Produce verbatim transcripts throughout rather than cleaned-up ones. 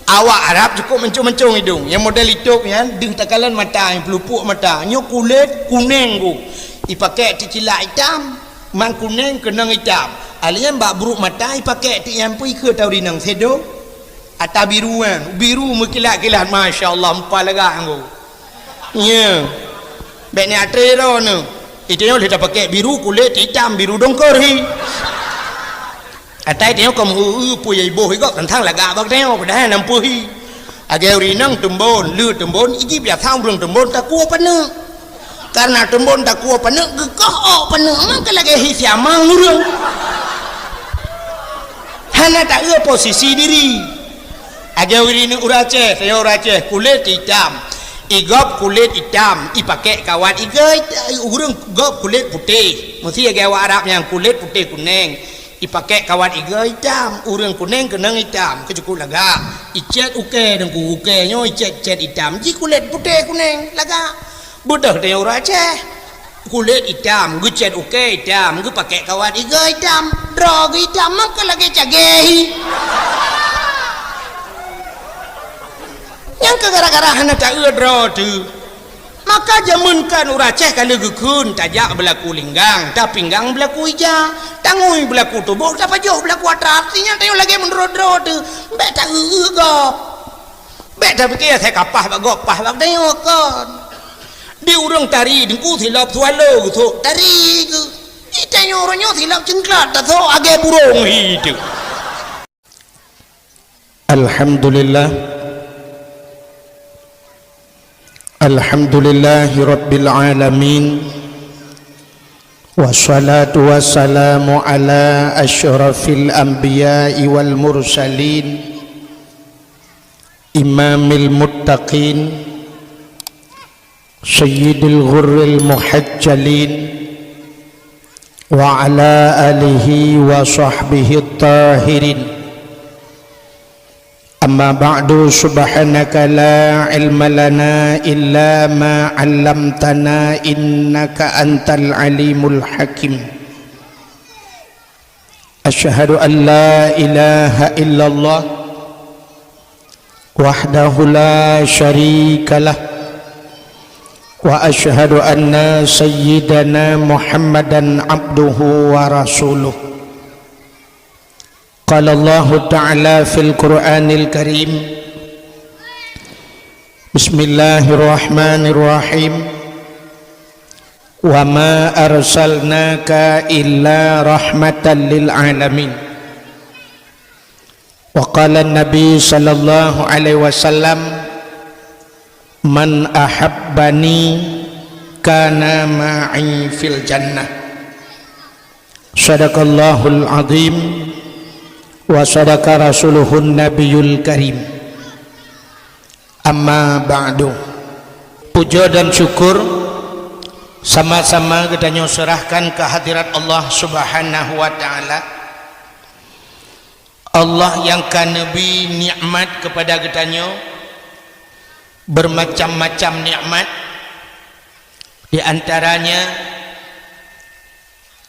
Awak Arab cukup mancong-mancong idong. Nyang model itôb nyan, deuh takalon mata, nyang peulupuk mata. Nyoe kulét kuneng ku. Ipakèk teucilak itam, man kuneng keunong itam. Alèh nyan bak brôk mata ipakèk teuk nyan pih ikheun tau rinong sèdo. Ata biru nyan, biru meukilat-kilat, masya Allah, meupa lagak nyan ku. Nya. Bèk neuatré droeneuh. Itanyoe lheueh tapakèk biru kulét itam, biru dongkor hi. Atai tanyoe ka meu-eu-eu peue nyang iboh igob teuntang lagak bak tanyoe, padahai na peue hi. Lagèe ureueng inong teumbon, le teumbon, iji biasa ureueng teumbon takue paneuk. Karena teumbon takue paneuk, geukoh ôk paneuk, maka lagèe hi siamang ureueng. Hana taeu posisi diri. Lagèe ureueng inong ureueng Aceh, tanyoe ureueng Aceh, kulét itam. Igob kulét itam, ipakèk kawat igoe, ureueng gob kulét putéh. Meusti lagèe awak Arab nyan kulét putéh kuneng. Ipakèk kawat igoe itam, ureueng kuneng keunong itam, keu cukup lagak. Icèt ukèe deungku, ukèe nyoe icèt-cèt itam, ji kulét putéh kuneng, lagak. Beudôh tanyoe ureueng Aceh. Kulét itam, geucèt ukèe itam, geupakèk kawat igoe itam, droe geuh itam, maka lagèe cagèe hi. Nyan keuh gara-gara hana taeu droe teuh. Maka jameun kan ureueng Aceh ka lheueh geukheun, tajak beulaku linggang, tapinggang beulaku ija, tangui beulaku tuboh, tapajoh beulaku atra, artinya tanyoe lagèe meunurot droe teuh, bèk taeu-eu gob. Bèk tapike asai ka paih bak gob, paih bak tanyoe kon. Di ureueng tari deungku silop swallow geusok tari geuh. Di tanyoe uroe nyoe silop ceungklat tasok lagèe burông hi teuh. Alhamdulillah. Alhamdulillahirabbil alamin. Wassalatu wassalamu ala asyrafil anbiya'i wal mursalin. Imamil muttaqin. Sayyidil ghurril muhajjalin wa ala alihi wa sahbihi tahirin. Amma ba'du, subhanaka la ilma lana illa ma 'allamtana innaka antal alimul hakim. Asyhadu an la ilaha illallah wahdahu la syarikalah, wa asyhadu anna sayyidana Muhammadan abduhu wa rasuluh. Qala Allahu ta'ala fil Qur'anil Karim, Bismillahirrahmanirrahim. Wa ma arsalnaka illa rahmatan lil alamin. Wa qala Nabi sallallahu alaihi wasallam, "Man ahabbani kana ma'i fil jannah." Sadaqallahul azim wa sadaqa rasuluhun nabiyul karim. Amma ba'du. Puja dan syukur sama-sama geutanyoe serahkan keu hadirat Allah Subhanahu wa Ta'ala. Allah nyang ka neubri nikmat keupada geutanyoe, beumacam-macam nikmat, di antaranya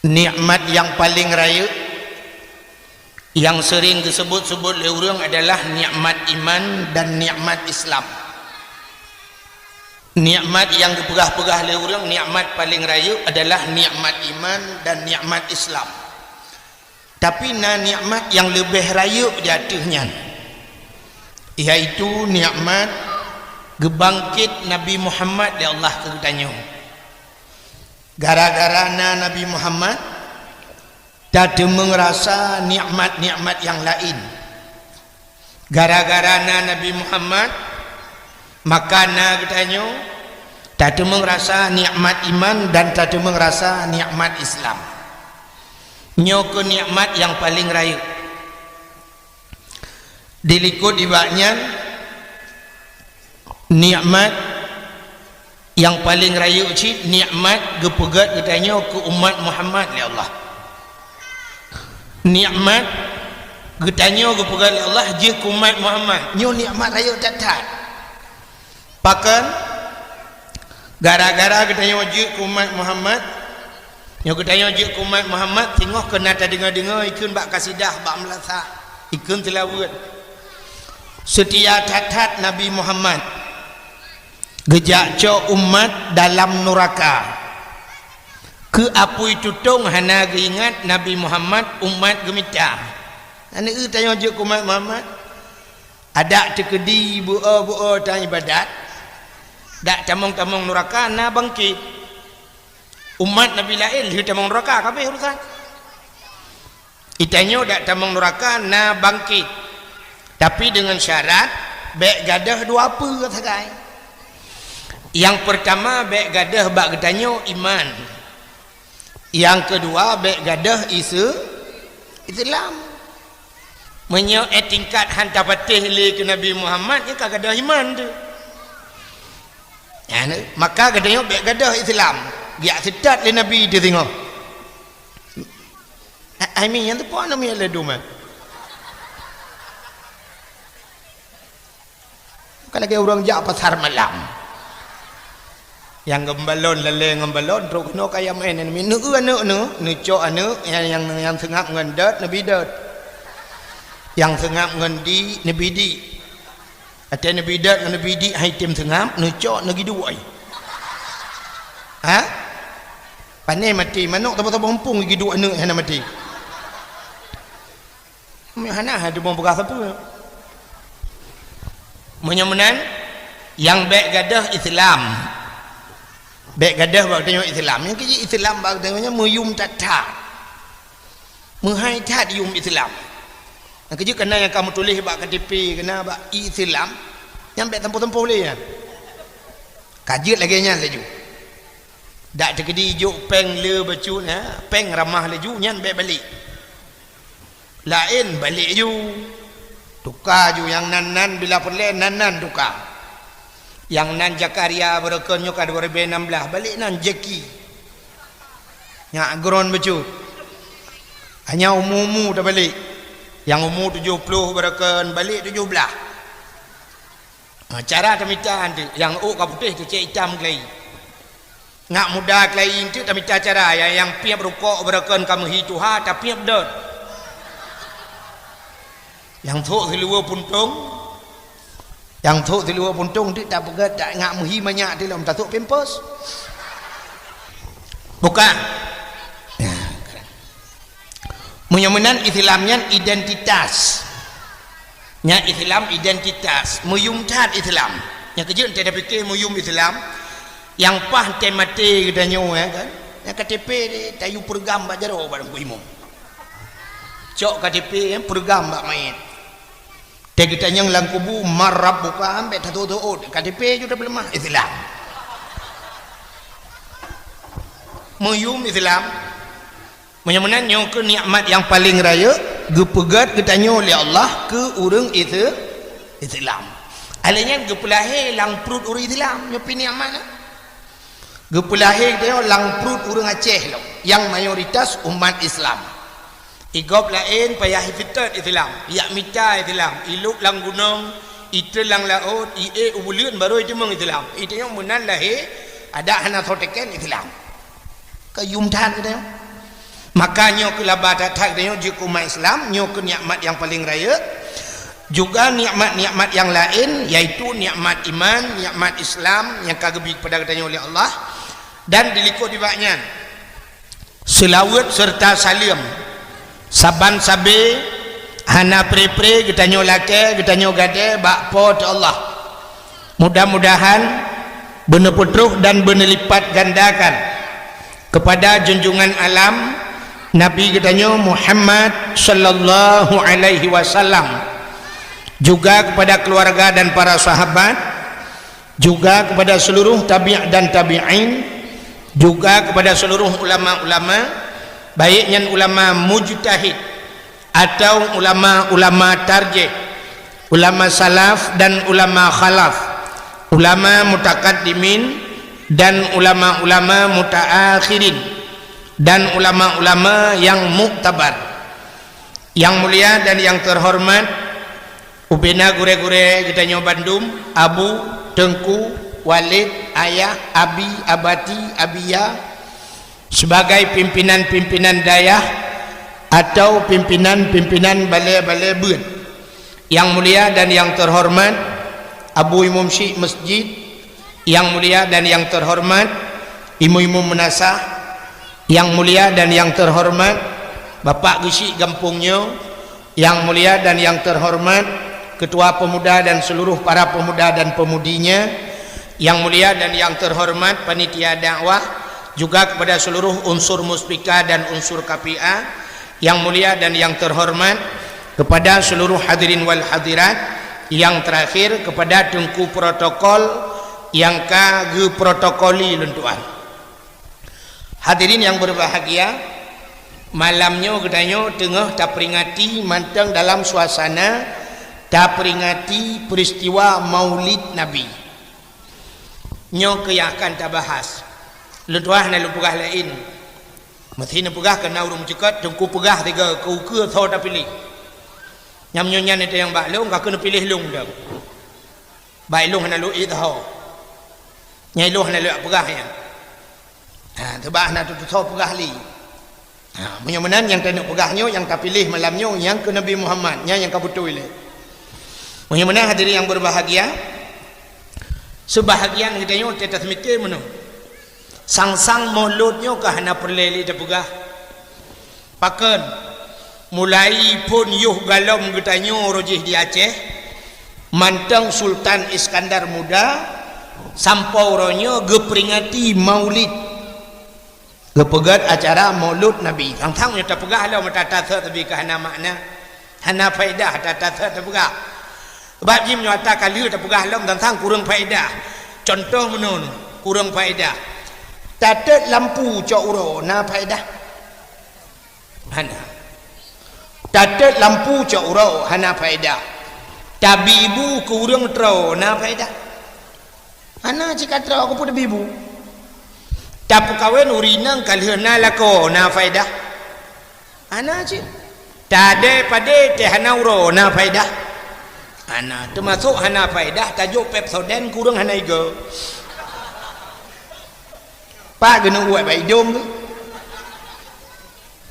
nikmat nyang paleng rayeuk, nyang seuring geuseubut-seubut lé ureuëng adalah nikmat iman dan nikmat Islam. Nikmat nyang geupeugah-peugah lé ureuëng nikmat paleng rayeuk adalah nikmat iman dan nikmat Islam. Tapi na nikmat nyang leubeh rayeuk di ateueh nyan, yaitu nikmat geubangket Nabi Muhammad lé Allah keu geutanyoe. Gara-gara na Nabi Muhammad, tateumeung rasa nikmat-nikmat nyang laén. Gara-gara na Nabi Muhammad, maka na geutanyoe tateumeung rasa nikmat iman dan tateumeung rasa nikmat Islam. Nyoe keuh nikmat nyang paleng rayeuk. Dilikot nibak nyan, nikmat nyang paleng rayeuk cit nikmat geupeugét geutanyoe keu umat Muhammad lé Allah. Nikmat geutanyoe geupeugét lé Allah jeuet keu umat Muhammad, nyoe nikmat rayeuk that-that. Pakon? Gara-gara geutanyoe jeuet keu umat Muhammad. Nyoe geutanyoe jeuet keu umat Muhammad, singoh keuh na tadeungoe-deungoe ikheun bak kasidah, bak meulasah, ikheun seulaweuet. Seutia that-that Nabi Muhammad, geujak cok umat dalam nuraka. Keu apui tutong hana geuingat Nabi Muhammad, umat geumita. Aneuk eu tanyoe jeuet keu umat Muhammad, adak teukeudi beu-o-beu-o tan ibadat, dak tamong-tamong nuraka na bangkit. Umat Nabi laén lheueh tamong nuraka, ka abéh urusan. Itanyoe dak tamong nuraka na bangkit, tapi deungon syarat bék gadôh dua peue sagai. Nyang peurtama bék gadôh bak geutanyoe iman. Nyang keudua bék gadôh ise-, Islam. Meunyoe éh tingkat han tapatéh lé keu Nabi Muhammad, nyan ka gadôh iman teuh. Nyan, maka geutanyoe bék gadôh Islam. Geujak seutôt lé Nabi teuh singoh. Ai mi nyang teupeu nama lé dum, eh? Ka lagée ureuëng jak pasar malam. Nyang ngon balon, lalée ngon balon, trok keunoe kaya maén, neu eu aneuk neu, neucok aneuk, nyang, nyang, nyang seungab ngon dot, neubi dot. Nyang seungab ngon di, neubi di. Watée neubi dot ngon neubi di hai tem seungab, neucok neugi duek. Ha? Pané maté, manok tabo-tabo mumpung gi duek aneuk hana maté. Meuhana hai teuma peugah sapeue. Meunyoe meunan, nyang bék gadôh Islam. Bék gadôh bak tanyoe Islam. Nyang keuji Islam bak tanyoe meuyum that-that. Meuhai that yum Islam. Nyang keujeuet kana nyang ka meutuléh bak K T P kana bak Islam, nyan bék tampoh-tampoh lé nyan. Ka jeuet lagée nyan laju. Dak teukeudi jok péng le bacut, ha, péng ramah laju nyan bék balek. Laén balek ju. Tuka ju nyang nan-nan bila peureulée nan-nan tuka. Nyang nan Zakaria barokon nyoe ka dua ribu enam belas, balek nan Jeki. Nyak gron bacut. Hanya umu-umu tabalek. Nyang umu tujoh ploh barokon balek tujoh blaih. Ha, cara tamita tu, nyang ôk ka putéh tu cek itam keulayi. Ngak muda keulayi tu tamita cara, nyang, nyang piep rukok barokon ka meuhi tuha, tapiep dot. Nyang thok siluweue puntong, nyang thok siluweue puntong tu tapeugét, tak ngak meuhi manyak tu lom, tathok pampers. Bukan. Meunyoe meunan Islam nyan identitas. Nyan Islam identitas, meuyum that Islam. Nyang keujeuet teuh tapike meuyum Islam, nyang paih teuh maté geutanyoe, ya kan? Nyang K T P tayue peureugang bak jaroe bak Teungku Imum. Cok K T P, ya, peureugang bak manyét. Teuh geutanyong lam kubu, "Man rabbuka?" Ambek tatot-tot, K T P ju tapeuleumah Islam. Meuyum Islam. Meunyoe meunan nyoe keuh nikmat nyang paleng rayeuk geupeugét geutanyoe lé Allah keu ureuëng Ise-, Islam. Alèh nyan geupeulahé lam pruet ureuëng Islam, nyoe pih nikmat nyan. Geupeulahé geutanyoe lam pruet ureuëng Aceh lom, nyang mayoritas umat Islam. Igob laén payah iseutôt Islam, yak mita Islam, ilôb lam gunong, itreun lam laôt, iék u buleuen barô iteumeung Islam. Itanyoe meunan lahé, adak hana soe teken Islam. Ka yum that geutanyoe. Maka nyoe keuh laba that-that geutanyoe jeuet keu umat Islam, nyoe keuh nikmat nyang paleng rayeuk. Juga nikmat-nikmat nyang laén, yaitu nikmat iman, nikmat Islam nyang ka geubi keupada geutanyoe lé Allah dan dilikot nibak nyan seulaweuet seureuta saleuem saban sabe hana pre-pre geutanyoe lakée, geutanyoe gadée bak Po teu Allah. Mudah-mudahan beuneupeutrôh dan beuneulipatgandakan keupada junjungan alam Nabi geutanyoe Muhammad sallallahu alaihi wasallam, juga keupada keuluwarga dan para sahabat, juga keupada seuluruh tabi' dan tabi'in, juga keupada seuluruh ulama-ulama, baik nyan ulama mujtahid, atau ulama-ulama tarjih, ulama salaf dan ulama khalaf, ulama mutakaddimin dan ulama-ulama mutaakhirin, dan ulama-ulama nyang muktabar. Nyang mulia dan nyang teuhoreumat, ubena gurée-gurée geutanyoe bandum, abu, teungku, waled, ayah, abi, abati, abiya, sebagai pimpinan-pimpinan dayah atau pimpinan-pimpinan balée-balée beuet. Yang mulia dan yang terhormat Abu Imum Syik Masjid, yang mulia dan yang terhormat Imum-imum meunasah, yang mulia dan yang terhormat Bapak Geuchik gampông nyoe, yang mulia dan yang terhormat Ketua Pemuda dan seluruh para pemuda dan pemudinya, yang mulia dan yang terhormat panitia dakwah, juga kepada seluruh unsur muspika dan unsur K P A, yang mulia dan yang terhormat kepada seluruh hadirin wal hadirat, yang terakhir kepada teungku protokol nyang ka geuprotokoli lôn tuan. Hadirin yang berbahagia, malam nyoe geutanyoe teungoh taperingati mantong dalam suasana taperingati peristiwa Maulid Nabi. Nyoe keuh nyang akan tabahas. Lôn tuan hana lôn peugah laén. Meusti neupeugah keu na ureuëng meuceukat, teungku peugah tiga keu ukeue soe tapiléh. Nyam nyoe nyan nyang bak lôn ka keuneuk piléh lôn dah. Bak lôn hana lôn ék soe. Nyang lôn hana lôn peugah nyan. Ha, teuba hana teutusoe peugah lé. Ha, meunyoe meunan nyang taneuk peugah nyoe, nyang tapiléh malam nyoe, nyang keu Nabi Muhammad, nyan nyang ka beutôi lé. Meunyoe meunan hadirin yang berbahagia, sebahagian geutanyoe teuh taseumiké meunoe. Sang-sang Maulud nyoe ka hana peureulée lé tapeugah. Pakon, mulai phon yoh galom geutanyoe roh jih di Aceh, mantong Sultan Iskandar Muda, sampoe uroe nyoe geuperingati Maulid. Geupeugét acara Maulud Nabi. Sang-sang nyoe tapeugah lom ata-ata sot tapi ka hana makna. Hana faedah ata-ata sot tapeugah. Sebab jih meunyoe ata ka lheueh tapeugah lom sang-sang kureueng faedah. Cuntoh meunoe, kureueng faedah. Tatet lampu cok uroe na faedah? Hana. Tatet lampu cok uroe hana faedah. Tabi bu keu ureuëng troe na faedah? Hana cit ka troe, keupeue tabi bu? Tapeukawen ureuëng inong ka lheueh na lakoe na faedah? Hana cit. Tadée padé teuh hana uroe na faedah? Hana, teumasok hana faedah tajok Pepsodent keu ureuëng hana igoe. Pak geuneuk uwat bak idong geuh.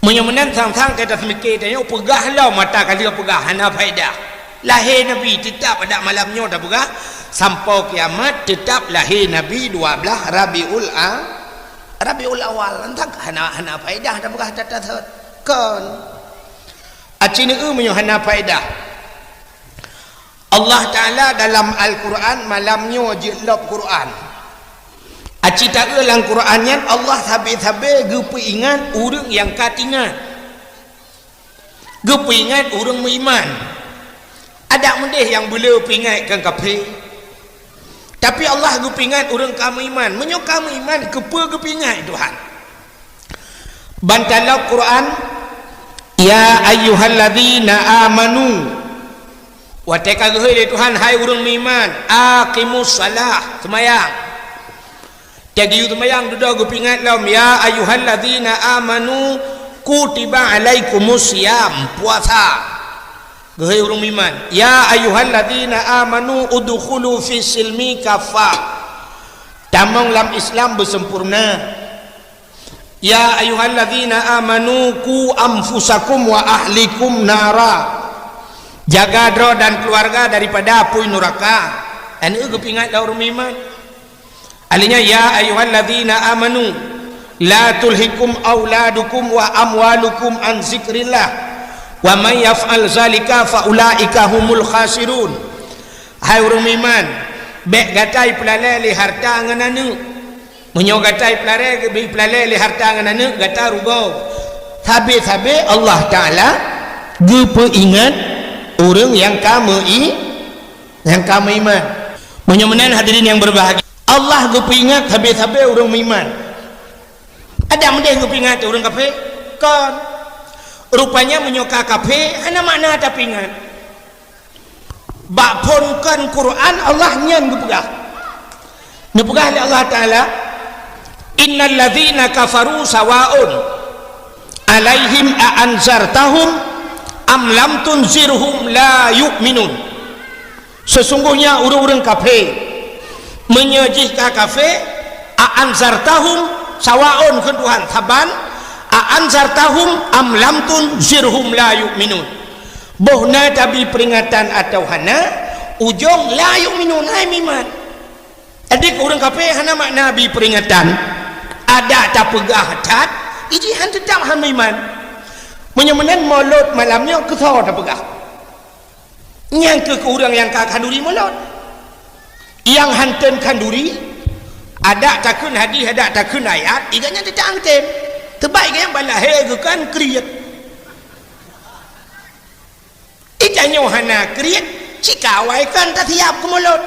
Meunyoe meunan sang-sang teuh taseumiké tanyoe peugah lom ata ka lheueh peugah hana faedah. Lahé Nabi teutab adak malam nyoe tapeugah, sampoe kiamat teutab lahé Nabi dua blaih Rabiul A-, Rabiul Awal. Entah hana, hana faedah tapeugah ata-ata sot. Kon. Aci neueu meunyoe hana faedah. Allah Taala dalam Al-Quran malam nyoe jeuet lom Quran. Aci taeu lam Quran nyan Allah sabe-sabe geupeuingat ureuëng nyang ka teuingat. Geupeuingat ureuëng meuiman. Adak meudeh nyang beuleu peuingat keu kafé. Tapi Allah geupeuingat ureuëng ka meuiman. Meunyoe ka meuiman, keupeue geupeuingat Tuhan? Bantalok Quran, "Ya ayyuhalladzina amanu." Watée ka geuhôi lé Tuhan, "Hai ureuëng meuiman, aqimus shalah, seumayang." Teuh geuyue seumayang dudoe geupeuingat lom, "Ya ayyuhalladzina amanu, kutiba alaikumus siyam," puasa. Geuhôi ureuëng meuiman, "Ya ayyuhalladzina amanu udkhulu fis silmi kaffah." Tamong lam Islam beusempurna. "Ya ayyuhalladzina amanu qu anfusakum wa ahlikum nara." Jaga droe dan keluarga daripada apui nuraka. Aneuëk geupeuingat lé ureuëng meuiman. Alinyan, "Ya ayyuhalladzina amanu la tulhikum auladukum wa amwalukum an zikrillah, wa may yaf'al zalika fa ulaika humul khasirun." Hai ureuëng meuiman, bék gata jipeulalée lé harta ngon aneuëk. Meunyoe gata jipeulalée, jipeulalée lé harta ngon aneuëk, gata rugoe. Sabe-sabe Allah Taala geupeuingat ureuëng nyang ka meu-i-, nyang ka meuiman. Meunyoe meunan hadirin nyang berbahagia, Allah geupeuingat sabe-sabe ureuëng meuiman. Adak meudeh geupeuingat ureuëng kafé? Kon. Rupanya meunyoe ka kafé, hana makna tapeuingat. Bak phon kon Quran Allah nyan geupeugah. Neupeugah lé Allah Taala, "Innal ladzina kafaru sawaun alaihim a anzartahum am lam tunzirhum la yu'minun." Sesungguhnya ureuëng-ureuëng kafé, meunyoe jih ka kafé, a anzartahum, sawaun kheun Tuhan, saban, a anzartahum am lam tunzirhum la yu'minun. Boh na tabi peuringatan atawa hana, ujong la yu'minun, hai meuiman. Jadi keu ureuëng kafé hana makna bi peuringatan, adak tapeugah that, iji han teutap han meuiman. Meunyoe meunan Molot malam nyoe keusoe tapeugah. Nyang keu ureuëng nyang ka khanduri Molot. Nyang han tem khanduri, adak takheun hadis, adak takheun ayat, iga nyan teutap han tem. Teubak iga nyan ban lahé geukan kriet. Itanyoe hana kriet, cikawai kan tasiab keu Molot.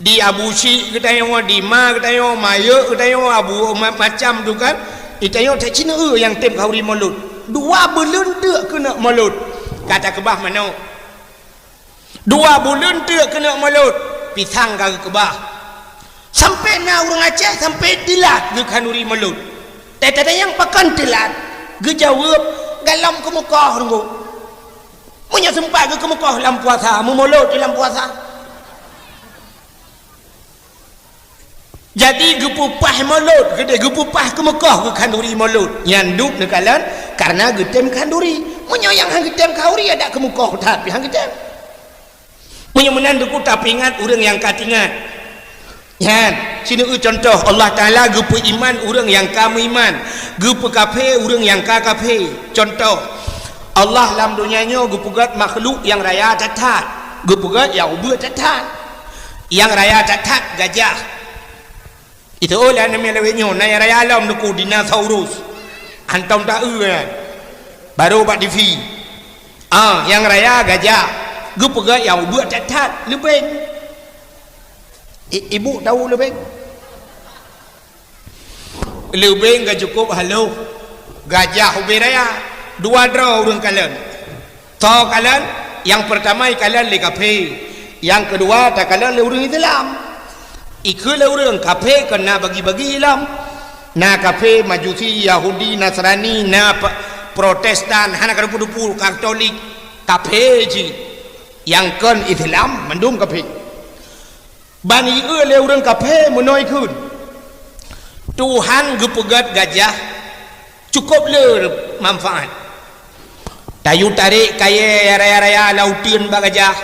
Di Abu Syik geutanyoe, di ma geutanyoe, Mayek geutanyoe, Abu ma-, macam tu kan. Itanyoe tacineue nyang tem khanduri Molot. Dua buleuen teuk keuneuk Molot. Ka takeubah manok. Dua buleuen teuk keuneuk Molot. Pisang ka geukeubah. Sampai na ureuëng Aceh sampai teulat geukhanduri Molot. Teutatanyong pakon teulat, geujaweueb galom keumeukoh teungku. Meunyoe seumpat geukeumeukoh lam puasa, meumolot di lam puasa. Jadi geupeupah Molot, geudeh geupeupah keumeukoh geukhanduri Molot. Nyan dub neukalon karena geutem khanduri. Meunyoe nyang han geutem khanduri adak keumeukoh that pih han geutem. Meunyoe meunan teungku tapeuingat ureuëng nyang ka teuingat. Nyan, sineue contoh Allah Taala geupeuiman ureuëng nyang ka meuiman, geupeukafé ureuëng nyang ka kafé. Contoh, Allah lam donya nyoe geupeugét makhluk nyang raya that-that, geupeugét nyang ubeuet that-that. Nyang raya that-that gajah. Itu oh lah namanya lewat nyoe, na nyang raya lom teungku dinosaurus. Hantom taeu kan. Baru bak T V. Ah, nyang raya gajah. Geupeugét nyang ubeuet that-that, leubeng. I-, ibu tahu leubeng? Leubeng ka cukup haloh. Gajah ubé raya. Dua droe ureuëng kalon. Soe kalon, nyang peurtama ikalon lé kafé, nyang keudua takalon lé ureuëng Islam. Ikheun lé ureuëng kafé kon na bagi-bagi lom. Na kafé Majusi, Yahudi, Nasrani, na pe-, Protestan, hana kadupu-dupu Katolik, kafé jih. Nyang kon Islam mandum kafé. Ban ieu lé ureuëng kafé meunoe kheun, Tuhan geupeugét gajah cukup le manfaat. Tayue tarek kayée raya-raya lam uteuen bak gajah.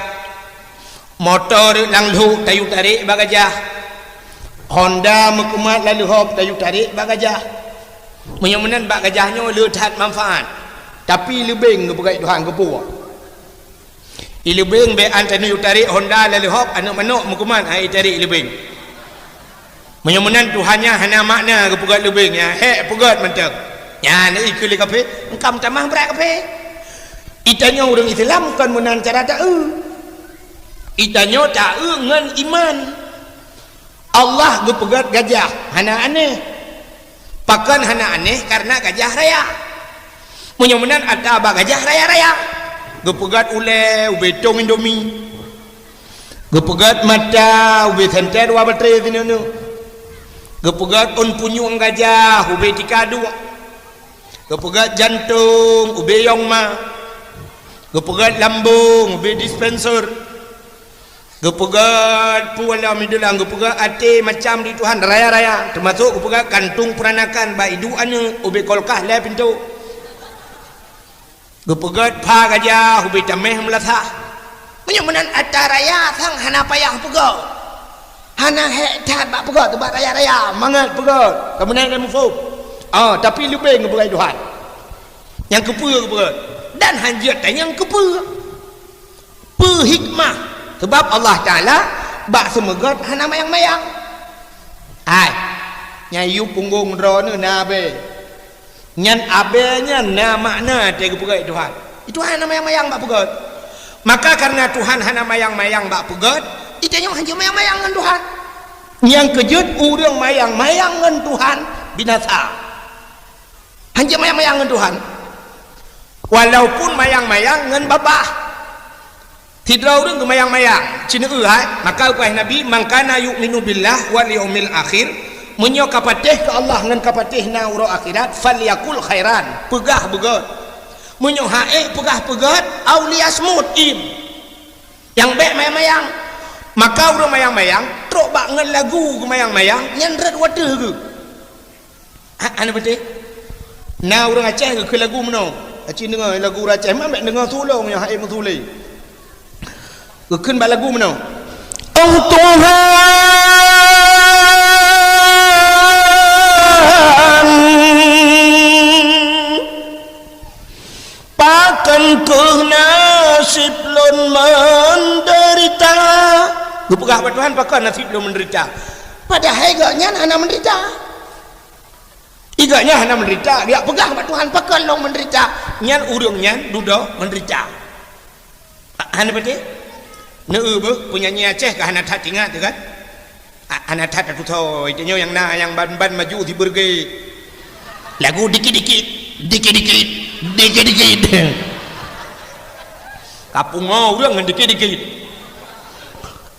Moto rot lam lhok tayue tarek bak gajah. Honda meukumat lam leuhop tayue tarek bak gajah. Meunyoe meunan bak gajah nyoe le that manfaat. Tapi leubeng geupeugét Tuhan geupeue. Ileubeng bék an tanoh tarek honda laleuhob aneuëk manok meukuman hai tarek ileubeng. Meunyoe meunan Tuhan nyan hana makna geupeugét leubeng nyan, hék peugét mantong. Nyan ikeu lé kafé, engkam tamah brat kafé. Itanyoe ureuëng Islam kon meunan cara taeu. Itanyoe taeu ngon iman. Allah geupeugét gajah hana aneh. Pakon hana aneh? Karena gajah raya. Meunyoe meunan ata bak gajah raya-raya. Geupeugét ulée ubé tong Indomie. Geupeugét mata ubé senter dua baterai sineuk-neuk. Geupeugét ôn punyueng gajah ubé tika duek. Geupeugét jantong ubé yong ma. Geupeugét lambong ubé dispenser. Geupeugét peue lom idulang, geupeugét até macam di Tuhan raya-raya, teumasok geupeugét kantung peuranakan bak iduek aneuëk ubé kolkah lhée pintoe. Geupeugét pha gajah ubé tameh meulasah. Meunyoe meunan ata raya sang hana payah peugét. Hana hék that bak peugét, bak raya-raya mangat peugét. Ka meunan lé muphom. Ah, tapi leubeng geupeugét Tuhan. Nyang keupeue geupeugét dan hanjeuet tanyong keupeue. Peue hikmah? Sabab Allah Taala bak seumeugét hana mayang-mayang. Hai, nyan yub punggong droeneuh na abée. Nyan abée nyan na makna teuh geupeugét Tuhan. Tuhan hana mayang-mayang bak peugét. Maka kareuna Tuhan hana mayang-mayang bak peugét, itanyoe hanjeuet mayang-mayang ngon Tuhan. Nyang keujeuet ureuëng mayang-mayang ngon Tuhan binasa. Hanjeuet mayang-mayang ngon Tuhan. Walaupun mayang-mayang ngon babah. Sidroe ureuëng geumayang-mayang, cineueu hai, maka geupeugah Nabi, "Man kana yu'minu billah wal yaumil akhir," meunyoe ka patéh keu Allah ngon ka patéh na uroe akhirat, "falyakul khairan," peugah beugét. Meunyoe ha'ék peugah peugét, "au liyasmut," iem. Nyang bék mayang-mayang. Maka ureuëng mayang-mayang, trok bak ngon lagu geumayang-mayang, nyan rot watée geuh. Ha, hana beutôi? Na ureuëng Aceh geukheun lagu meunoe, Aci deungoe lagu Aceh, mak bèk deungoe tulông nyang hai meutuléh. Geukheun bak lagu meunoe. Oh Tuhan, pakon kheueh naseb lôn meudeurita? Geupeugah bak Tuhan, pakon naseb lôn meudeurita? Padahai gobnyan hana meudeurita. Gobnyan hana meudeurita, geujak peugah bak Tuhan, pakon lôn meudeurita? Nyan ureuëng nyan dudoe meudeurita. Hana patéh? Neu beuh, peunyanyi Aceh ka hana that ingat teuh kan? Hana that tatusoe, tanyoe nyang na nyang ban-ban maju sibeureuge. Lagu dikit-dikit, dikit-dikit, dikit-dikit. Ka pungo ureuëng ngon dikit-dikit.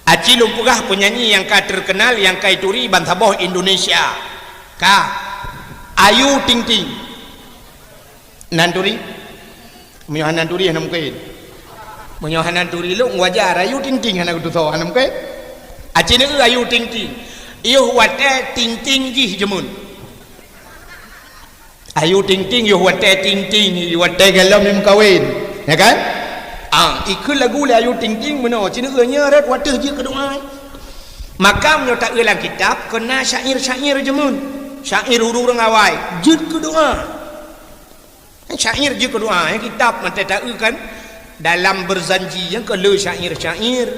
Aci lôn peugah peunyanyi nyang ka terkenal, nyang ka ituri bansaboh Indonesia. Ka. Ayu Ting Ting. Nan turi? Meunyoe hana turi, hana mungken. Meunyoe hana turi lôn wajar, Ayu Ting Ting hana geutusoe, hana mungken. Aci neu Ayu Ting Ting. Yoh watèe Ting Ting jih jameun. Ayu Ting Ting yoh watèe Ting Ting, watèe galom meukawen. Ya kan? Ah, ikheun lagu lé Ayu Ting Ting meunoe, ci neu nyoe rot watèe jeuet keu doa. Maka meunyoe taeu lam kitab, keu na syair-syair jameun. Syair ureuëng awai, jeuet keu doa. Syair jeuet keu doa, ya, kitab mantong taeu kan. Dalam Berzanji nyang keu le syair-syair.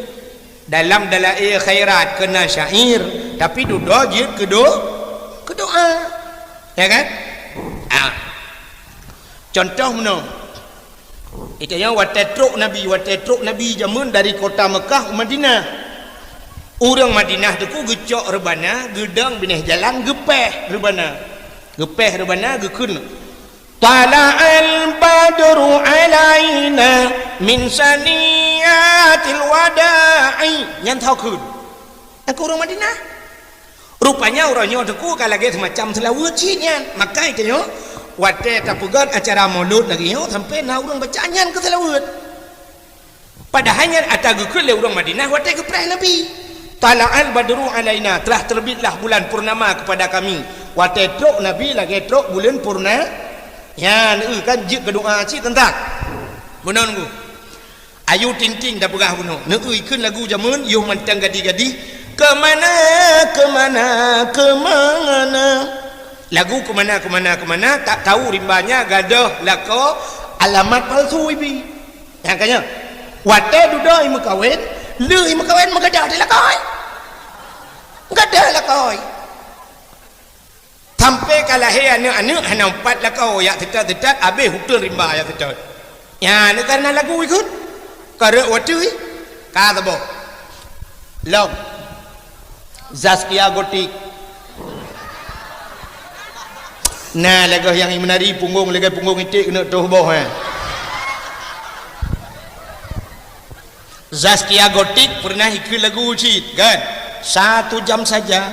Dalam Dalail Khairat keu na syair, tapi dudoe jeuet keu do-, keu doa. Ya kan? Ah. Contoh meunoe. Itu nyang watèe trok Nabi, watèe trok Nabi jameun dari kota Mekah u Madinah. Ureuëng Madinah teungku geucok reubana, geudong binéh jalan, geupéh reubana. Geupéh reubana, geukheun, "Tala'al badru alaina min saniyatil wada'i." Nyan tho kheun. Nyang keu ureuëng Madinah. Rupanya uroe nyoe teungku ka lagèe seumacam seulaweuet cit nyan. Maka tanyoe, watèe tapeugöt acara Maulud lagèe nyoe, sampoe na ureuëng baca nyan keu seulaweuet. Padahai nyan ata geukheun lé ureuëng Madinah watèe geupéh Nabi. "Tala'al badru alaina," telah terbitlah bulan purnama kepada kami. Watèe trok Nabi lagèe trok buleuen purna-, nyan, eu, kan jeuet keu doa cit teuntang. Meunan ku. Ayu Ting Ting tapeugah bunoe. Neu-eu ikheun lagu jameun, yoh mantong gadih-gadih. Kemana, kemana, kemana? Lagu kemana, kemana, kemana, tak tahu rimbanya gadoh lakoe alamat palsu ibi. Nyang ka nyoe, watèe dudoe meukawen, lheueh meukawen meugadoh di lakoe. Gadoh lakoe. Sampoe ka lahé aneuk-aneuk hana meupat lakoe, jak teutat-teutat, abéh uteuen rimba jak teutat. Nyan kareuna lagu ikheun. Ka rhot watèe, ka saboh. Lom. Zaskia Gotik. Nah, lagèe nyang imeunari punggong, lagèe punggong iték keuneuk toh boh, eh. Zaskia Gotik pernah ikheun lagu cit, kan? Satu jam saja,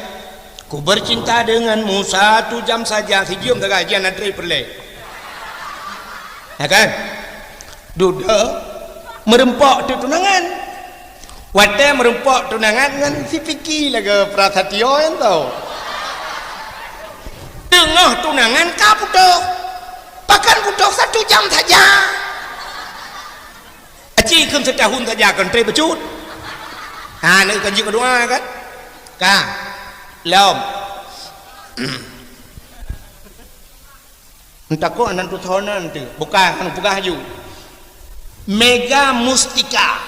ku bercinta denganmu, satu jam saja. Sijeuem sagai jian antre peureulèe. Ya kan? Dudoe meureumpok teuk tunangan. Watèe meureumpok tunangan ngon si Vicky lagèe Prasatyo nyan tho. Teungoh tunangan ka putôh. Pakon putôh satu jam saja. Aci kheun setahun saja keu antre bacut. Ha, neu kan jeuet keu doa kan? Ka. Lom. Entah kok aneuk tutoe nan tu. Bukan, anu peugah aju. Mega Mustika.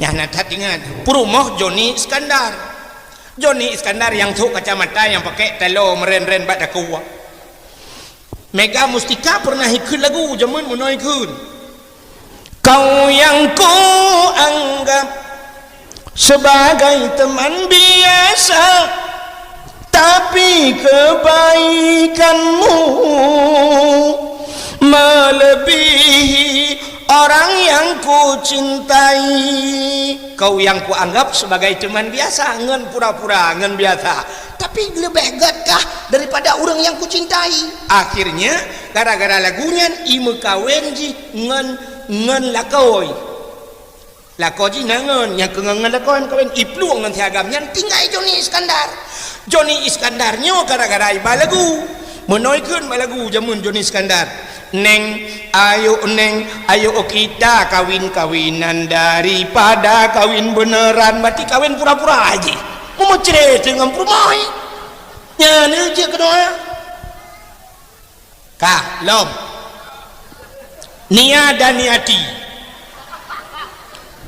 Nyang na that ingat. Peurumoh Joni Iskandar. Joni Iskandar nyang sôk kacamata nyang pakèk taloe meuren-ren bak takue. Mega Mustika pernah ikheun lagu jameun meunoe ikheun. Kau yang ku anggap sebagai teman biasa, tapi kebaikanmu melebihi orang yang ku cintai. Kau yang ku anggap sebagai teman biasa, ngon pura-pura, ngon biasa. Tapi leubeh gèt kah daripada ureueng nyang ku cintai. Akhirnya, gara-gara lagu nyan, imeukawen jih ngon, ngon lakoe. Lakoe jih na ngon, nyang keu ngon, ngon lakoe meukawen, iplueng ngon si agam nyan tinggai Joni Iskandar. Joni Iskandar nyoe gara-gara iba lagu. Meunoe kheun ba lagu jameun Joni Iskandar. Neng, ayo Neng, ayo kita kawin-kawinan daripada kawin beneran, berarti kawin pura-pura aja. Memucre dengan perumah. Nyan jeuet keu doa. Ka, lom. Nia dan Niati.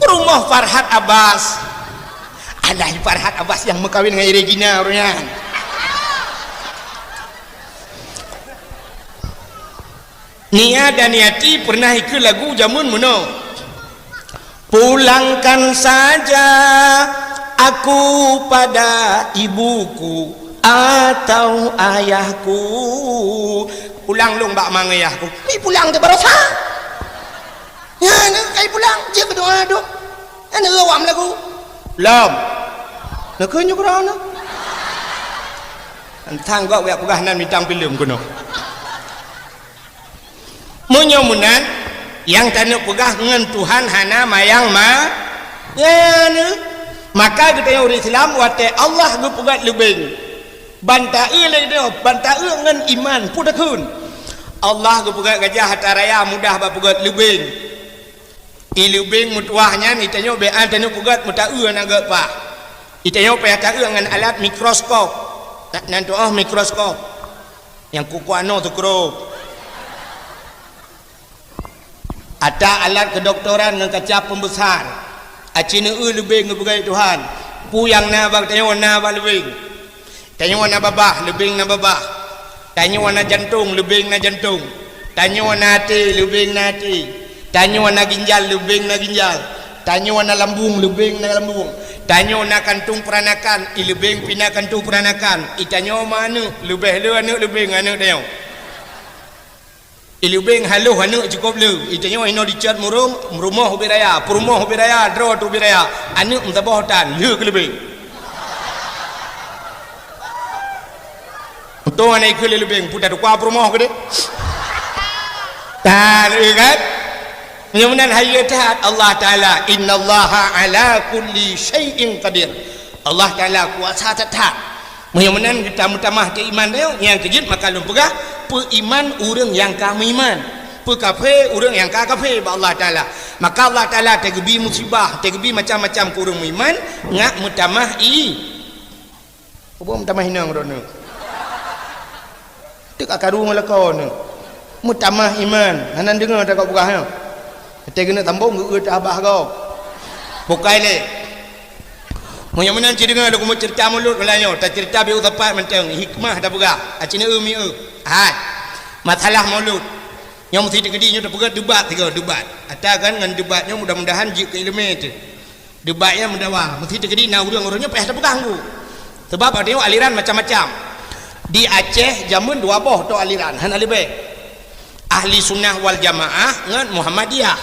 Rumoh Farhad Abbas. Alah, Farhad Abbas nyang meukawin ngon Regina ureueng nyan. Nia dan Niati pernah ikeu lagu jameun meunoe. Pulangkan saja aku pada ibuku atau ayahku. Pulang lôn bak ma ngon ayahku. Mi pulang teuh baroesa. Nyan, kai pulang, jeuet keu doa dum. Nyan awak meulagu. Lom. Neukeu nyoe keudroe na. Tantang gok jak peugah nan bintang filem keunoe. Meunyoe meunan, nyang taneuk peugah ngon Tuhan hana mayang ma-, nyan. Maka geutanyoe ureueng Islam watée Allah geupeugét leubeng, ban taeu lé geutanyoe, ban taeu ngon iman, peue takheun. Allah geupeugét gajah ata raya mudah bak peugét leubeng. I leubeng meutuwah nyan, i tanyoe bèk an taneuk peugét meutaeu hana gét paih. I tanyoe payah taeu ngon alat mikroskop. Na-, nan tu'oh mikroskop. Nyang kukuek noe teukrôp. Ata alat kedokteran ngon kaca pembesar. Aci neueu leubeng geupeugét Tuhan. Peue nyang na bak tanyoe na bak leubeng. Tanyoe na babah, leubeng na babah. Tanyoe na jantong, leubeng na jantong. Tanyoe na até, leubeng na até. Tanyoe na ginjal, leubeng na ginjal. Tanyoe na lambung, leubeng na lambung. Tanyoe na kantong peuranakan, i leubeng pih na kantong peuranakan. I tanyoe ma aneuk, leubeh le aneuk leubeng aneuk tanyoe. I leubeng haloh aneuk cukôp le. I tanyoe inoe dicet murông, rumoh ubit raya, peurumoh ubit raya, droe teuh ubit raya. Aneuk meusaboh tan, le keu leubeng. Untung hana ikeu lé leubeng, peue tatukua peurumoh keudeh. Tan, eh, kan? Meunyoe meunan hayeue that Allah Taala, "Innallaha ala kulli syai'in qadir." Allah Taala kuasa that-that. Meunyoe meunan geutameutamah keu iman tanyoe, nyang keujeuet maka lôn peugah, peuiman ureueng nyang ka meuiman, peukafé ureueng nyang ka kafé bak Allah Taala. Maka Allah Taala teugeubri musibah, teugeubri macam-macam keu ureueng meuiman, ngat meutamah i-, ubông meutamah inong droeneuh. Teuk akaru ngon lakoe neuh. Meutamah iman, hana deungoe takot peugah nyoe. Watèe keuneuk sambông geu-eu teuh abah gob. Bukai lé. Meunyoe meunan ci deungoe lôn keumeung ceurita mulod malam nyoe, taceurita beu sapat mantong, hikmah tapeugah. Aci neueu mi-eu. Hai. Masalah mulod. Nyoe meusti teukeudi nyoe tapeugah debat sigoe, debat. Ata kan ngon debat nyoe mudah-mudahan jeuet keu ileumèe teuh. Debat nyan meudawa, meusti teukeudi na ureueng-ureueng nyoe payah tapeugah ngon. Sabab watèe nyoe aliran macam-macam. Di Aceh jameun dua boh toh aliran, hana leubeh. Ahli Sunnah wal Jamaah ngon Muhammadiyah.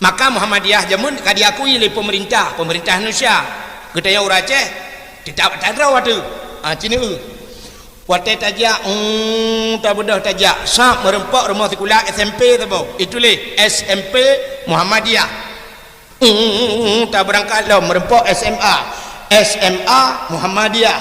Maka Muhammadiyah jameun ka diakui lé peumeurintah, peumeurintah Indonesia. Geutanyoe ureueng Aceh, teutab atra droe teuh. Ah, ci neueu. Watèe tajak, mm, tabeudôh tajak, sab meureumpok rumoh sikula S M P saboh. Ituléh S M P Muhammadiyah. Hmm, tabeurangkat lom meureumpok S M A. S M A Muhammadiyah.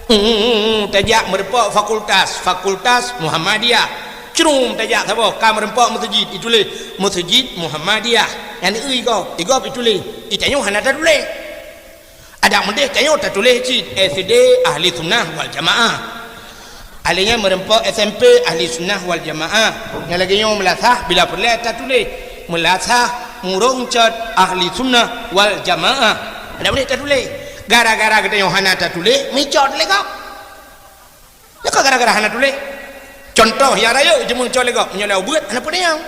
Hmm, tajak meureumpok fakultas, fakultas Muhammadiyah. Crum tajak saboh, ka meureumpok meuseujid, ituléh meuseujid Muhammadiyah. Nyan eu igob, igob ituléh. I tanyoe hana tatuléh. Adak meudeh tanyoe tatuléh cit S D Ahli Sunnah wal Jamaah. Ahli nyan meureumpok S M P Ahli Sunnah wal Jamaah. Nyang lagèe nyoe meulasah bila peureulèe tatuléh. Meulasah murông cot Ahli Sunnah wal Jamaah. Adak meudeh tatuléh. Gara-gara geutanyoe hana tatuléh, meucot lé gob. Nyoe ka gara-gara hana tuléh. Cuntoh nyang rayeuk jeuet meucok lé gob, meunyoe lé ubeut hana peue nyang.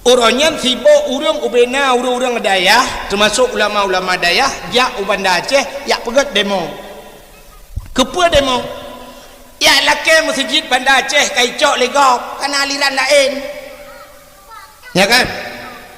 Uroe nyan sibok ureueng ubena ureueng-ureueng dayah, teumasok ulama-ulama dayah, jak u Banda Aceh, jak peugöt demo. Keupeue demo? Jak lakèe meuseujid Banda Aceh ka icok lé gob, ka na aliran laén. Ya kan?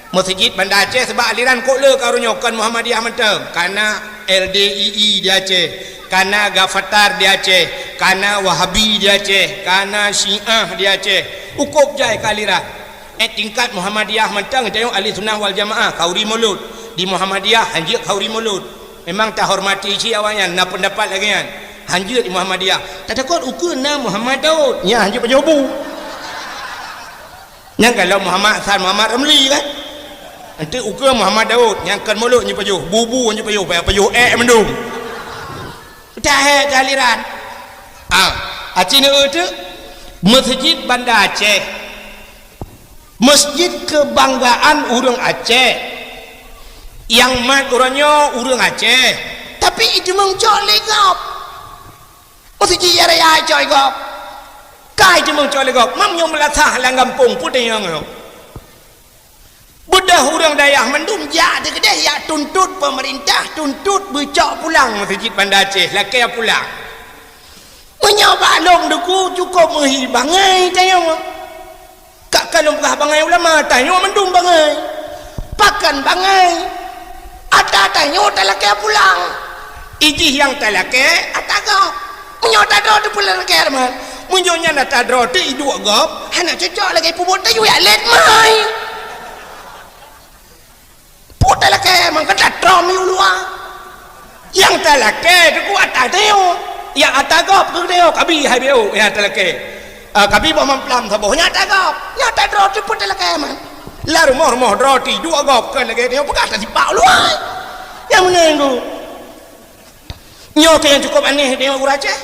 Meuseujid Banda Aceh, sabab aliran kok le ka uroe nyoe, kon Muhammadiyah mantong. Ka na L D I I di Aceh, ka na Gafatar di Aceh, ka na Wahabi di Aceh, ka na Syiah di Aceh. Ukôb jai ka aliran. Eh, tingkat Muhammadiyah mantong, tanyoe Ahli Sunnah wal Jamaah, khauri mulod. Di Muhammadiyah, hanjeuet khauri mulod. Memang tahormati cit awaknyan, na peundapat lagèe nyan. Hanjeuet di Muhammadiyah. Tatakot ukeue na Muhammad Daud. Nyan hanjeuet pajoh bu. Nyang galom Muhammad Hasan, Muhammad Ramli kan? Nanti ukeue Muhammad Daud, nyang kon mulod nyoe pajoh, bubu nyoe pajoh, pajoh ék mandum. Peucah hé aliran. Ah, aci neu teuk, Meuseujid Banda Aceh. Masjid kebanggaan ureuëng Aceh. Nyang mat uroe nyoe ureuëng Aceh. Tapi iteumeung cok lé gob. Meuseujid raya cok lé gob. Ka iteumeung cok lé gob. Mam nyoe meulasah lam gampông peue teunyong nyoe. Beudôh ureuëng dayah mandum jak teukeudeh jak tuntot peumeurintah, tuntot beucok pulang Meuseujid Banda Aceh, lakée pulang. Meunyoe bak lôn Teungku cukôp meuhi bangai tanyoe. Ka, ka lôn peugah bangai ulama, tanyoe mandum bangai. Pakon bangai? Ata tanyoe talakée pulang. Ijih nyang talakée ata gob. Meunyoe ata droe teuh peue talakée teuma. Meunyoe nyan ata droe teuh iduek gob, hana cocok lagée peubuet tayue alet mai. Peue talakée, mangkeuta trom yue luwa. Nyang talakée Teungku ata tanyoe. Nyang ata gob keu tanyoe, kabi hai B O nyang talakée. Ah, kabi boh mamplam saboh, nyang ata gob. Nyang ata droe teuh peue talakée man. Lam rumoh-rumoh droe teuh iduek gob, kon lagée tanyoe peugah tasipak luwa. Nyang meunan Teungku. Nyoe keuh nyang cukôp aneh tanyoe ureuëng Aceh.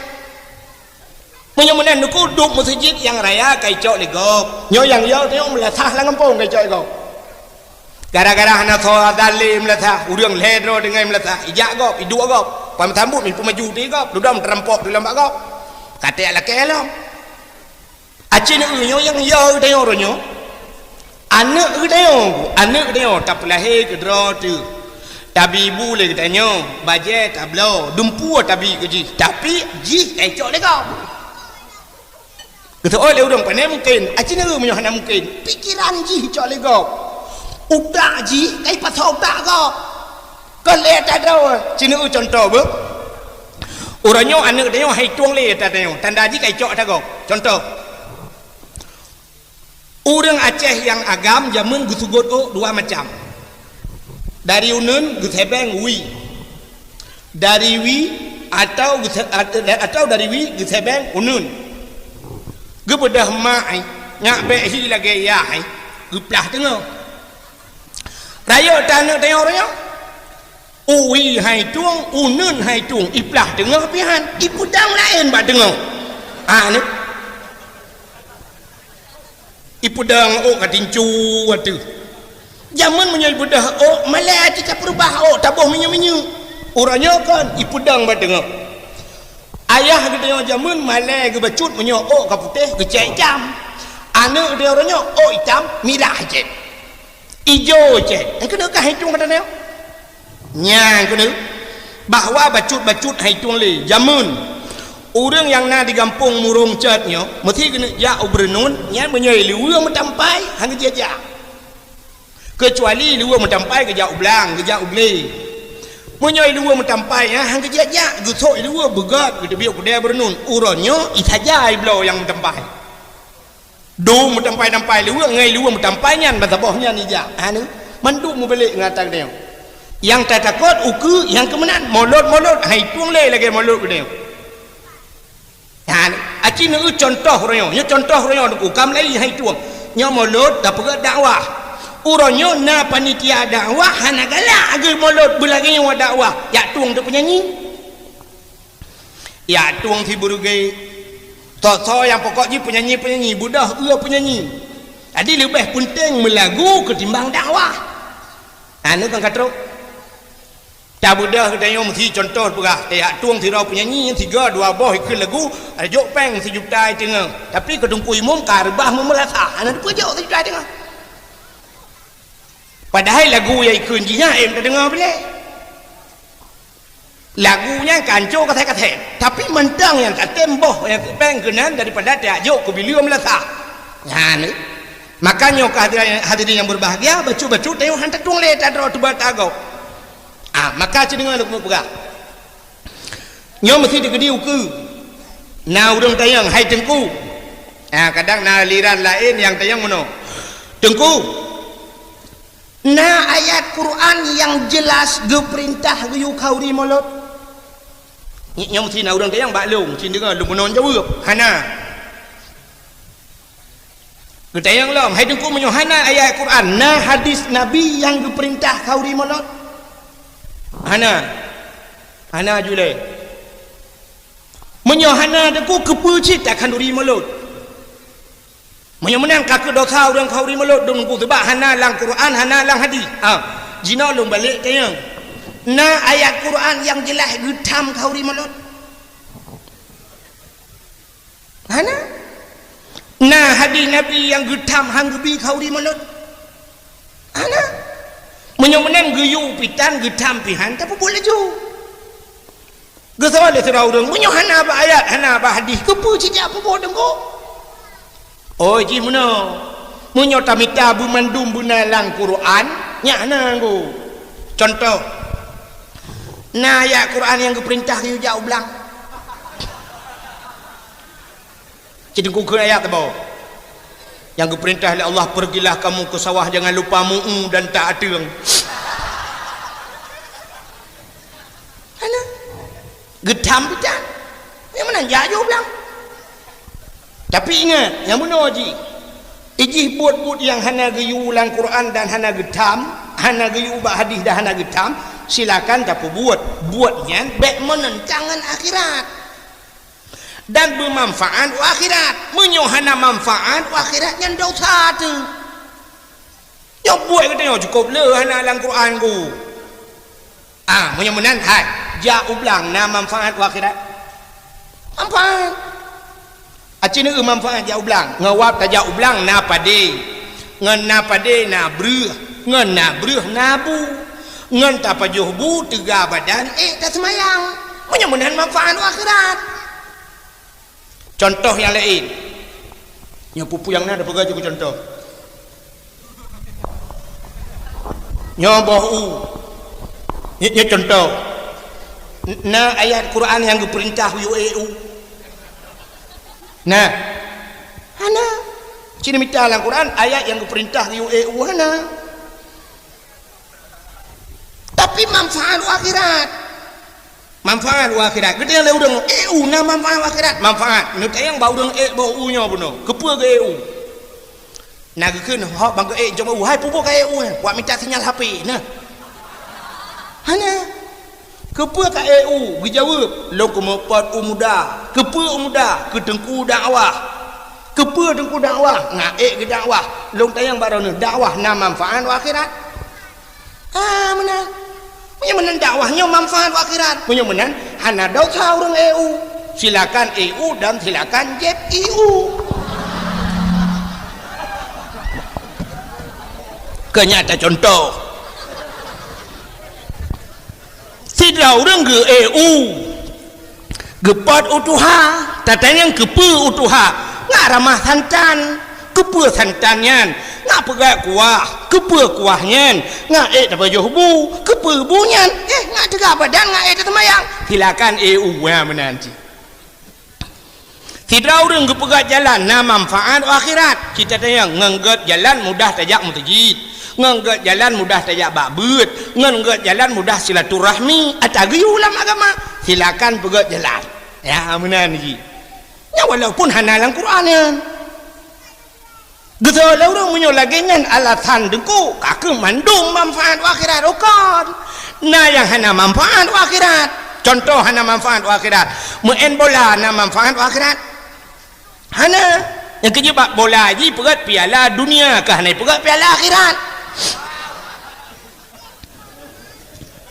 Meunyoe meunan Teungku, duek meuseujid nyang raya ka icok lé gob. Nyoe nyang yo tanyoe meulasah lam gampông ka icok lé gob. Gara-gara hana soe azan lé meulasah, ureuëng lhée droe deungon meulasah, ijak gob, iduek gob. Pameusambuet meupeumaju di gob, ludom teurampok di lambak gob. Ka teuyak lakée lom. Aci neu nyoe nyang yo tanyoe uroe nyoe. Aneuëk geutanyoe, aneuëk geutanyoe tapeulahé keudroe teuh. Tabi bu lé geutanyoe, bajée tabloe, dumpeue tabi keu jih, tapi jih ka icok lé gob. Geuseuôt lé ureuëng pane mungken, aci neu meunyoe hana mungken, pikeran jih icok lé gob. Utak jih ka ipasoe utak gob. Kon lé ata droe, ci neu cuntoh beuh. Uroe nyoe aneuëk tanyoe hai tueng lé ata tanyoe, tanda jih ka icok ata gob. Cuntoh. Ureuëng Aceh nyang agam jameun geuseugot ôk dua macam. Dari uneun geuseubeng wie. Dari wie atawa geuse-, at-, atawa dari wie geuseubeng uneun. Geubeudôh mak ai, nyak bék hi lagée yah ai, geuplah teungoh. Rayeuk tan aneuëk tanyoe uroe nyoe. Wie hai tueng, uneun hai tueng, iplah teungoh pih han, ipeudong laén bak teungoh. Ha, nyoe. Ipeudong ôk ka tincu ateueh. Jameun meunyoe ibeudôh ôk, malée cit tapeurubah ôk, taboh minyeuk-minyeuk. Uroe nyoe kon, ipeudong bak teungoh. Ayah geutanyoe jameun malée geubacut meunyoe ôk ka putéh, geucét itam. Aneuëk geutanyoe uroe nyoe, ôk itam, mirah cit. Ijo cit. Nyang keuneuk ka hai tueng kata nyoe. Nyang keuneuk bahwa bacut-bacut hai tueng lé. Jameun ureuëng nyang na di gampông Murong Cot nyoe, meusi keuneuk jak u Beureunun, nyan meunyoe i luweue meutampai, han geujak-jak. Keucuali i luweue meutampai geujak u Blang, geujak u Glé. Meunyoe i luweue meutampai nyan han geujak-jak, geusok i luweue beugét geuteubiet u keudée Beureunun. Uroe nyoe i saja i bloe nyang meutampai. Dum meutampai-tampai luweue ngon i luweue meutampai nyan ban saboh nyan ijak. Hana, mandum mubalek ngon ata geutanyoe. Nyang tatakot ukeue nyang keu meunan, molot-molot hai tueng lé lagée molot geutanyoe. Hana, aci neu cuntoh uroe nyoe, nyoe cuntoh uroe nyoe Teungku, ka mulai hai tueng. Nyoe molot tapeugét dakwah. Uroe nyoe na panitia dakwah hana galak geu molot beulagée nyoe dakwah, jak tueng teuh peunyanyi. Jak tueng si beureuge. Soe-soe nyang pokok jih peunyanyi-peunyanyi, beudôh eu peunyanyi. Jadi leubeh peunteng meulagu keutimbang dakwah. Hana kan ka trok. Tabeudôh geutanyoe meusi cuntoh peugah, tajak tueng sidroe peunyanyi, sigoe dua boh ikheun lagu, jok péng sijuta i teungoh. Tapi keu Teungku Imum ka reubah meumeulasah, hana teupeujok sijuta i teungoh. Padahai lagu nyang ikheun jih nyan em tadeungoe bilé. Lagu nyan ka ancô kasét-kasét, tapi mantong nyang tatem boh nyang péng keunan daripada tajak jok keu bileue meulasah. Nyan, maka nyoe keuh hadirin, hadirin nyang berbahagia, bacut-bacut tanyoe han tatueng lé ata droe teuba tagob. Ah, maka ci deungoe lôn peugah. Nyoe meusi teukeudi ukeue. Na ureuëng tanyong, "Hai Teungku." Ah, kadang na aliran laén nyang tanyong meunoe. "Teungku, na ayat Quran nyang jeulaih geupeurintah geuyue khauri mulod?" Nyoe meusi na ureuëng tanyong bak lôn, ci deungoe lôn meunoe jaweueb. Hana. Geutanyong lom, hai Teungku, meunyoe hana ayat Quran, na hadis Nabi nyang geupeurintah khanuri mulod? Hana. Hana ju lé. Meunyoe hana, Teungku, keupeue cit takhanuri mulod? Meunyoe meunan ka keuh dosa ureuëng khanuri mulod, Teungku, sabab hana lam Quran, hana lam hadis. Ha, jinoe lôn balek tanyong. Na ayat Quran nyang jeulaih geutham khanuri mulod? Hana. Na hadis Nabi nyang geutham han geubi khanuri mulod? Hana. Meunyoe meunan geuyue pih tan, geutham pih han, tapeubuet laju. Geusoe lé sidroe ureuëng, meunyoe hana bak ayat, hana bak hadis, keupeue cit jak peubuet, Teungku? Oh, jih meunoe. Meunyoe tamita beumandum beuna lam Quran, nyak hana, Teungku. Cuntoh, na ayat Quran nyang geupeurintah geuyue jak u blang. Cit Teungku kheun ayat teuboh. Nyang geupeurintah lé Allah, "Pergilah kamu ke sawah, jangan lupa mu'u dan tak ateueng." Hana. Geutham pih tan. Nyang meunan jak ju u blang. Tapi ingat, nyang meunoe jih. Ijih buet-buet nyang hana geuyue lam Quran dan hana geutham, hana geuyue bak hadis dan hana geutham, silakan tapeubuet. Buet nyan bék meunentang ngon akhirat. Dan beumanfaat u akhirat. Meunyoe hana manfaat u akhirat, nyan dosa teuh. Nyoe buet geutanyoe cukôp le hana lam Quran ku. Ah, meunyoe meunan, hai, jak u blang na manfaat u akhirat? Manfaat. Aci neu manfaat jak u blang. Ngon wab tajak u blang na padé. Ngon na padé na breuh. Ngon na breuh na bu. Ngon tapajoh bu teuga badan ék taseumayang. Meunyoe meunan manfaat u akhirat. Cuntoh nyang laén. Nyoe peue-peue nyang na tapeugah cukôp cuntoh. Nyoe boh u. Nyoe, nyoe cuntoh. N-, na ayat Quran nyang geupeurintah yue ék u? Na. Hana. Cit mita lam Quran ayat nyang geupeurintah yue ék u, hana. Tapi manfaat u akhirat. Manfaat u akhirat. Geutanyong lé ureuëng, "Ék u na manfaat u akhirat?" Manfaat. Neutanyong bak ureuëng ék boh u nyoe bunoe. Keupeue geu ék u? Na geukheun hok bang geu ék jom u, "Hai, peue buet ka ék u, eh? Wak mita sinyal H P na." Hana. Keupeue ka ék u? Geujaweueb, "Lôn keumeupot u muda." Keupeue u muda? Keu teungku dakwah. Keupeue teungku dakwah? Ngat ék geudakwah. Lôn tanyong bak droeneuh, dakwah na manfaat u akhirat? Ah, meunan. Meunyoe meunan dakwah nyoe manfaat u akhirat. Meunyoe meunan hana dosa ureuëng ék u. Silakan ék u dan silakan jieb ék u. Keu nyan tacuntoh. Sidroe ureuëng geu ék u. Geupot u tuha, tatanyong keupeue u tuha, ngat ramah santan. Keupeue santan nyan? Ngat peugöt kuah. Keupeue kuah nyan? Ngat ék tapajoh bu. Keupeue bu nyan? Eh, ngat teuga badan, ngat ék taseumayang. Silakan ék u, ha, meunan cit. Sidroe ureuëng geupeugöt jalan na manfaat u akhirat. Cit tatanyong, ngon göt jalan mudah tajak meuseujid. Ngon göt jalan mudah tajak bak beuet, ngon göt jalan mudah silaturahmi, ata geuyue lam agama, silakan peugöt jalan. Ya, meunan jih. Nyan walaupun hana lam Quran nyan. Geusoe lé ureuëng meunyoe lagée nyan alasan deungku, ka keuh mandum manfaat u akhirat, bukon. Na nyang hana manfaat u akhirat. Cuntoh hana manfaat u akhirat. Meu'en bola na manfaat u akhirat? Hana. Nyang keujeuet bak bola jih peugöt piala dunia, ka hana peugöt piala akhirat.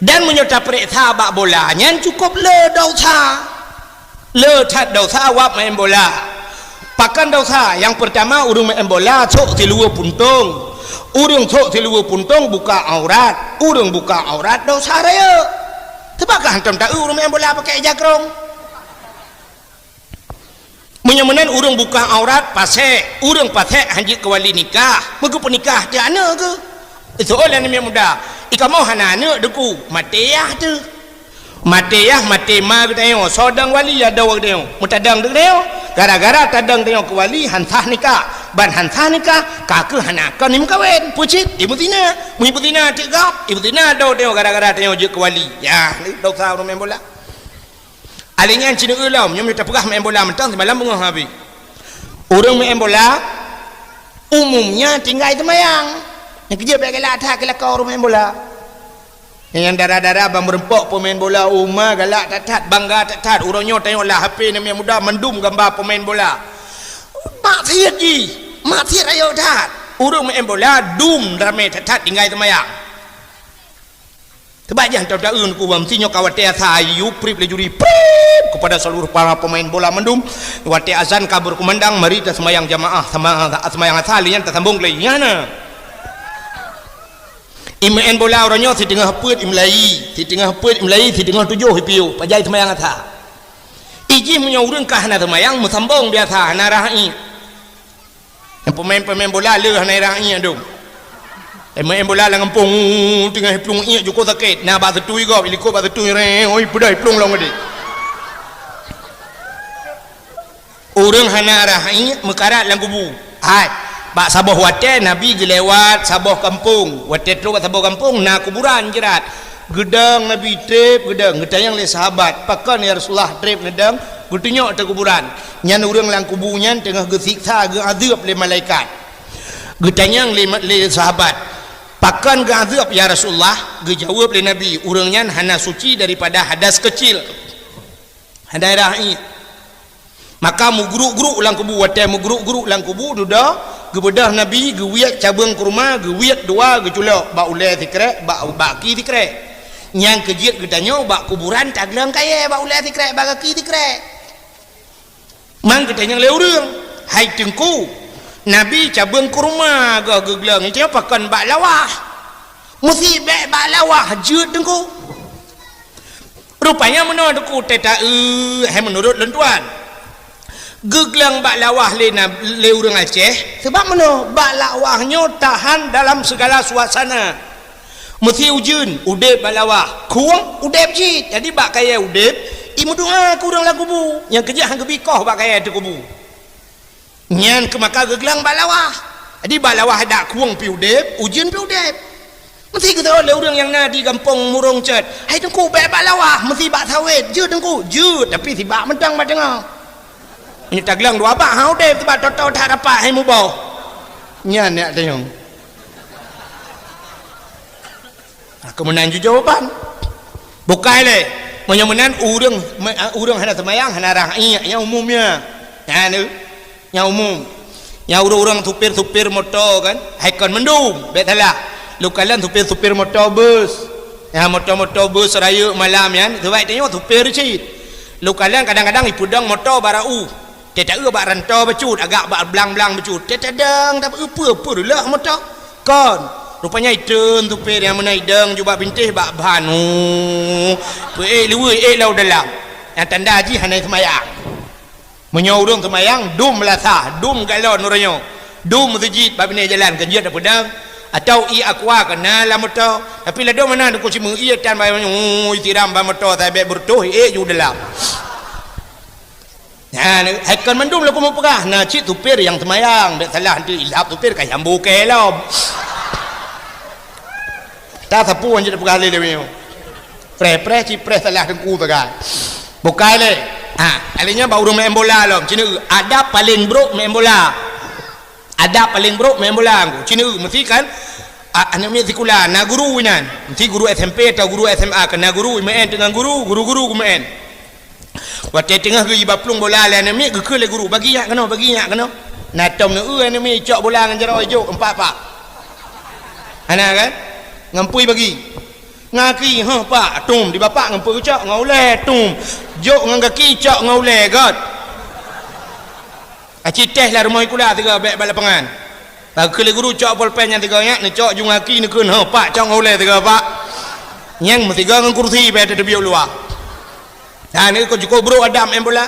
Dan meunyoe tapeuriksa bak bola nyan cukôp le dosa. Le that dosa wab maén bola. Pakon dosa? Nyang peurtama, ureuëng maén bola sôk siluweue puntông. Ureuëng sôk siluweue puntông buka aurat. Ureuëng buka aurat dosa rayeuk. Teuba ka hantom taeu ureuëng maén bola pakai ija krông. Meunyoe meunan ureuëng buka aurat pasék, ureuëng pasék hanjeuet keu wali nikah, meugeupeunikah teuh aneuëk geuh. Soe lé aneuk muda, "I kamoe hana aneuëk deungku, maté yah teuh." Maté yah, maté ma geutanyoe, soe dong wali adoe geutanyoe, meutadong geutanyoe. Gara-gara tadong tanyoe keu wali han sah nikah, ban han sah nikah, ka keuh hana kon imeukawen, peue cit? Imeuzina. Meunyoe imeuzina cit gob, imeuzina adoe tanyoe gara-gara tanyoe jeuet keu wali. Yah, dosa ureuëng maén bola. Aléh nyan ci neueu lom, nyoe tapeugah maén bola mantong simalam beungoh habéh. Ureuëng maén bola, Umumnya tinggai seumayang. Nyang keujeuet bèk galak that keu lakoe ureueng main bola. Nyang dara-dara ban meureumpok peumain bola uma galak that-that, bangga that-that. Uroe nyoe tanyoe lam H P aneuk muda mandum gamba peumain bola. Maksiet jih, maksiet rayeuk that. Ureueng main bola dum ramé that-that tinggai seumayang. Teubajah taeu-taeu ku bang, sinyoe ka watèe asa, yue prip lé juri, prip kepada seluruh para pemain bola mandum. Watèe azan ka berkumandang, mari taseumayang jamaah, sama, seumayang asa, lheuh nyan tasambong lé nyan na. Imeu'en bola uroe nyoe siteungoh peuet imulai, siteungoh peuet imulai, siteungoh tujoh ipiôh, pajan seumayang asa. Ijih meunyoe ureueng ka hana seumayang, meusambong biasa, hana rhah iék. Peumain-peumain bola le hana rhah iék dum. Peumain bola lam gampông, teungoh iplueng iék jukôh sakét. Na bak seutui gob, ilikot bak seutui, reng, oi, peudai plueng lom geude. Ureueng hana rhah iék meukarat lam kubu. Hai, bak saboh watèe Nabi geulewat saboh gampông. Watèe trok bak saboh gampông na kuburan jeurat. Geudong Nabi trép, geudong, geutanyong lé sahabat, "Pakon ya Rasulullah trép neudong?" Geutunyok ateueh kuburan. Nyan ureueng lam kubu nyan teungoh geusiksa, geuazeub lé malaikat. Geutanyong lé, lé sahabat, "Pakon geuazeub ya Rasulullah?" Geujaweueb lé Nabi, "Ureueng nyan hana suci daripada hadas keucil." Hana rhah iék. Maka meugruk-gruk lam kubu, watèe meugruk-gruk lam kubu, dudoe, geubeudôh Nabi, geuwiet cabeueng kurma, geuwiet dua, geuculok bak ulèe sikrek, bak, bak gaki sikrek. Nyang keujeuet geutanyoe bak kuburan tagleueng kayèe bak ulèe sikrek, bak gaki sikrek. Man geutanyong lé ureueng, "Hai Teungku, Nabi cabeueng kurma goh geugleueng, nyoe pakon bak lawah?" "Meusi bèk bak lawah jeuet, Teungku." Rupanya meunoe Teungku, teuta-eu hai meunurot lôn tuan. Geugleueng bak lawah lé na-, lé ureueng Aceh, seubab meunoe, bak lawah nyoe tahan dalam segala suasana. Meusi ujeuen, udép bak lawah, khueng, udép cit. Jadi bak kayèe udép, imeudoa keu ureueng lam kubu. Nyang keujeuet han geubi koh bak kayèe ateueh kubu. Nyan keuh maka geugleueng bak lawah. Jadi bak lawah dak khueng pih udép, ujeuen pih udép. Meusi geutawök lé ureueng nyang na di gampông Murong Cot, "Hai Teungku, bèk bak lawah, meusi bak sawét." "Jeuet Teungku." "Jeuet, tapi sibak mantong bak teungoh." Meunyoe tagleueng dua bak, han udép, sibak toto that rapat, hai muboh. Nyan jak tanyong. Aku meunan ju jawaban. Bukai lé. Meunyoe meunan ureueng, me-, ureueng hana seumayang, hana rhah iék, nyang umum nyan. Nyan, nyang umum. Nyang ureueng-ureueng supir-supir moto kan, hai kon mandum, bèk salah. Lôn kalon supir-supir moto bus. Nyang moto-moto bus rayeuk malam nyan, seubab tanyoe supir cit. Lôn kalon kadang-kadang ipeudong moto bak rot u. Teuta-eu bak rantô bacut, agak bak blang-blang bacut. Teuta-dong, tapi peue-peue reuloh moto. Kon. Rupanya itreun supir nyang meunan idong ju bak bintéh bak ban. Oh. Peuék luweue, ék lam dalam. Nyang tanda jih hana seumayang. Meunyoe ureueng seumayang, dum meulasah, dum galon uroe nyoe. Dum meuseujid bak binéh jalan, kan jeuet tapeudong. Atawa ié aqua ka na lam moto. Tapi ladôm meunan Teungku, simeue ié tan bak, oh, isiram bak moto, sabé beureutoh, ék ju dalam. Nyan, hai kon mandum lakoe meupeugah, na cit supir nyang seumayang, bèk salah, nanti ilhab supir ka jambu keu lom. Tasapeue nyang jeuet peugah lé lewat nyoe. Preh-preh, ci preh salah teungku sagai. Bukai lé. Ha, alèh nyan bak ureueng main bola lom. Cina, adab paleng brok main bola. Adab paleng brok main bola. Cina, meusti kan, a-, aneuk miet sikula, na guru inan. Meusti guru S M P atau guru S M A, keu na guru, imeu'en teungoh guru, guru-guru geumeu'en. Watèe teungoh geuiba plueng bola lé aneuk miet, geukheun lé guru, "Bagi nyak keunoe, bagi nyak keunoe." Na tom neu-eu aneuk miet icok bola ngon jaroe ijok, empat pak. Hana kan? Ngon peue bagi? Ngon gaki, "Huh, pak, tum." Di bapak ngon peue geucok? Ngon ulèe, tum. Jok ngon gaki, cok ngon ulèe, göt. Aci teh lam rumoh sikula sigoe bèk bak lapangan. Geukheun lé guru cok polpen nyan sigoe nyak, neucok ju ngon gaki, neukheun, "Huh, pak, cok ngon ulèe sigoe, pak." Nyang meusigoe ngon kursi bèk teubiet luwa. Ha, nyoe ka cukup brok adab main bola.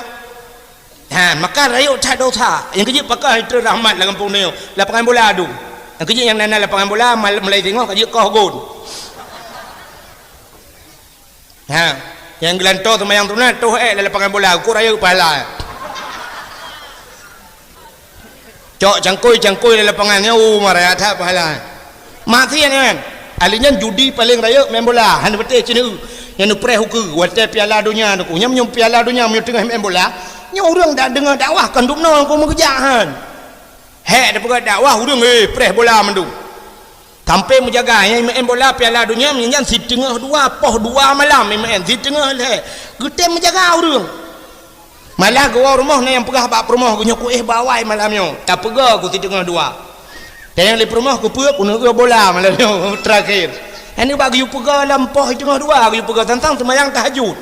Ha, maka rayeuk that dosa. Nyang keujeuet pakon itrön rahmat lam gampông nyoe. Lapangan bola adu. Nyang keujeuet nyang na, na lapangan bola, mal-, mulai singoh ka jeuet koh gon. Ha, nyang geulantoe seumayang sunat, toh ék lam lapangan bola, ukur rayeuk pahala. Cok cangkôi-cangkôi lam lapangan nyan, oh, maraya that pahala. Maksiat nyan. Ahli nyan judi paleng rayeuk main bola, hana patéh cit neu. Nyan neupreh ukeue, watèe piala donya nyoe. Nyan meunyoe piala donya meunyoe teungoh main bola, nyoe ureueng dak deungoe dakwah kon dum nyoe, kon meukeujak han. Hék tapeugah dakwah ureuëng, eh, preh bola mandum. Sampai meujaga nyang meu'en bola Piala Dunia nyan siteungoh dua, poh dua malam meu'en, siteungoh lhée. Geutem meujaga ureuëng. Malah geuwoe rumoh na nyang peugah bak peurumoh geuh nyoe, "Kuéh bawai malam nyoe, tapeugah ku siteungoh dua." Tanyong lé peurumoh, "Keupeue?" "Kuneuëk bola malam nyoe terakhir." Nyan bak geuyue peugah lam poh siteungoh dua geuyue peugah teuntang seumayang tahajud.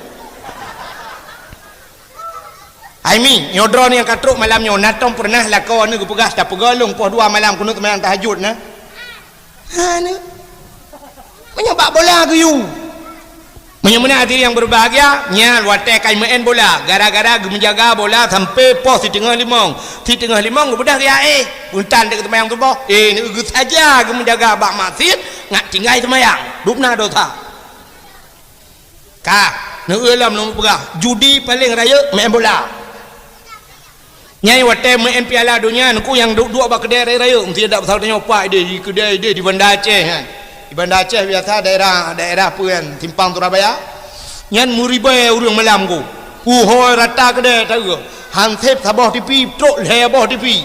Hai mi, nyoe droeneuh nyang ka trok malam nyoe, na tom peureunah lakoe neuh geupeugah, "Tapeugah lôn poh dua malam kuneuëk seumayang tahajud na." Hana. Meunyoe bak bola geuyue. Meunyoe meunan hadirin nyang berbahagia, nyan watée kai meu'en bola, gara-gara geumeujaga bola sampai poh siteungoh limong. Siteungoh limong geubeudôh geuyaéh, beuntan dek seumayang suboh. Eh, neugeue saja geumeujaga bak masjid, ngat tinggai seumayang. Dubna dosa. Ka, neueu lom lôn peugah, judi paleng rayeuk meu'en bola. Nyang watée meu'en Piala Dunia, nyoe nyang duek-duek bak keudée rayeuk-rayeuk, meusti dak pasal tanyoe pak ideh, di keudée ideh di Banda Aceh nyan. Di Banda Aceh biasa daerah, daerah peue nyan, Simpang Surabaya. Nyan meuribée ureuëng malam ku. Uhôi rata keudée taeu. Hanseb saboh tipi, trok lhée boh tipi.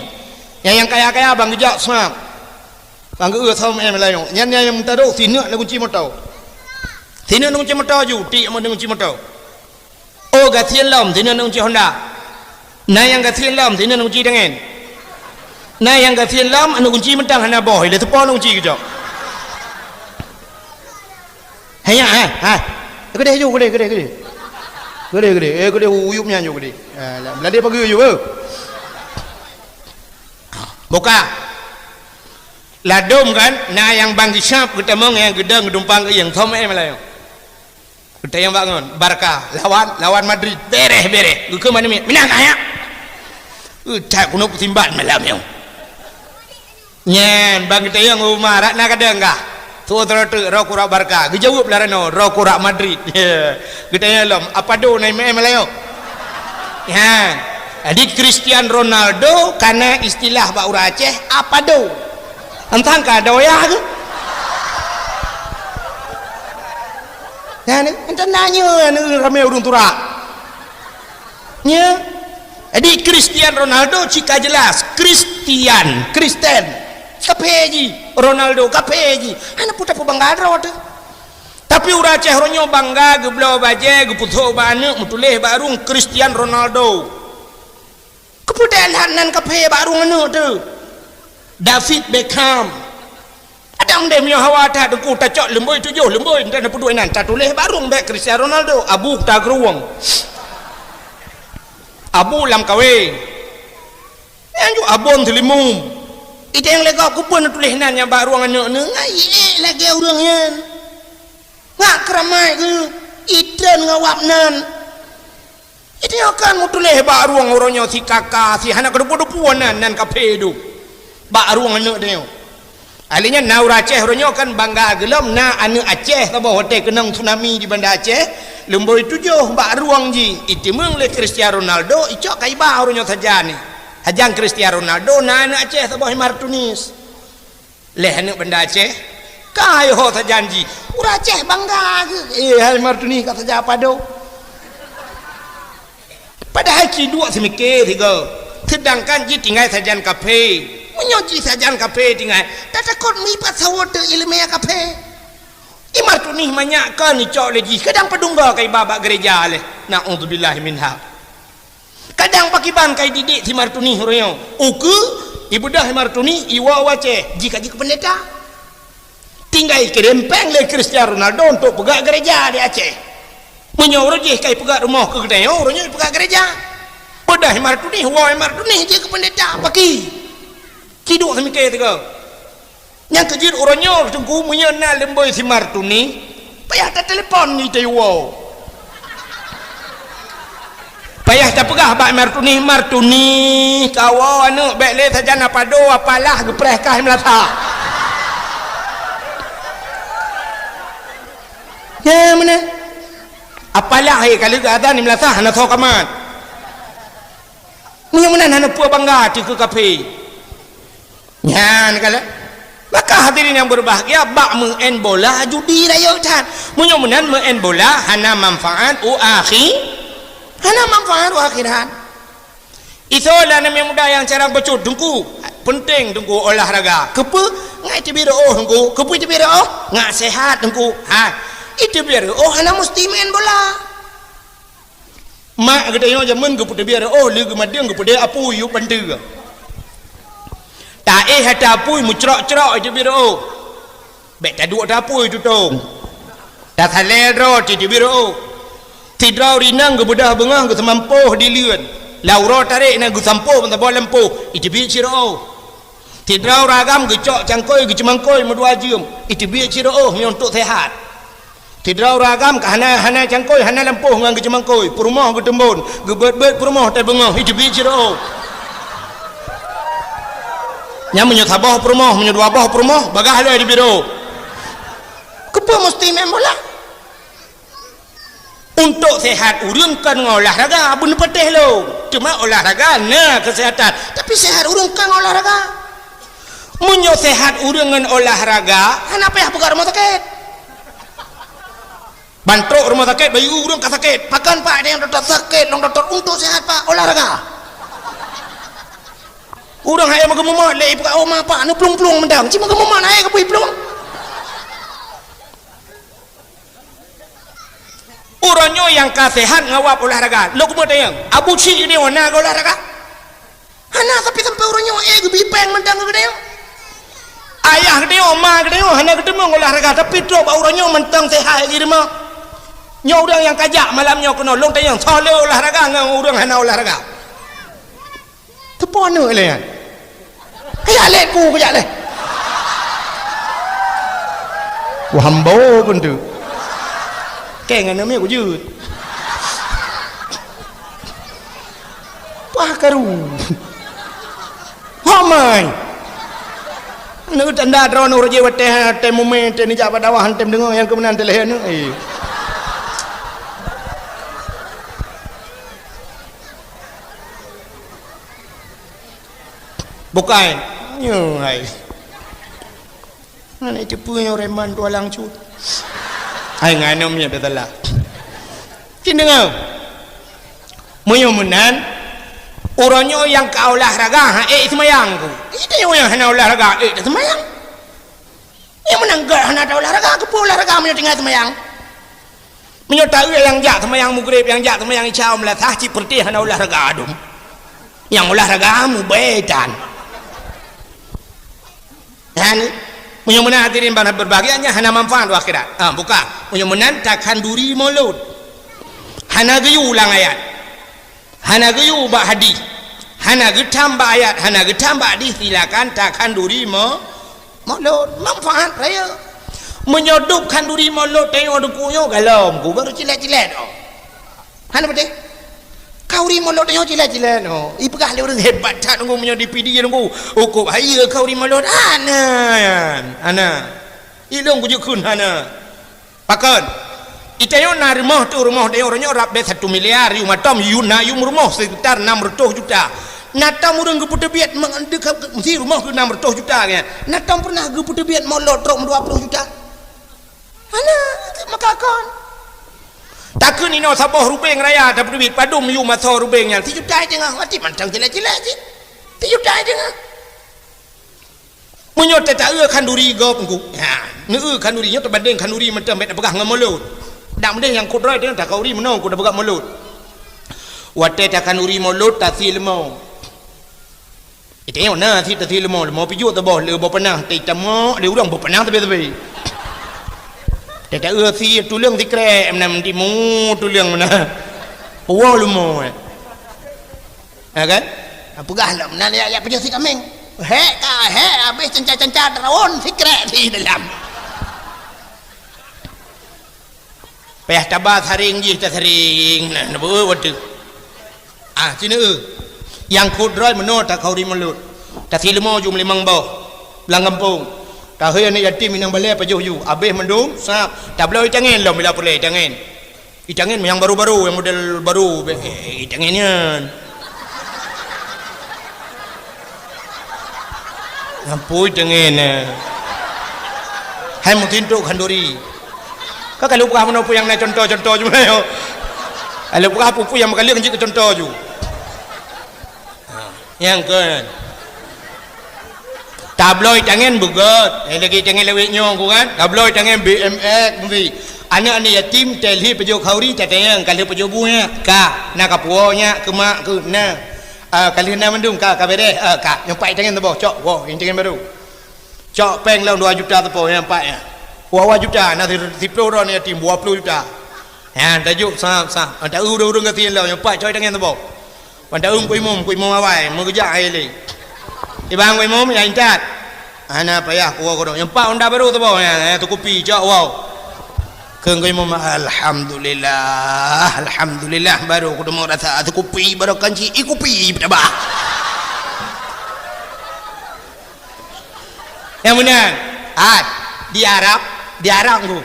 Nyang, nyang kaya-kaya ban geujak snap. Ban geueu som eh meulayeue. Nyan nyang meutadok sineuk na gunci moto. Sineuk na gunci moto ju, tiek mo na gunci moto. Oh, gasien lom, sineuk na gunci Honda. Na nyang gasien lom, sineuk na gunci tangen. Na nyang gasien lom, na gunci mantong hana boh, ilée teupon na gunci keucok. Hanya, ha, ha. Keudeh ju, keudeh, keudeh, keudeh. Keudeh, keudeh. Eh, keudeh uyup nyan ju, keudeh. Ah, lam, ladeh pagi ju, eh. Buka. Ladom kan, na nyang ban geusab geutamong nyang geudong geudumpang geuieng, som eh meulayeue. Geutanyong bak ngon, Barca lawan, lawan Madrid. Bereh, bereh. Geukheun manumiet, "Meunan ayah." Eh, that keunoe peusimbat malam nyoe. Nyan, ban geutanyong Umar, "Rak na kadang kah?" Tuwoe teureutek, "Roh kurak Barca." Geujaweueb lah rano, "Roh kurak Madrid." Geutanyong lom, "Apa do na imeu'en meulayeue?" Nyan. Jadi Cristiano Ronaldo kana istilah bak ureuëng Aceh, "Apa do?" Entang ka doya tu. Nyan, entang nanya anu ramé ureuëng turak. Nya. Jadi Cristiano Ronaldo cika jelas, Kristian, Kristen. Kaphé ji, Ronaldo kaphé ji. Hana peue tapeubangga droe teuh. Tapi ureuëng Aceh uroe nyoe bangga geubloe bajée, geupeusok bak aneuëk, meutuléh bak rueng Cristiano Ronaldo. Keupeue that nan kaphé bak rueng aneuëk teuh? David Beckham. Ada mdeh meunyoe hawa that teungku tacok leumboi tujoh leumboi, entah na peuduek nan, tatuléh bak rueng bék Cristiano Ronaldo, abu ta keurueng. Abu lam kawé. Nyang ju abon teulimum. Ita nyang lego keupeue neutuléh nan nyang bak rueng aneuëk neuh, ngai ék lagée ureuëng nyan. Ngak keuramai geuh, itreun ngon awak nan. Ita nyoe kan meutuléh bak rueng uroe nyoe si kaka, si hana keudeupu-deupu nan, nan kaphé duek. Bak rueng aneuëk tanyoe. Ahli nyan na ureuëng Aceh uroe nyoe kan bangga geulom na aneuëk Aceh saboh watée keunong tsunami di Banda Aceh, leumboi tujoh bak rueng jih, iteumeung lé Cristiano Ronaldo, icok kaiba uroe nyoe sajan ni. Sajan Cristiano Ronaldo na aneuëk Aceh saboh Imar Tunis. Leh aneuëk Banda Aceh, ka yoh sajan jih. Ureuëng Aceh bangga geuh. Eh, hai Imar Tunis ka sajan Apa do. Padahai ci duek seumike sigoe. Seudangkan jih tinggai sajan kaphé. Meunyoe jih sajan kaphé tinggai, tatakot meuipat sawoe teuh iéleumé kaphé. Imar Tunis manyak kon icok lé jih, kadang padungga kaiba bak geureja leh. Na'udzubillahi minha. Kadang pakiban kai didik si Imar Tunis uroe nyoe. Ukeue, ibeudôh Imar Tunis, iwoe u Aceh, jih ka jeuet keu peundeta. Tinggai kirém péng lé Cristiano Ronaldo untuk peugah geureja di Aceh. Meunyoe uroe jih kai peugah rumoh keu geutanyoe, uroe nyoe peugah geureja. Beudôh Imar Tunis, woe Imar Tunis jeuet keu peundeta, paki. Ci duek seumike sigoe. Nyang keujeuet uroe nyoe teungku meunyoe na leumboi si Imar Tunis, payah tatelepon di tayue woe. Payah tapeugah bak Imar Tunis, "Imar Tunis, kawoe aneuëk bék lé sajan Apa do, apalah geupreh kah i meulasah." Nya meunan. Apalah, eh, ka lheueh geuazan i meulasah hana soe kamat. Meunyoe meunan hana peue bangga ateueh keu kaphé. Nyan kalon. Maka hadirin yang berbahagia, bak meu'en bola judi rayeuk that. Meunyoe meunan meu'en bola hana manfaat u akhi-, hana manfaat u akhirat. Isoe lah aneuk muda nyang carang bacut, teungku. Peunteng Teungku olahraga. Keupeue? Ngat iteubiet reuôh Teungku. Keupeue iteubiet reuôh? Ngat seuhat Teungku. Ha. Iteubiet reuôh hana musti main bola. Mak geutanyoe jameun geupeuteubiet reuôh, lheueh geumadeueng geupeudeh apui yub panteue. Taéh ata apui meucrok-crok iteubiet reuôh. Bèk taduek ata apui tutong. Tasalèe droe iteubiet reuôh. Sidroe ureueng inong geubeudoh beungoh geuseumampôh di leuen. Lam uroe tarek na geusampôh ban saboh lampôh, iteubiet cit reuôh. Sidroe ureueng agam geucok cangkôi geuceumangkôi meudua jeuem, iteubiet cit reuôh meunyoe untuk seuhat. Sidroe ureueng agam ka hana, hana cangkôi, hana lampôh ngon geuceumangkôi, peurumoh geuteumbon, geubeuet-beuet peurumoh tai beungoh, iteubiet cit reuôh. Nyan meunyoe saboh peurumoh, meunyoe dua boh peurumoh, bagaih lé di biro. Keupeue musti main bola? Untuk seuhat ureueng kon ngon olahraga, beuneupatéh lôn. Cuma olahraga na keuseuhatan, tapi seuhat ureueng kon ngon olahraga. Meunyoe seuhat ureueng ngon olahraga, hana payah peugah rumoh sakét. Ban trok rumoh sakét, bayeue ureueng ka sakét. Pakon, Pak, nyang dokto sakét, lôn dokto untuk seuhat, Pak, olahraga. Ureueng hai meugeumumot lé ipeugah, "Oh, ma, Pak, neuplueng-plueng mantong." Cit meugeumumot hai keupeue plueng. Uroe nyoe nyang ka seuhat ngon wab olahraga. Lôn keumeung tanyong, Abu Syik nyoe na geuolahraga? Hana, tapi sampoe uroe nyoe, eh, geubi péng mantong keu geutanyoe. Ayah geutanyoe, ma geutanyoe hana geuteumeung olahraga, tapi trok bak uroe nyoe mantong seuhat jih rumoh. Nyoe ureueng nyang ka jak malam nyoe keunoe, lôn tanyong, soe le olahraga ngon ureueng hana olahraga? Teupeue aneuk lé nyan? Kajak lé ku, kajak lé. Wah, hambo pun tu. Keng aneuk miet kujeuet. Pah karu. Hok mai. Aneuk tanda droeneuh rajin watèe, watèe mumè, watèe neujak bak dakwah, watèe meudeungoe nyang keu meunan teuh lhèe aneuk, eh. Bukai. Nyoe hai. Hana teupeue nyoe reman dua langsung. Hai ngan nyoe miet beutala. Cit deungoe. Meunyoe meunan, uroe nyoe nyang ka olahraga, ha, ék seumayang ku. Ita nyoe nyang hana olahraga, ék seumayang. Nyang meunan gèt hana taolahraga, keupeue olahraga meunyoe tinggai seumayang? Meunyoe taeu nyang jak seumayang Maghrib, nyang jak seumayang Isya, meulasah cit peureuteh hana olahraga dum. Nyang olahraga mubèe tan. Nyan, meunyoe meunan hadirin bak berbahagia nyan hana manfaat u akhirat. Ah, buka. Meunyoe meunan takhanduri mulod. Hana geuyue ulang ayat. Hana geuyue bak hadih. Hana geutam bak ayat, hana geutam bak hadih, silakan takhanduri mo-, mulod. Manfaat rayeuk. Meunyoe dub khanduri mulod tanyoe deuku nyoe galom ku baru cilet-cilet oh. Hana beutôi? Khanduri mulod tanyoe cilet-cilet oh. Ipeugah lé ureueng hebat that nunggu meunyoe di P D nunggu. Ukub hai khanduri mulod hana. Hana. Ilong kujukun hana. Pakon? Itanyoe na rumoh tu, rumoh tanyoe uroe nyoe rab bèe satu miliar, yum atom, yum na yum rumoh sekitar enam ratus juta. Na tom ureueng geupeuteubiet meudeukab meusi rumoh keu enam ratus juta nyan. Na tom pernah geupeuteubiet mulod trok dua puluh juta. Hana, maka kon. Takheun inoe saboh rubeng raya tapeuteubiet padum yum asoe rubeng nyan. Sijuta teungoh, mati mantong cilek-cilek cit. Sijuta teungoh. Meunyoe tataeu khanduri gob engku, ha, neueu khanduri nyoe teubandeng khanduri mantong bèk tapeugah ngon mulod. Dak meudeh nyang kudroe teuh takhanduri meunoe ku tapeugah mulod. Watèe takhanduri mulod tasie leumo. Iteuh na sie tasie leumo, leumo pijuet saboh le boh panah, teutamok lé ureueng boh panah sabe-sabe. Tataeu sie tuleueng sikrek meunan timu tuleueng meunan. Puwoe leumo, eh. Ha kan? Peugah lom, na jak, jak peujeuet sie kaméng. Hék ka, hék, habéh cenca-cenca teurawon sikrek di dalam. Payah taba saring jih tasaring, nah, na beu watèe. Ah, sinoe. Nyang kudroe meunoe takhanduri mulod. Tasie leumo ju meulimong boh. Lam gampông. Tahôi aneuk yatim inong balè pajoh ju. Habéh mandum, sab. Tabloe itangen lom bila pulèe itangen. Itangen nyang baru-baru, nyang model baru, be-, eh, itangen nyan. Ampui itangen, eh. Hai meutintok khanduri. Ka kalau peugah meunoe peue nyang na contoh-contoh ju meunoe. Kalau peugah peue-peue nyang meukaleueng jeuet keu contoh ju. Ha, nyang kon. Tabloe tangen beugöt. Eh, lagèe tangen lawét nyoe ku kan. Tabloe tangen B M X meusi. Aneuk-aneuk yatim, teuh lheuh pajoh khauri, tatanyong, ka lheuh pajoh bu nyak? Ka. Na kapuwoe nyak keu mak keuh? Na. Ah, ka lheuh na mandum, ka, ka beres. Ah, ka. Nyoe pat tangen saboh, cok. Woe, tangen barô. Cok péng lom dua juta sapo, nyan pat nyan. Dua juta, na si-, siploh droe yatim, dua ploh juta. Nyan, tajok sah, sah. Ata ureueng-ureueng gasien lom, nyan pat cok tangen sapo. Pada eum ku imum, ku imum awai, meugeujak hai lé. Ibang ku imum, ya intat. Hana payah ku woe keudroe. Nyan pat honda barô saboh, ya, ya, sikupi, cok woe. Kheun ku imum, "Alhamdulillah, alhamdulillah, barô kudeungoe rasa sikupi, barô kanci, ikupi, beutaba." Nyang meunan, hai, di Arab, di Arab tu.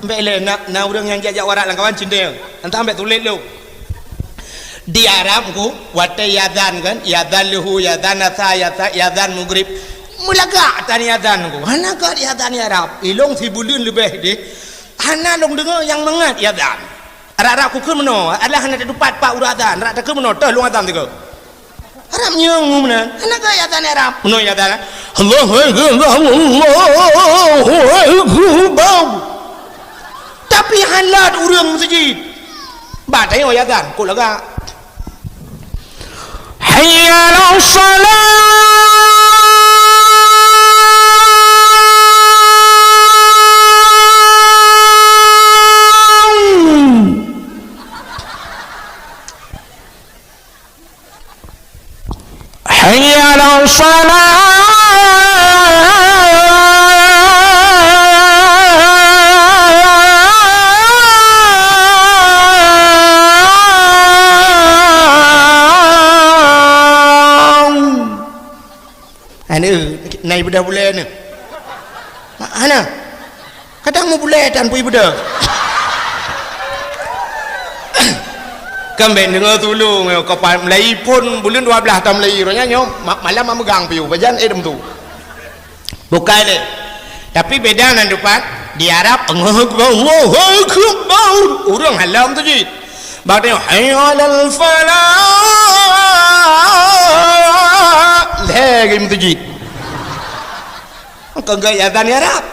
Ambek lé na, na ureueng nyang jak-jak warak lam kawan cindeng. Entah ambek tuléh lom. Di Arab tu, watèe yadzan kan, yadzan luhu, yadzan asa, yasa-, yadzan mugrib. Meulagak tan yadzan tu. Hana ka yadzan di Arab. Ilong sibuleuen leubeh deh. Hana lôn deungoe nyang mangat yadzan. Arak-arak kukheun meunoe, alah hana tatupat pat uroe adzan, arak takheun meunoe, teuh lôn adzan sigoe. Arab nyang meunan, hana ka yadzan Arab. Meunoe yadzan, Allahu Akbar, Allahu Akbar. Tapi hana ureueng meuseujid. Bah tanyoe yadzan, kok lagak. Hayya 'alas shalah. Hayya 'alas shalah. Aneuk, na ibeudôh bulèe nyoe? Hana. Kadang meubulèe tan peue ibeudôh. Kan bèk deungoe tulông, nyoe ka pat meulayi phôn buleuen dua blaih tameulayi, roh nyan nyoe ma-, malam meumeugang piôh, pajan eh dum tu. Bukai lé. Tapi beda nan dupat, di Arab, Allahu Akbar, Allahu Akbar. Ureueng halom tu jih. Bak tengok, "Hayya 'alal falah." Lhèe geuh meuteujid. Kon geuh azan di Arab.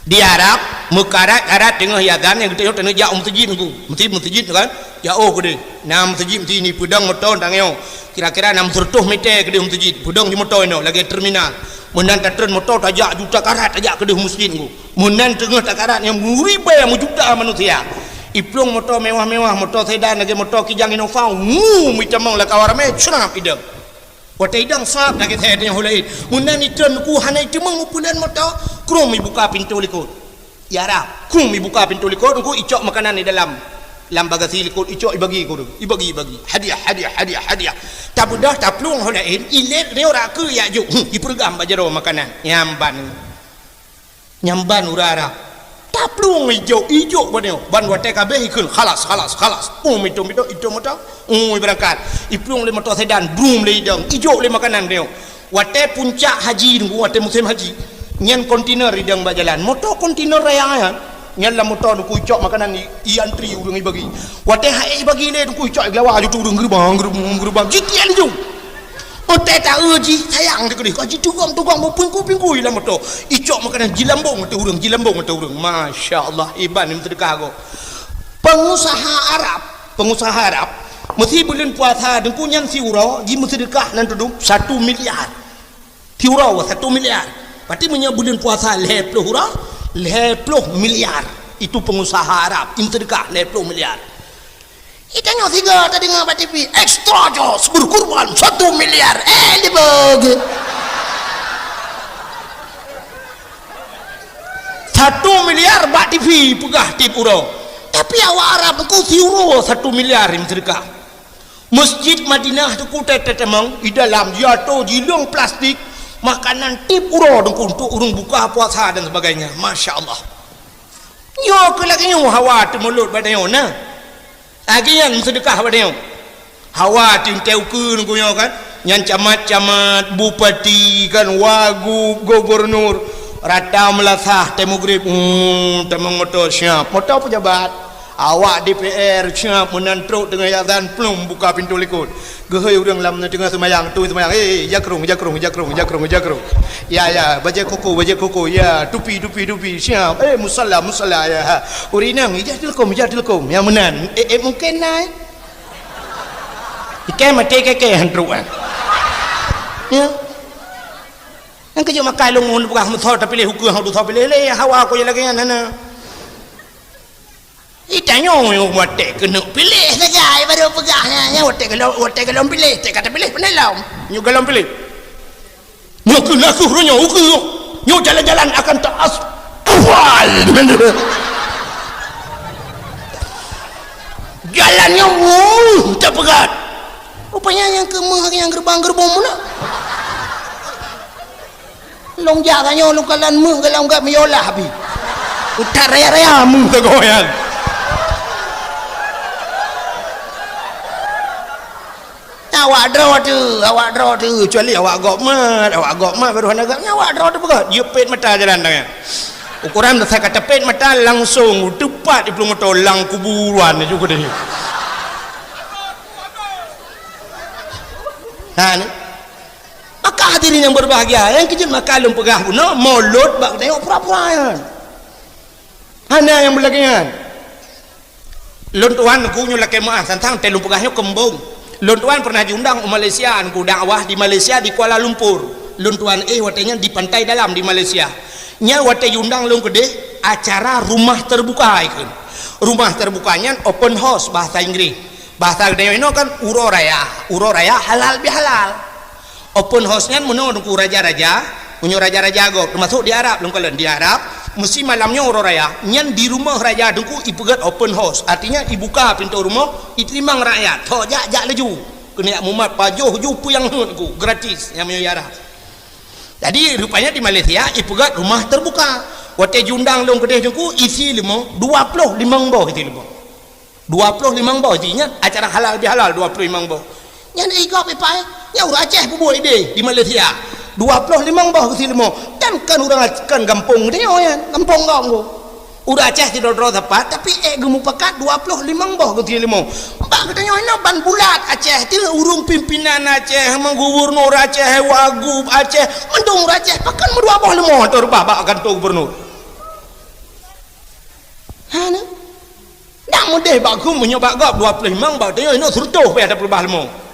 Di Arab, meukarat-karat teungoh azan nyang geutanyoe jak u meuteujid nunggu. Meuteujid, meuteujid kan? Jak oh keudeh. Na meuteujid meuteujid ni peudong moto tanyoe. Kira-kira enam ratus meter keudeh meuteujid. Peudong di moto inoe lagèe terminal. Meunan tatreun moto tajak juta karat tajak keudeh meuseujid nunggu. Meunan teungoh takarat nyang meuribèe meujuta manusia. Iplueng moto mewah-mewah, moto sedan lagèe moto Kijang Innova, wuu, meutamong lam kawan ramè, crab idong. Watèe idong sab lagèe that nyang hulain. Meunan itreun ku hana iteumong meupulan moto, krum ibuka pintoe likot. Ya Rab, krum ibuka pintoe likot, ku icok makanan di dalam. Lam bagasi likot, icok ibagi ku, ibagi, ibagi. Hadiah, hadiah, hadiah, hadiah. Tabeudôh, taplueng hulain, ilét, riôh rakeu yak jok. Hmm, ipeureugam bak jaroe makanan. Nyamban. Nyamban urara. Taplueng ijok, ijok banyoe. Ban watèe ka abéh ikheun, "Khalas, khalas, khalas." Oh, mito, mito, ito moto. Oh, ibeurangkat. Iplueng lé moto sedan, brum lé idong. Ijok lé makanan banyoe. Watèe puncak haji nunggu, watèe musém haji. Nyan kontainer idong bak jalan. Moto kontainer raya nyan. Nyan lam moto nunggu icok makanan i, iantri ureueng ibagi. Watèe hai ibagi lé nunggu icok iglawa aju tu ureueng geurubang, geurubang, geurubang. Jitian laju. Otai taeu jih sayang teukeudeh ka jitugom-tugom meupingkui-pingkui lam moto. Icok makanan jilambong ateueh ureueng, jilambong ateueh ureueng. Masya Allah, iban ni meuseudeukah gob. Pengusaha Arab, pengusaha Arab, meusi buleuen puasa deungku nyan siuroe jimeuseudeukah nan tudum satu miliar. Siuroe satu miliar. Berarti meunyoe buleuen puasa lhèe ploh uroe, lhèe ploh miliar. Itu pengusaha Arab, jimeuseudeukah lhèe ploh miliar. Itanyoe sigoe tadeungoe bak T V, "Extra Joss berkurban satu miliar." Eh, libeu geuh. Satu miliar bak T V peugah tiep uroe. Tapi awak Arab nyoe siuroe satu miliar jimeuseudeukah. Masjid Madinah tu kutai tetemong, di dalam jiatoe jilong plastik, makanan tiep uroe deungku untuk ureueng buka puasa dan sebagainya. Masya Allah. Nyoe keuh lagèe nyoe hawa teumulot bak tanyoe na. Lagèe nyan meuseudeukah bak tanyoe. Hawa teuntèe ukeue nunggu nyoe kan. Nyan camat-camat, bupati kan, wagub, gubernur. Rata meulasah tée mugrib, hmm, tamong moto siap. Moto pejabat. Awak D P R siap meunan trok teungoh azan, plum, buka pintoe likot. Geuhôi ureuëng lam teungoh seumayang, tu seumayang, "Eh, eh, jakrong, jakrong, jakrong, jakrong, jakrong. Ya, ya, bajée koko, bajée koko, ya, tupi, tupi, tupi, siap. Eh, musalla, musalla, ya, ha. Ureuëng inong, ijak teuleukom, ijak teuleukom." Nyang meunan, eh, eh, mungken na, eh. Ikai maté keke han trok, eh. Ya. Nyang keujeuet makai lôn ngon peugah meusoe tapiléh ukeue, hana soe piléh lé, hawa ko lagée nyan hana. Itanyoe watée keuneuk piléh sagai baru peugah nyan, nyan watée golom, watée golom piléh, teuka tapiléh pandai lom. Nyoe golom piléh. Nyoe keuh nakeuh roh nyoe ukeue. Nyoe jalan-jalan akan taas. Awal. Jalan nyoe wuh, tapeugah. Rupanya nyang keumeuh nyang gerbang-gerbong meunan. Lôn jak ka nyoe lôn kalon meuh ka lôn gab meuyolah pi. Utak raya-raya meuh ka goyan. Awak droe teuh, awak droe teuh, kecuali awak gob mat, awak gob mat baru hana gab, nyan awak droe teuh peugah, jeuet pet mata jalan tangai. Ukuran dasai ka tapet mata langsung teupat di plueng moto lam kuburan ju keudeh. Ha ni. Maka hadirin yang berbahagia, nyang keujeuet maka lôn peugah bunoe, mulod bak geutanyoe pura-pura nyan. Hana nyang beulagée nyan. Lôn tuan ku nyoe lakée meuah tantang tée lôn peugah nyoe keumbong. Lôn tuan pernah jiundang u Malaysia, ku dakwah di Malaysia di Kuala Lumpur. Lôn tuan éh watée nyan di Pantai Dalam di Malaysia. Nyan watée jiundang lôn keudeh acara rumah terbuka ikheun. Rumah terbuka nyan open house bahasa Inggris. Bahasa geutanyoe inoe kan uroe raya. Uroe raya halal bihalal. Open house nyan meunoe teungku raja-raja, meunyoe raja-raja gob, teumasok di Arab lôn kalon di Arab, meusi malam nyoe uroe raya, nyan di rumoh raja teungku ipeugét open house, artinya ibuka pintoe rumoh, iteurimong rakyat, tho jak, jak laju. Keuneuk mumat pajoh ju peue nyang heuet teungku, gratis nyang meunyoe di Arab. Jadi rupanya di Malaysia ipeugét rumah terbuka. Watée jiundang lôn keudeh teungku isi leumo, dua ploh limong boh isi leumo. Dua ploh limong boh jih nyan acara halal bihalal dua ploh limong boh. Nyan igop ipai, nyan ureuëng Aceh peubuet ideh di Malaysia. Dua ploh limong boh geusi leumo. Dan kan ureuëng Ac-, kan gampông geutanyoe nyan, gampông gom go. Ureuëng Aceh sidroe-droe sapat, tapi ék geumupakat dua ploh limong boh geusi leumo. Bak geutanyoe inoe ban bulat Aceh, ti ureuëng pimpinan Aceh, gubernur Aceh, wagub Aceh, mandum ureuëng Aceh, pakon meudua boh leumo teurubah bak kantô gubernur. Ha, na? Dak meudeh bak geuh meunyoe bak gob dua ploh limong, bak tanyoe inoe seureutôh pih ata peurubah leumo.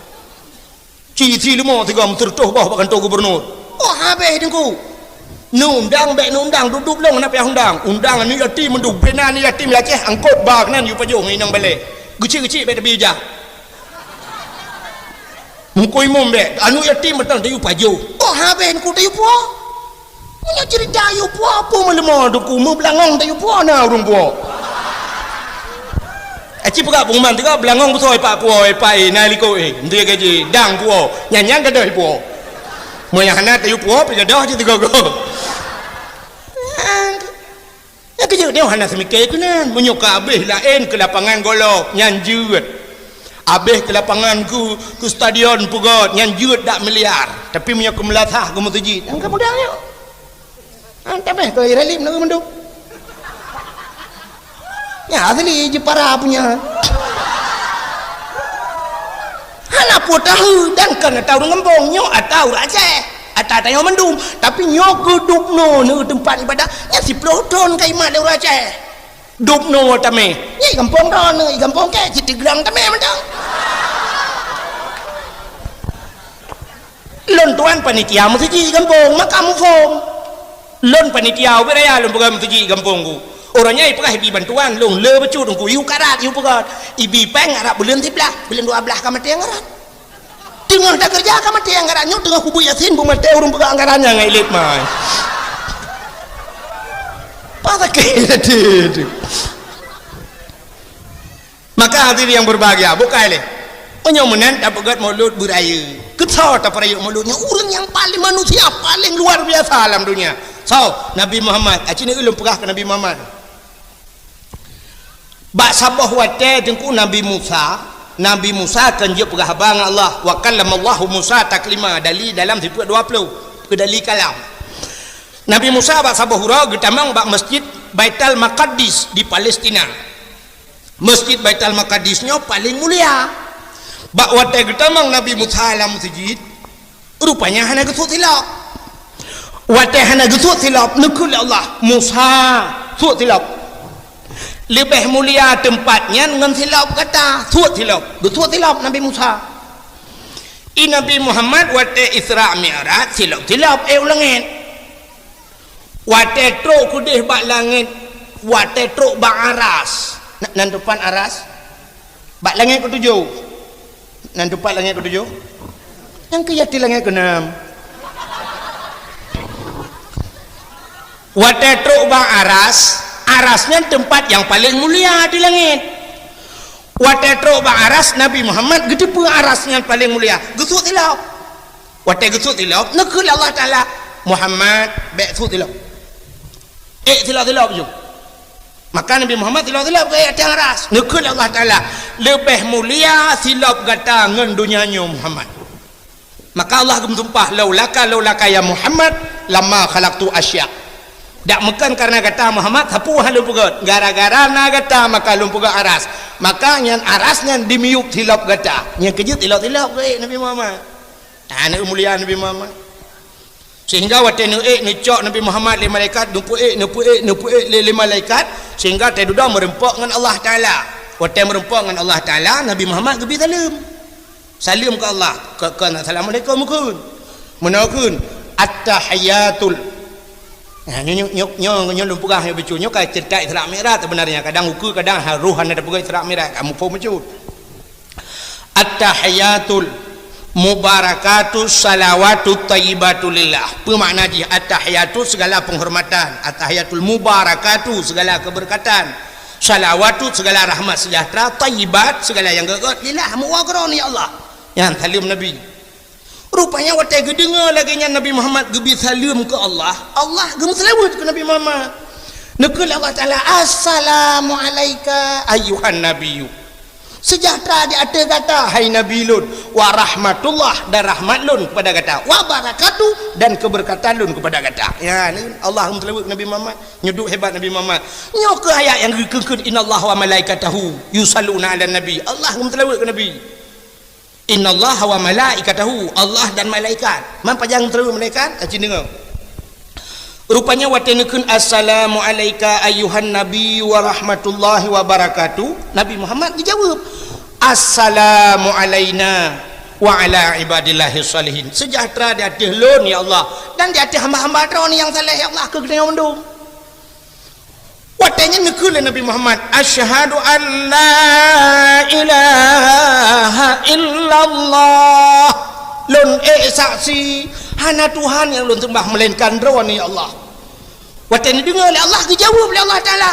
Ci isi leumo sigoe seureutôh boh bak kantô gubernur. Oh, habéh teungku. Neuundang bék neuundang, dudoe lôn hana payah undang. Undang aneuk yatim mandum, bina aneuk yatim Aceh angkot ba keunan yue pajoh ngon inong balée. Geuchik-geuchik bék tabi ijah. Meuko imum bék, aneuk yatim mantong tayue pajoh. Oh, habéh teungku tayue puwoe. Meunyoe cerita yue puwoe, peue meuleumo teungku, meubeulangong tayue puwoe na ureuëng puwoe. Aci peugah pengumuman teuka beulangong beusôi pak puwoe, pak, eh, na likot, eh, enti gaji dang puwoe, nyan nyang gadôh puwoe. Meunyoe hana tayue puwoe, pih gadôh cit teugogo. Nyang keujeuet nyoe hana seumike keunan, meunyoe ka abéh laén keu lapangan golop, nyan jeuet. Abéh keu lapangan keu, keu stadion peugöt, nyan jeuet dak miliar. Tapi meunyoe keu meulasah keu meuseujid, nyang ka mudah nyoe. Nyan tameh keu Iralip na mandum. Nyan asli Jepara punya. Hana peue tahu dan kan ata ureuëng gampông, nyoe ata ureuëng Aceh. Ata tanyoe mandum, tapi nyoe keu Dubno neu teumpat ibadah, nyan siploh thon ka imat lé ureuëng Aceh. Dubno tameh. Nyoe gampông droeneuh, gampông kèe cit teuglang tameh mantong. Lôn tuan panitia meuseujid gampông, maka muphom. Lôn panitia ubit raya lôn peugah meuseujid gampông ku. Uroe nyan ipeugah ibi bantuan, lôn le bacut teungku, iu karat, iu peugah. Ibi péng arab buleuen siblaih, buleuen dua blaih ka maté ngaran. Teungoh takeureuja ka maté anggaran nyoe, teungoh kubu Yasin beumaté ureuëng peugah anggaran nyang ngai lét mai. Pasakét hati tu. Maka hadirin yang berbahagia, bukai lé. Meunyoe meunan tapeugét mulod beurayeuk. Keu soe tapeurayeuk mulod nyoe? Ureuëng nyang paléng manusia paléng luar biasa lam dunia. Soe? Nabi Muhammad. Aci ni ulôn peugah keu Nabi Muhammad. Bak saboh watée teungku Nabi Musa, Nabi Musa kan jeuet peugah haba ngon Allah, "Wa kallamallahu Musa taklima," dali dalam sifeuet dua ploh, keu dali kalam. Nabi Musa bak saboh uroe geutamong bak Masjid Baitul Maqaddis di Palestina. Masjid Baitul Maqdis nyoe paleng mulia. Bak watée geutamong Nabi Musa lam meuseujid, rupanya hana geusuet silop. Watée hana geusuet silop, neukheun lé Allah, "Musa, suet silop. Leubeh mulia teumpat nyan ngon silop gata, suet silop." Geusuet silop Nabi Musa. I Nabi Muhammad watée Isra Mi'raj, silop-silop ék u langét. Watée trok keudeh bak langét, watée trok bak aras. Na-, nan teumpat aras? Bak langét keutujoh. Nan teumpat langét keutujoh? Nyang keu yati langét keunam. Watée trok bak aras, aras nyan teumpat nyang paleng mulia di langét. Watée trok bak aras, Nabi Muhammad geuteupeue aras nyan paleng mulia, geusuet silop. Watée geusuet silop, neukheun lé Allah Taala, "Muhammad, bék suet silop. Ék silop-silop ju." Maka Nabi Muhammad silop-silop geuék ateueh aras. Neukheun lé Allah Taala, "Leubeh mulia silop gata ngon donya nyoe, Muhammad." Maka Allah geumeusumpah, "Laulaka, laulaka ya Muhammad, lama khalaqtu asya." Dak meukeun kareuna gata Muhammad, sapeue han lôn peugét. Gara-gara na gata maka lôn peugét aras. Maka nyan aras nyan dimiyueb silop gata. Nyang keujeuet silop-silop geuék Nabi Muhammad. Nah, aneuk mulia Nabi Muhammad. Sehingga watée neuék neucok Nabi Muhammad lé malaikat, neupeuék, neupeuék, neupeuék lé, lé malaikat, sehingga teududoe meureumpok ngon Allah Taala. Watée meureumpok ngon Allah Taala, Nabi Muhammad geubi saleuem. Saleuem keu Allah, keu, keu assalamualaikum kheun. Meunoe kheun, "At-tahiyatul." Nah, nyoe, nyoe, nyoe, nyoe, nyoe lôn peugah nyoe bacut. Nyoe ka ceurita Isra Mi'raj sebenarnya. Kadang ukeue, kadang ha-, roh hana tapeugah Isra Mi'raj. Kamoe phon bacut. "At-tahiyatul mubarakatu salawatu thayyibatu lillah." Peue makna jih? At-tahiyatu segala penghormatan, at-tahiyatul mubarakatu segala keberkatan, salawatu segala rahmat sejahtera, thayyibat segala nyang gét-gét, lillah, meuwoe keu Droeneuh ya Allah. Nyan saleuem Nabi. Rupanya watée geudeungoe lagée nyan Nabi Muhammad geubi saleuem keu Allah, Allah geumeuseulaweuet keu Nabi Muhammad. Neukheun lé Allah Taala, "Assalamu alaika ayyuhan nabiyyu." Seujahteura di ateueh gata, hai Nabi lôn, wa rahmatullah, dan rahmat lôn kepada gata, wa barakatuh, dan keberkatan lôn kepada gata. Ya, ni Allah meuseulaweuet Nabi Muhammad, nyoe duek hebat Nabi Muhammad. Nyoe keuh ayat nyang geukheun, "Innallaha wa malaikatahu yusalluna 'alan nabi." Allah meuseulaweuet keu Nabi. "Innallaha wa malaikatahu," Allah dan malaikat. Man pajan meuseulaweuet malaikat? Aci deungoe. Rupanya watée neukheun, "Assalamu alaika ayyuhan nabi wa rahmatullahi wa barakatuh," Nabi Muhammad geujaweueb, "Assalamu alaina wa ala ibadillahi shalihin." Seujahteura di ateueh lôn, ya Allah, dan di ateueh hamba-hamba Droeneuh nyang saleh, ya Allah, keu geutanyoe mandum. Watée nyan neukheun lé Nabi Muhammad, "Asyhadu an la ilaha illallah." Lôn ék saksi, hana Tuhan nyang lôn seumbah meulainkan Droeneuh, ya Allah. Watée neudeungoe lé Allah, geujaweueb lé Allah Taala,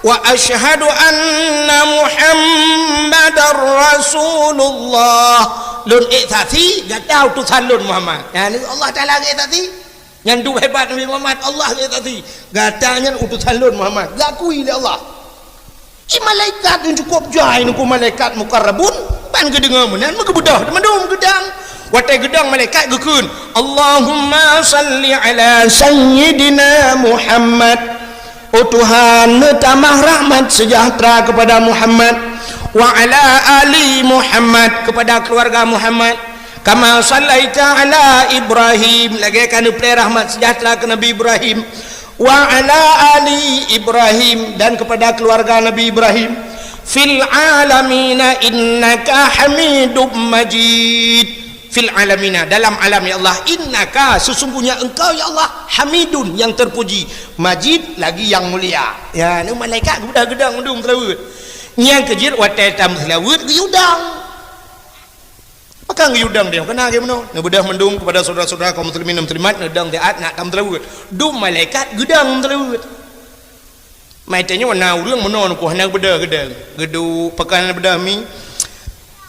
"Wa asyhadu anna Muhammadar Rasulullah." Lôn ék saksi, gata utosan lôn Muhammad. Nyan Allah Taala ék saksi. Nyan duek hebat Nabi Muhammad, Allah geusaksi, "Gata nyan utosan lôn Muhammad." Geukui lé Allah. I malaikat nyan cukup jai nungku malaikat mukarrabun, ban geudeungoe meunan meugeubeudoh teumandum geudang. Watée geudang malaikat geukheun, "Allahumma salli ala sayyidina Muhammad." Oh Tuhan, neutamah rahmat seujahteura keupada Muhammad, wa ala ali Muhammad, keupada keuluwarga Muhammad. Kama sallaita ala Ibrahim, lagée ka neupreh rahmat seujahteura keu Nabi Ibrahim, wa ala ali Ibrahim, dan keupada keuluwarga Nabi Ibrahim, fil alamina innaka Hamidum Majid. Fil alamina, dalam alam ya Allah, innaka, sesungguhnya Engkau ya Allah, Hamidun, yang terpuji, Majid, lagi yang mulia. Ya, ni malaikat geudah-geudah mandum seulaweuet. Nyang keujeuet watée tam seulaweuet geuyue dang. Pakon geuyue dang dia? Keunan lagée meunoe. Neubeudôh mandum keupada syedara-syedara kaum muslimin dan muslimat, neudang siat nak tam seulaweuet. Dum malaikat geudang seulaweuet. Mai tanyoe na ureuëng meunoe nungku hana geubeudôh geudang. Geuduek pakon hana beudôh mi.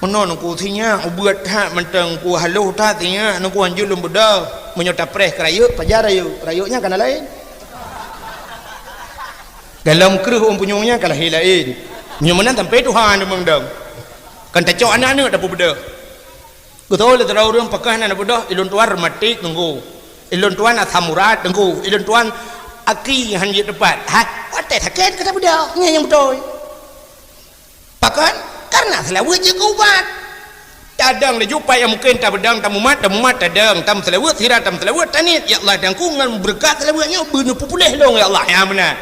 Meunoe nungku sinyak ubeuet that mantong nungku haloh that sinyak nungku hanjeuet lôn beudôh. Meunyoe tapreh keu rayeuk, pajan rayeuk. Rayeuk nyan kana laén. Dalam kreueh ureuëng punyueng nyan ka lahé laén. Meunyoe meunan sampai Tuhan deungon dong. Kan tacok aneuk-aneuk tapeubeudôh. Geutoe lé sidroe ureuëng pakon hana beudôh, ilôn tuan rematik teungku. Ilôn tuan asam urat teungku. Ilôn tuan aki han jeuet teupat. Hai, watée sakét ka tabeudôh, nyan nyang beutôi. Kan? Karena seulaweuet jeuet keu ubat. Tadong laju pat nyang mungken tapeudong, tamumat, tamumat, tadong, tameuseulaweuet, sira tameuseulaweuet, taniet, "Ya Allah, dangku ngon beureukat seulaweuet nyoe beuneupeupuleh lôn, ya Allah." Nyan meunan.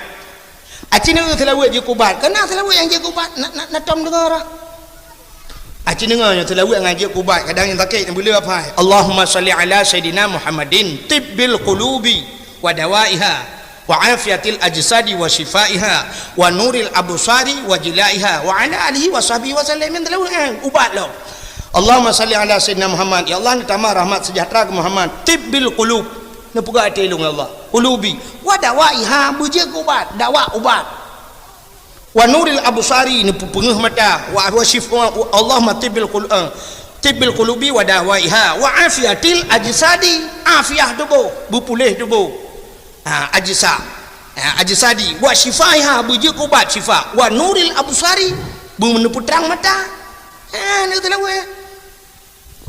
Aci neu seulaweuet jeuet keu ubat. Karena seulaweuet nyang jeuet keu ubat, na, na, na tom deungoe rah. Aci deungoe nyoe seulaweuet nyang jeuet keu ubat, kadang nyang sakét, nyang beuleueh apai. Allahumma shalli ala sayyidina Muhammadin, tibbil qulubi wa dawaiha, wa afiyatil ajsadi wa syifaiha, wa nuril absari wa jilaiha, wa ala alihi wa sahbihi wa sallam. Nyan seulaweuet nyan ubat lom. Allahumma shalli ala sayyidina Muhammad. Ya Allah, neutamah rahmat sejahtera keu Muhammad. Tibbil qulub. Neupeugah até lôn, ya Allah. Qulubi. Wa dawaiha, beujeuet keu ubat. Dawa ubat. Wa nuril absari, neupeupeungeuh mata. Wa, wa syif-, wa, wa, Allahumma tibbil qul-, eh, tibbil qulubi wa dawaiha. Wa afiyatil ajsadi, afiah tuboh, beupuléh tuboh. Ha, ajsa. Ha, ajsadi. Wa syifaiha, beujeuet keu ubat syifa. Wa nuril absari, beuneupeutrang mata. Ha, neu seulaweuet.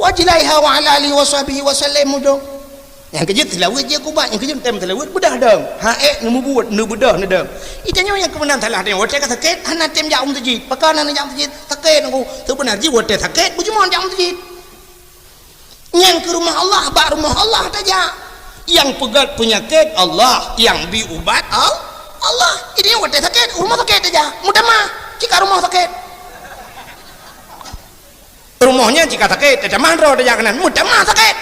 Wa jilaiha wa ala alihi wa sahbihi wa sallam mudong. Nyang keujeuet seulaweuet jeuet keu ubat, nyang keujeuet tem seulaweuet beudah dong. Ha ék neumubuet, neubeudoh neudong. Ita nyoe nyang keumeunang salah tanyoe, watée ka sakét hana tem jak u meuseujid. Pakon hana jak u meuseujid? Sakét nangku. Seubeuna jih watée sakét beujumong jak u meuseujid. Nyan keu rumoh Allah, bak rumoh Allah tajak. Nyang peugét peunyakét Allah, nyang bi ubat Al-, Allah. Jadi watée sakét, rumoh sakét tajak. Meutamah, cit ka rumoh sakét. Rumoh nyan cit ka sakét, tatamah droe tajak keunan, meutamah sakét.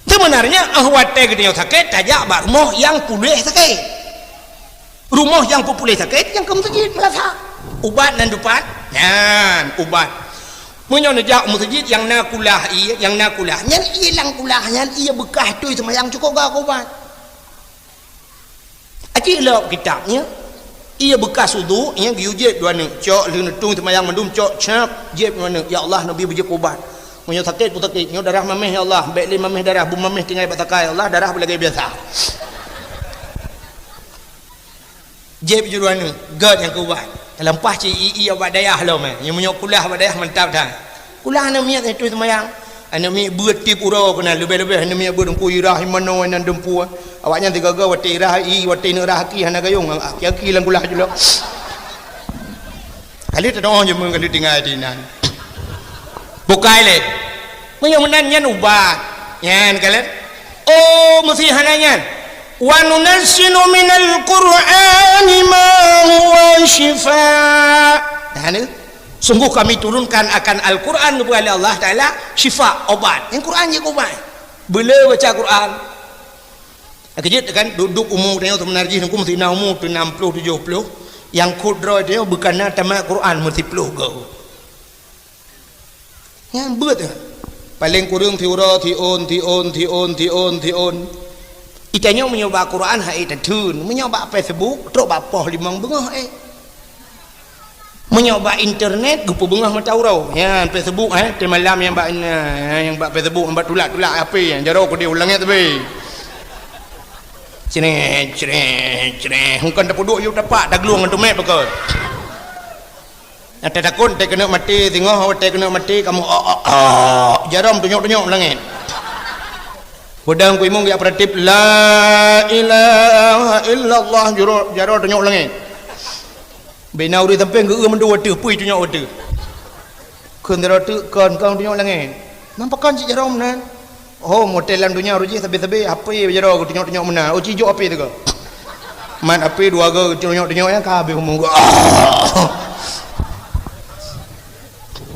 Seubeunarnya, óh watée geutanyoe sakét, tajak bak rumoh nyang puléh sakét. Rumoh nyang peupuléh sakét, nyang keu meuseujid meurasa. Ubat nan dupat, nyan ubat. Meunyoe neujak u meuseujid nyang na kulah ié, nyang na kulah, nyan ié lam kulah, nyan ié beukah tui seumayang cukôp gak keu ubat. Aci lom kitab nyan. Ié beukah udhu nyan geuyue jieb dua neuk. Cok lheueh neutung seumayang mandum cok cap jieb dua neuk. Ya Allah, neubi beujeuet keu ubat. Meunyoe sakét pun sakét, nyoe darah maméh ya Allah, bék lé maméh darah, beumaméh tinggai bak takai ya Allah, darah beulagée biasa. Jieb jeuet dua neuk, gét nyang keu ubat. Teuleumah cit ié-ié bak dayah lom, eh. Nyoe meunyoe kulah bak dayah mantap that. Kulah aneuk miet nyang tui seumayang. Aneuk miet beuet tieb uroe keunan, leubeh-leubeh aneuk miet beuet Teungku Irah, Imanoe, nan Dumpu. Awaknyan sigoe-goe watée Irah, i, watée neuk rah aki hana gayong, aki-aki lam kulah julok. Kali teudoh jeumeung kali tinggai di nan. Bukai lé. Meunyoe meunan nyan ubat. Nyan kalon. Oh, meusi hana nyan. Wa nunazzilu minal Qur'ani ma huwa syifa. Nah, ni. Sungguh kami turunkan akan Al-Quran kepada Allah Ta'ala syifa, obat. Yang Quran je obat. Bila baca Quran. Keujeuet kan, duduk umu tanyoe seubeuna jih nungku meusi na umu tu enam puluh, tujuh puluh. Nyang khot droe tanyoe beukana tamat Quran meusiploh go. Nyan beuet. Paleng kureueng siuroe, siôn, siôn, siôn, siôn, siôn. Itanyoe meunyoe bak Quran hai tatheun, meunyoe bak Facebook trok bak poh limong beungoh eh. Meunyoe bak internet geupeubeungoh mata uroe. Nyan Facebook eh, teumalam nyang bak, nyang bak Facebook, nyang bak tulak-tulak H P, jaroe keudeh u langét teubi. Cret, cret, cret. Hungkon tapeuduek yue tapak, taglueng ngon tumek beukon. Ata takot teuh keuneuk maté, singoh watée keuneuk maté kamoe, oh, oh, oh, jaroe tunyok-tunyok langét. Peudong kuimong geujak peuratif, la ilaha illallah, jaroe, jaroe tunyok langét. Bina ureuëng sampéng geu-eu mandua wateuh, pui tunyok wateuh. Kheun sidroe teuk kon, kon tunyok langét. Nang pakon cit jaroe meunan? Oh, motel lam donya roh jih sabe-sabe H P jaroe geutunyok-tunyok meunan. Oh, cijok H P teuka. Mat H P dua go geutunyok-tunyok nyang ka habéh umur.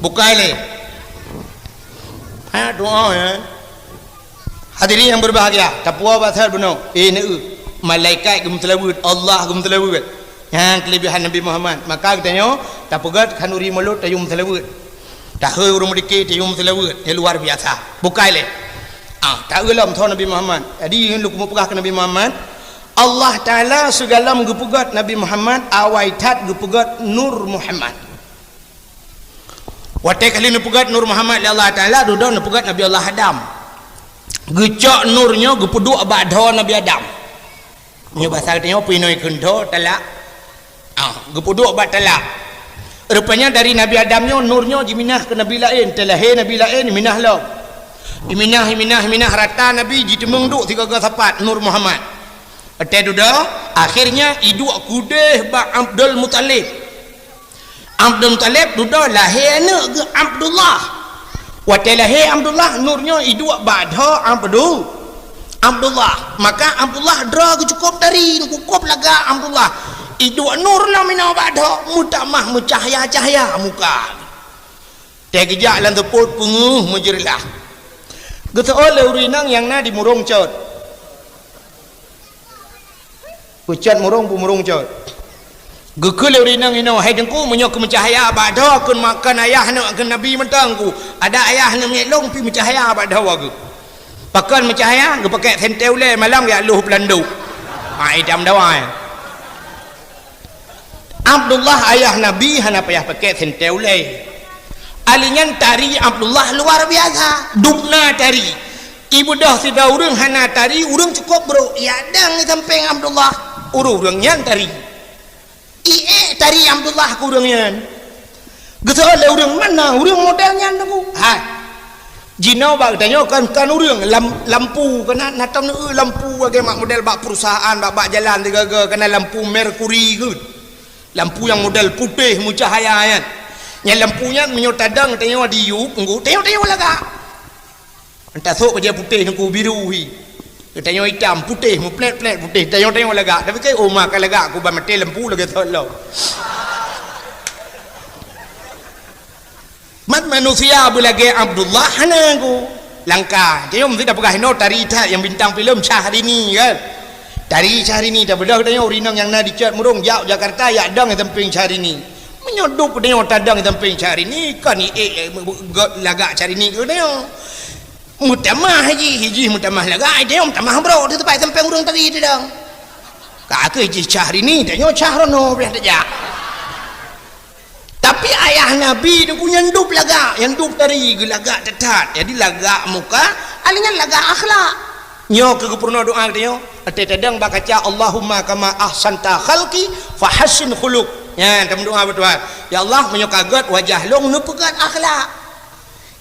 Bukai lé. Ha, doa ya. Hadirin yang berbahagia, tapuwoe bak that bunoe. Eh, neu. Malaikat geumeuseulaweuet, Allah geumeuseulaweuet. Nyan keulebihan Nabi Muhammad. Maka geutanyoe tapeugét khanuri mulod tayue meuseulaweuet. Tahôi ureuëng meudike tayue meuseulaweuet nyang luar biasa. Bukai lé. Ah, taeu lom tho Nabi Muhammad. Jadi nyoe lôn keumeung peugah keu Nabi Muhammad, Allah Taala sigohlom geupeugét Nabi Muhammad, awai that geupeugét Nur Muhammad. Watée ka lheueh neupeugét Nur Muhammad lé Allah Taala, dudoe neupeugét Nabi Allah Adam. Geucok nur nyoe geupeuduek bak dhoe Nabi Adam. Nyoe basa geutanyoe pih nyoe kheun dhoe talak. Ah, geupeuduek bak talak. Rupanya dari Nabi Adam nyoe nur nyoe jiminah keu nabi laén, teulahé nabi laén minah lom. Iminah, iminah, iminah rata nabi jiteumeung duek sigoe-goe sapat Nur Muhammad. Watée dudoe, akhirnya iduek keudeh bak Abdul Muthalib. Abdul Muthalib dudoe lahé aneuk geuh Abdullah. Watée lahé Abdullah, nur nyoe iduek bak dhoe Abdu-, Abdullah. Maka Abdullah droe geuh cukôp tari, cukôp lagak Abdullah. Iduek nur lom inoe bak dhoe, meutamah meucahya-cahya muka. Teugeujak lam seupôt peungeuh meujeureulah. Geuseuôt lé ureuëng inong nyang na di Murong Cot. Peucot Murong, peumurong Cot. Geukheun lé ureuëng inong inoe, "Hai Teungku, meunyoe keu meucahya bak dhoe kheun ma-, kheun ayah aneuk kheun Nabi mantong ku. Adak ayah aneuk miet lôn pih meucahya bak dhoe geuh." Pakon meucahya, geupakèk sentée ulée malam geujak lôh peulandôk. Ha, itam dawai. Abdullah ayah Nabi hana payah pakèk sentée ulée. Ali nyan tari Abdullah luar biasa. Dubna tari. Ibeudôh sidroe ureuëng hana tari, ureuëng cukôp brôk. Ijak dang di sampéng Abdullah. Ureuëng-ureuëng nyan tari. Iék tari Abdullah keu ureuëng nyan. Geuseuôt lé ureuëng, "Mana ureuëng model nyan, Teungku?" Hai. Jinoe bak geutanyoe kan, kan ureuëng lam-, lampu, keunan na tom neu lampu lagée mak model bak perusahaan, bak, bak jalan sigaga, keunan lampu merkuri geuh. Lampu nyang model putéh meucahya nyan. Nyang lampu nyan meunyoe tadang tanyoe di yup, Teungku, tanyoe, tanyoe lagak. Entah sok keujah putéh Teungku, biru hi. Tanyoe itam, putéh, meuplét-plét putéh, tanyoe, tanyoe lagak. Tapi kan, "Oh, ma ka lagak, ku ban maté lampu lagée sot lom." Mat manusia beulagée Abdullah hana ku. Langka. Tanyoe meusti tapeugah inoe tari that nyang bintang filem Syahrini kan. Tari Syahrini tabeudôh tanyoe ureuëng inong nyang na di Cot Murong jak Jakarta ijak dang di sampéng Syahrini. Meunyoe dub tanyoe tadang di sampéng Syahrini, kan iék, eh, gét lagak Syahrini keu tanyoe. Meutamah jih, jih meutamah lagak, tanyoe meutamah brôk di teumpat sampéng ureuëng tari tadang. Ka keuh jih Syahrini, tanyoe Syahrono pih tajak. Tapi ayah Nabi Teungku nyan dub lagak, nyang dub tari geulagak that-that. Jadi lagak muka, ali nyan lagak akhlak. Nyoe keuh geupeurunoe doa geutanyoe, watée tadang bak kaca, "Allahumma kama ahsanta khalqi fahassin khuluq." Nyan tameudoa bak Tuhan, "Ya Allah, meunyoe ka gét wajah lôn, neupeugét akhlak."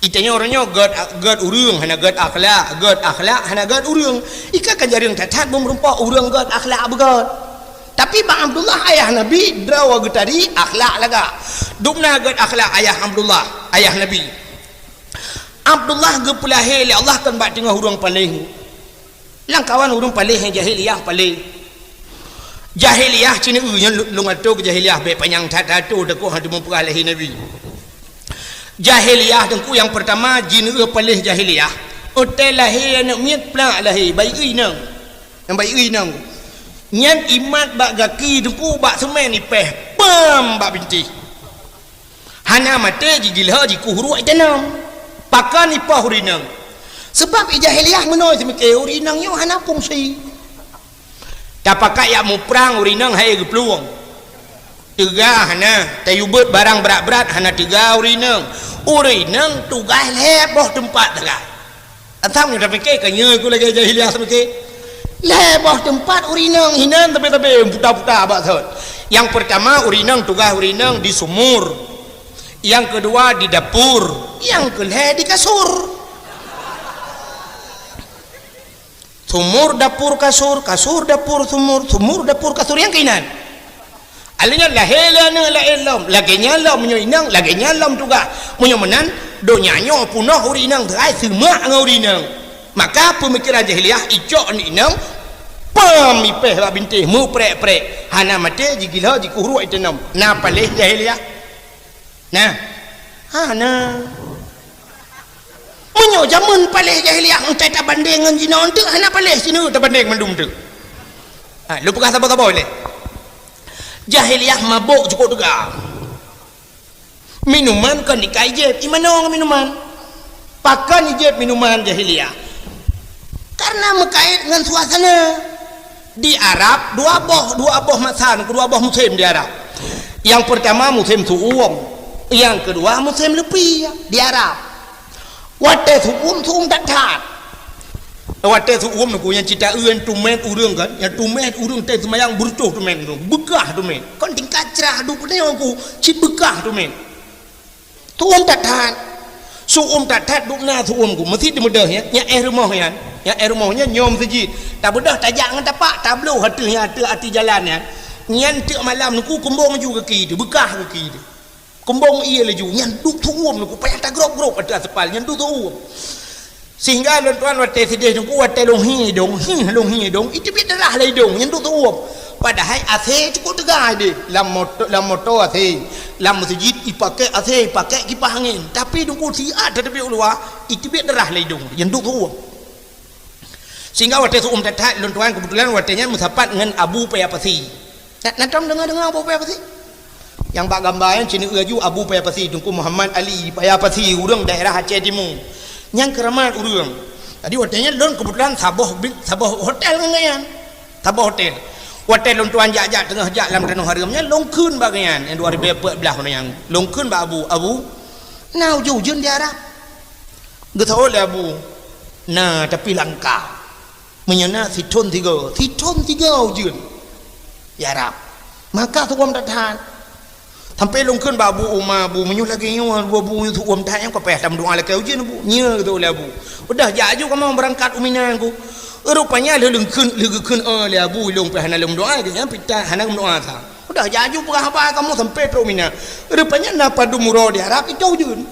Itanyoe uroe nyoe gét, gét ureuëng hana gét akhlak, gét akhlak hana gét ureuëng. Ika kan jareueng that-that beumeurumpok ureuëng gét akhlak beugét. Tapi bak Abdullah ayah Nabi, droe geutari akhlak lagak. Dubna gét akhlak ayah Abdullah, ayah Nabi. Abdullah geupeulahé lé Allah kan bak teungoh ureuëng paléh. Lam kawan ureuëng paléh nyang jahiliyah paléh. Jahiliyah cit nyoe nyan lu-, lôn atô keu jahiliyah bék panyang that-that atô teukoh hana teumeung peugah lahé Nabi. Jahiliyah Teungku nyang peurtama jih nyoe paléh jahiliyah. Watée lahé aneuk miet plak lahé, bayeue inong. Nyang bayeue inong. Nyan imat bak gaki Teungku bak seumén ipéh, pam bak bintéh. Hana maté jigiloe jikuh ruek itanam. Pakon ipoh ureuëng inong? Sabab i jahiliyah meunoe seumiké ureuëng inong nyoe hana fungsi. Tapakat jak muprang ureuëng inong hai geuplueng. Teuga hana, tayue beuet barang brat-brat hana teuga ureuëng inong. Ureuëng inong tugaih lhée boh teumpat teuga. Asam nyoe tapike ka nyoe ku lagée jahiliyah tapike. Lhée boh teumpat ureuëng inong hinan tabe-tabe puta-puta bak sot. Nyang peurtama ureuëng inong tugaih ureuëng inong di sumur. Nyang keudua di dapur, nyang keulhée di kasur. Sumur, dapur, kasur, kasur, dapur, sumur, sumur, dapur, kasur, nyang keuinan. Alheuh nyan lahé lé aneuk laén lom, lagée nyan lom meunyoe inong, lagée nyan lom tugaih. Meunyoe meunan, donya nyoe punoh ureuëng inong teuhai seumak ngon ureuëng inong. Maka peumikeran jahiliyah icok aneuk inong, pam ipéh bak bintéh meuprek-prek, hana maté jigiloe jikuh ruek itanam. Na paléh jahiliyah? Nah, hana. Meunyoe jameun paléh jahiliyah, entah tabandeng ngon jinoe, enteuk hana paléh sineuk tabandeng mandum teuk. Ha, lôn peugah saboh-saboh lé. Jahiliyah mabök cukôp teuga. Minuman kon ikai jieb, imanoe ngon minuman. Pakon ijieb minuman jahiliyah? Karena meukait ngon suasana. Di Arab, dua boh, dua boh masa, dua boh musém di Arab. Nyang peurtama musém su'um, nyang keudua musém leupie di Arab. Watée su'um, su'um that-that. Watée su'um nyoe nyang cit taeu nyang teumét ureuëng kan, nyang teumét ureuëng teuh seumayang beureutoh teumét ureuëng, beukah teumét. Kon tingkat crah duek nyoe ku, cit beukah teumét. Su'um that-that. Su'um that-that dubna su'um ku. Meuseujid di meudoh nyan, nyang éh rumoh nyan, nyang éh rumoh nyan nyoe meuseujid. Tabeudôh tajak ngon tapak, tabloh ateueh nyan, ateueh ateueh jalan nyan. Nyan teuk malam nyoe ku kumbong ju gaki teuh, beukah gaki teuh. Umbong ie laju, nyan duek seu-uem Teungku, payah tagrôb-grôb ateueh aspal, nyan duek seu-uem. Sehingga lôn tuan watèe sideh Teungku, watèe lôn hi idông, hi lôn hi idông, iteubiet darah lam idông, nyan duek seu-uem. Padahai AC cukôp teuga deh, lam moto, lam moto AC, lam meuseujid ipakèk AC, ipakèk kipah angén. Tapi Teungku siat tateubiet u luwa, iteubiet darah lam idông, nyan duek seu-uem. Sehingga watèe seu-uem that-that, lôn tuan keubeutulan watèe nyan meusapat ngon Abu Paya Pasi. Na, na tom deungoe-deungoe Abu Paya Pasi? Nyang bak gamba nyan cit, neujak Abu Paya Pasi, Teungku Muhammad Ali Paya Pasi, ureueng daerah Aceh Timu. Nyang keuramat ureueng. Jadi watèe nyan lôn keubeutulan saboh bi-, saboh hotel ngon gobnyan. Saboh hotel. Watèe lôn tuan jak-jak teungoh jak lam tanoh hareuem nyan, lôn kheun bak gobnyan, nyang dua ribèe peuet blah nyan. Lôn kheun bak Abu, "Abu, na ujeuen-ujeuen di Arab?" Geuseuôt lé Abu, "Na, tapi langka. Meunyoe na sithôn sigoe, sithôn sigoe ujeuen di Arab. Maka seu-uem that-that." Sampoe lôn kheun bak Abu Uma, "Abu, meunyoe lagèe nyoe, Abu, Abu, nyoe seu-uem that nyan, ka payah tameudoa lakèe ujeuen, Abu." "Nyo," geuteuôt lé Abu. "Udah jak aju kamoe beurangkat u Mina, Teungku." Rupanya lheuh lôn kheun, lheuh geukheun, "Oh, lé Abu, ilôn pih hana lôn meudoa, gobnyan pih hana geumeudoa sa." Udah jak aju peugah haba kamoe sampoe trok u Mina. Rupanya na padum uroe di Arab, itôh ujeuen.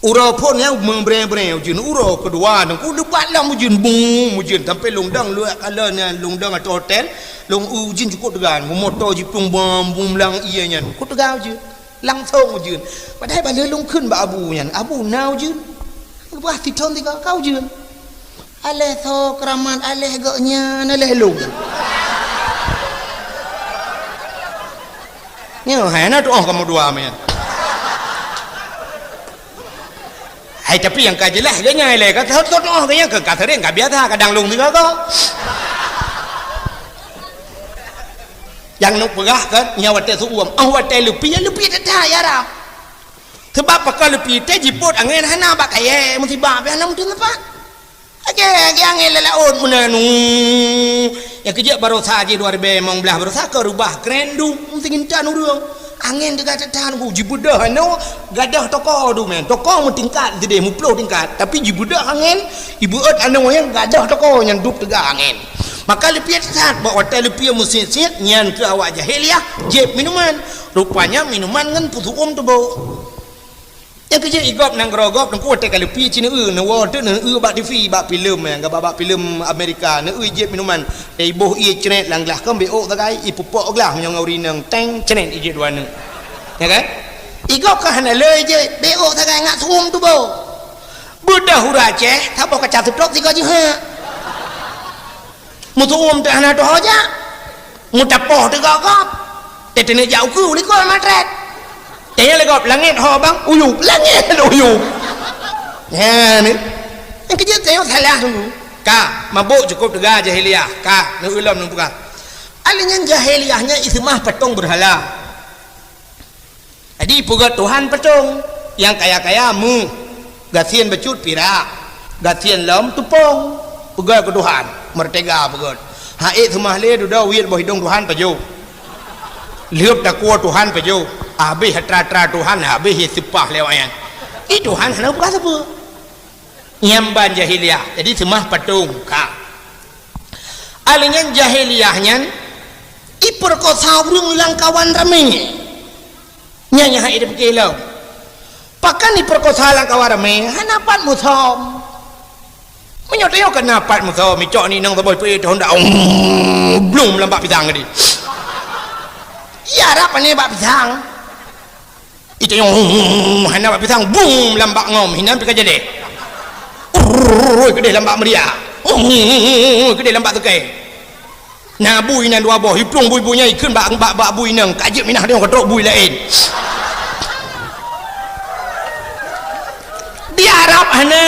Uroe phôn nyan meubrèe-brèe ujeuen, uroe keudua Teungku leubeh lom ujeuen, bum, ujeuen. Sampoe lôn dong luwah kala nyan, lôn dong ateueh hotel, lôn ujeuen cukôp teuga, moto jiplueng bom, bum lam ie nyan. Cukôp teuga ujeuen. Langsong ujeuen. Padahai bak lheuh lôn kheun bak Abu nyan, "Abu, na ujeuen?" Geubah sithôn sigoe, "Ka ujeuen." Aléh soe keuramat, aléh gobnyan, aléh lôn. Nyoe hai na tu'oh kamoe dua meunan. Hai, tapi nyang ka jeulaih gobnyan ilèe ka tu'oh, tu'oh gobnyan ka, ka sering, ka biasa, kadang lôn sigoe-goe. Nyang neuk peugah kan, nyan watèe seu-uem, 'oh watèe leupie, leupie that-that ya Rab. Sabab pakon leupie teuh jipôt angén hana bak kayèe, musibah pih hana meuteumpat. Lagèe, lagèe angén lam laôt meunan, nu. Nyang keujeuet baroesa jih dua ribèe limong blah baroesa ka reubah kren duek, meuteungintan ureueng. Angén teuga that-that, jibeudôh anoe, gadôh toko dumèe. Toko meutingkat sideh, meuploh tingkat. Tapi jibeudôh angén, jibeuôt anoe nyan gadôh toko nyan duek teuga angén. Maka leupie that-that, bak watèe leupie meusiet-siet, nyan keuh awak jahiliyah, jieb minuman. Rupanya minuman ngon peuseu-uem tuboh. Nyang keujeuet i gob nanggroe gob, Teungku, watèe ka leupie cit neueu, neuwoe teuk neueu bak TV, bak filem, eh, gabak bak filem Amerika, neueu jieb minuman. Iboh ie cret lam glah, kon beuôk sagai, ipeupok glah meunyoe ngon ureueng inong, teng, cret, ijieb dua neuk. Ya kan? I gob ka hana le jieb, beuôk sagai ngat seu-uem tuboh. Beudôh ureueng Aceh, saboh kaca seutôt sigoe jeuhet. Meuseu-uem teuh hana tuho jak. Meutapoh teuh gob-gob. Teuh teuneuk jak ukeue likot matret. Teuh nyang lé gob langét ho bang, uyueb, langét uyueb. Nyan ni. Nyang keujeuet tanyoe salah dulu. Ka, mabök cukôp teuga jahiliyah. Ka, neueu lom neupeugah. Ahli nyan jahiliyah nyan iseumah patong beurhala. Jadi, peugöt Tuhan patong, nyang kaya-kaya méuh, gasien bacut pirak, gasien lom teupông, peugöt keu Tuhan, meurtega peugöt. Ha'ék seumah lé dudoe wiet boh idông Tuhan pajoh. Lheueb takue Tuhan pajoh, habéh atra-atra Tuhan, habéh ie seupah lé awaknyan. Ih, Tuhan hana peugah sapeue. Nyan ban jahiliyah, jadi seumah patong, ka. Ahli nyan jahiliyah nyan, ipeurkosa ureueng lam kawan ramé. Nyan nyang hana jipike lom. Pakon ipeurkosa lam kawan ramé, hana pat musom. Meunyoe tanyoe ka na pat musom, icok ni nang saboh peuet honda, blum lam bak pisang tadi. Ya, rab pane bak pisang. Itanyoe, hana bak pisang, bum lam bak ngom, hinan pih ka jadeh. Urrrr, keudeh lam bak meuria. Urrrr, keudeh lam bak teukai. Na bui nan dua boh, iplueng bui-bui nyan ikheun bak, bak, bak bui inong, ka jeuet minah deungon ka trok bui laén. Di Arab hana,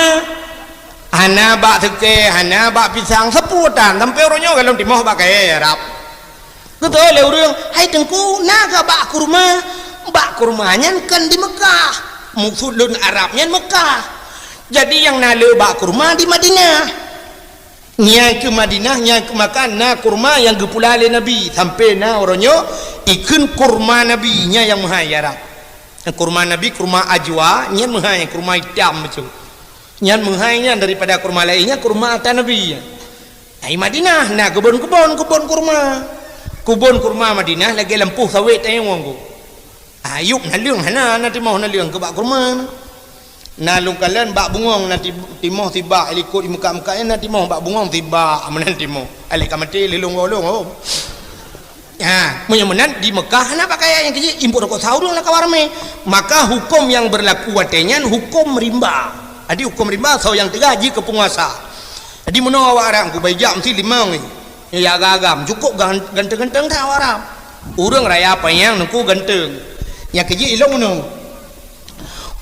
hana bak teuke, hana bak pisang, sapeue tan, sampoe uroe nyoe golom timoh bak kayèe Arab. Geutanyong lé ureueng, "Hai Teungku, na kah bak kurma?" Bak kurma nyan kon di Meukah. Maksud lôn Arab nyan Meukah. Jadi nyang na le bak kurma di Madinah. Nyan keuh Madinah, nyan keuh Makkah na kurma nyang geupula lé Nabi. Sampoe na uroe nyoe ikheun kurma Nabi, nyan nyang meuhai Arab. Kurma Nabi, kurma ajwa, nyan meuhai, kurma itam bacut. Nyan meuhai nyan daripada kurma laén, nyan kurma ata Nabi. Ai Madinah na keubon-keubon, keubon kurma. Keubon kurma Madinah lagèe lampôh sawét tanyoe ngon ku. Ayub naleueng hana, na timoh naleueng keu bak kurma. Na lôn kalon bak bungong na ti-, timoh sibak, likot i meukat-meukat nyan na timoh bak bungong sibak, meunan timoh. Alek ka maté lé lôn goh lôn, oh. Ha, meunyoe meunan di Mekah hana pakaian nyang keu jih, impôt rukok sa ureueng lakawa ramé. Maka huköm nyang beurlaku watée nyan huköm rimba. Jadi huköm rimba soe nyang teuga jih keu peunguasa. Jadi meunoe awak Arab ku bai jak meusti limong nyoe. Nyoe ya agam-agam, cukôp gan-, ganteng-ganteng that awak Arab. Ureueng raya panyang nungku ganteng. Nyang keu jih ilong meunoe.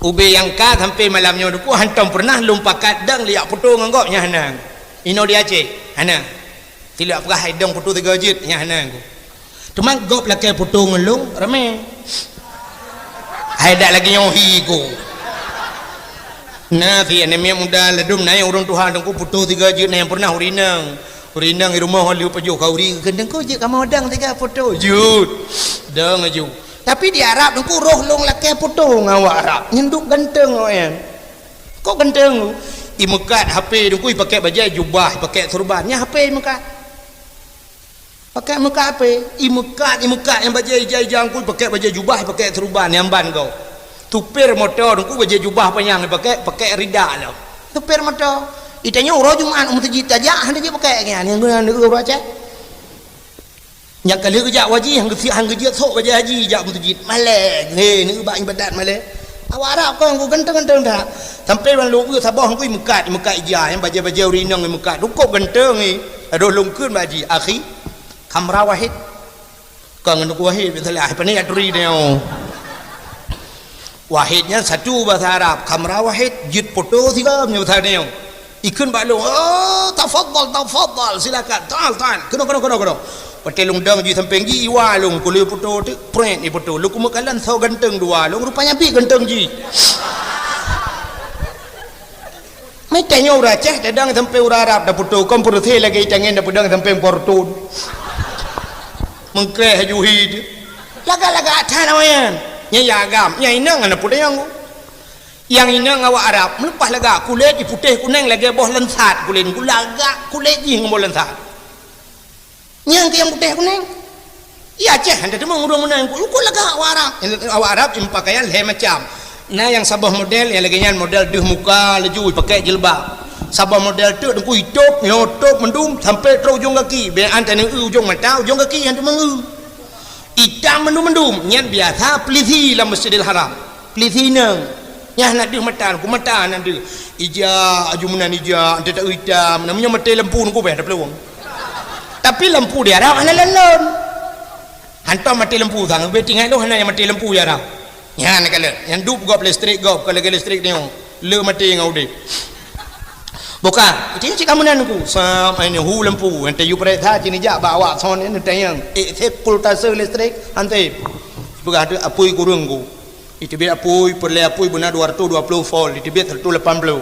Ubé nyang ka sampoe malam nyoe nungku hantom peureunah lôn pakat dong liak putô ngon gob nyan hana. Inoe di Aceh, hana. Silap peugah hai dong putô tiga jeuet nyan hana ku. Teuma gob lakée putô ngon lôn ramé. Hai dak lagée nyoe hi ku. Na si aneuk miet muda ladum na nyang ureueng tuha dong ku putô tiga jeuet na nyang peureunah ureueng inong. Ureueng inong di rumoh lheueh pajoh khauri ganteng ku jeuet kamoe dong tiga putô jeuet. Dong aju. Tapi di Arab dong ku roh lôn lakée putô ngon awak Arab. Nyan duek ganteng awaknyan. Kok ganteng? I meukat H P dong ku i pakai bajée jubah, i pakai surban. Nyan H P i meukat. Pakai meukat H P, i meukat, i meukat nyang bajée ija-ija dong ku i pakai bajée jubah, i pakai surban nyang ban gob. Supir moto dong ku bajée jubah panyang i pakai, pakai rida lom. Supir moto. I tanyoe uroe Jumat u meuseujid tajak, hana jeuet pakai nyan, nyang guna neu uroe Aceh. Nyang ka lheueh geujak haji, han geujeuet, han geujeuet sôk bajée haji jak meuseujid. Malée, he, neu bak ibadat malée. Awak Arab kon ku ganteng-ganteng that. Sampoe ban lôn eu saboh ngui meukat, meukat ija, nyang bajée-bajée ureueng inong meukat. Cukôp ganteng, he. Adoh lôn kheun bak jih, "Akhi, khamra wahid." Kon ngon Teungku Wahid, biasalah, pane aturi nyoe. Wahid nyan satu bahasa Arab, khamra wahid, jeuet poto sigoe nyoe bahasa nyoe. Ikheun bak lôn, "Oh, tafadhal, tafadhal, silakan, ta'al, ta'al." Keunoe, keunoe, keunoe, keunoe. Watée lôn dong jih sampéng jih, iwa lôn, kulée poto teuk, prét ipoto. Lôn kumeukalan soe ganteng dua lôn, rupanya pih ganteng jih. Meutanyoe ureueng Aceh tadong sampéng ureueng Arab dapoto, kon peureusé lagée tangen dapeudong sampéng portun. Meukreh aju hi teuh. Lagak-lagak that awaknyan. Nyan ya agam, nyan inong hana peudong. Nyang inong awak Arab meuleupah lagak kulét jiputéh kuneng lagée boh lansat kulét, lagak kulét jih ngon boh lansat. Nyang keu nyang putéh kuneng. Iya Aceh hana teumong ureueng meunan ku, ku lagak awak Arab. Awak Arab jipakaian lhée macam. Na nyang saboh model nyang lagée nyan model deuh muka laju pakai jilbab. Saboh model teuk dengku itôb, nyoe tôb mandum sampai trok ujong gaki. Bèk an taneuk eu ujong mata, ujong gaki nyang teumong eu. Itam mandum-mandum, nyan biasa pelisi lam Masjidil Haram. Pelisi inong. Nyan na deuh mata, ku mata na deuh. Ija, aju meunan ija, ante tak itam, namanya mati lampu nungku beh ada peluang. Tapi lampu di Arab hana lon-lon. Hantom mati lampu sang, beh tinggai tu hana yang mati lampu di Arab. Nyan kala, yang dup gop listrik gop, kalau lagi listrik ni, le mati ngau deh. Bukan, itu yang cik kamu nan ku, sam ini hu lampu, ante yu periksa sini jak bawa son ini tayang, eh, sepultase listrik, ante. Peugah tu apui kurung ku. Iteubiet apui, peureulée apui beuna dua ratus dua puluh volt, iteubiet seratus lapan puluh.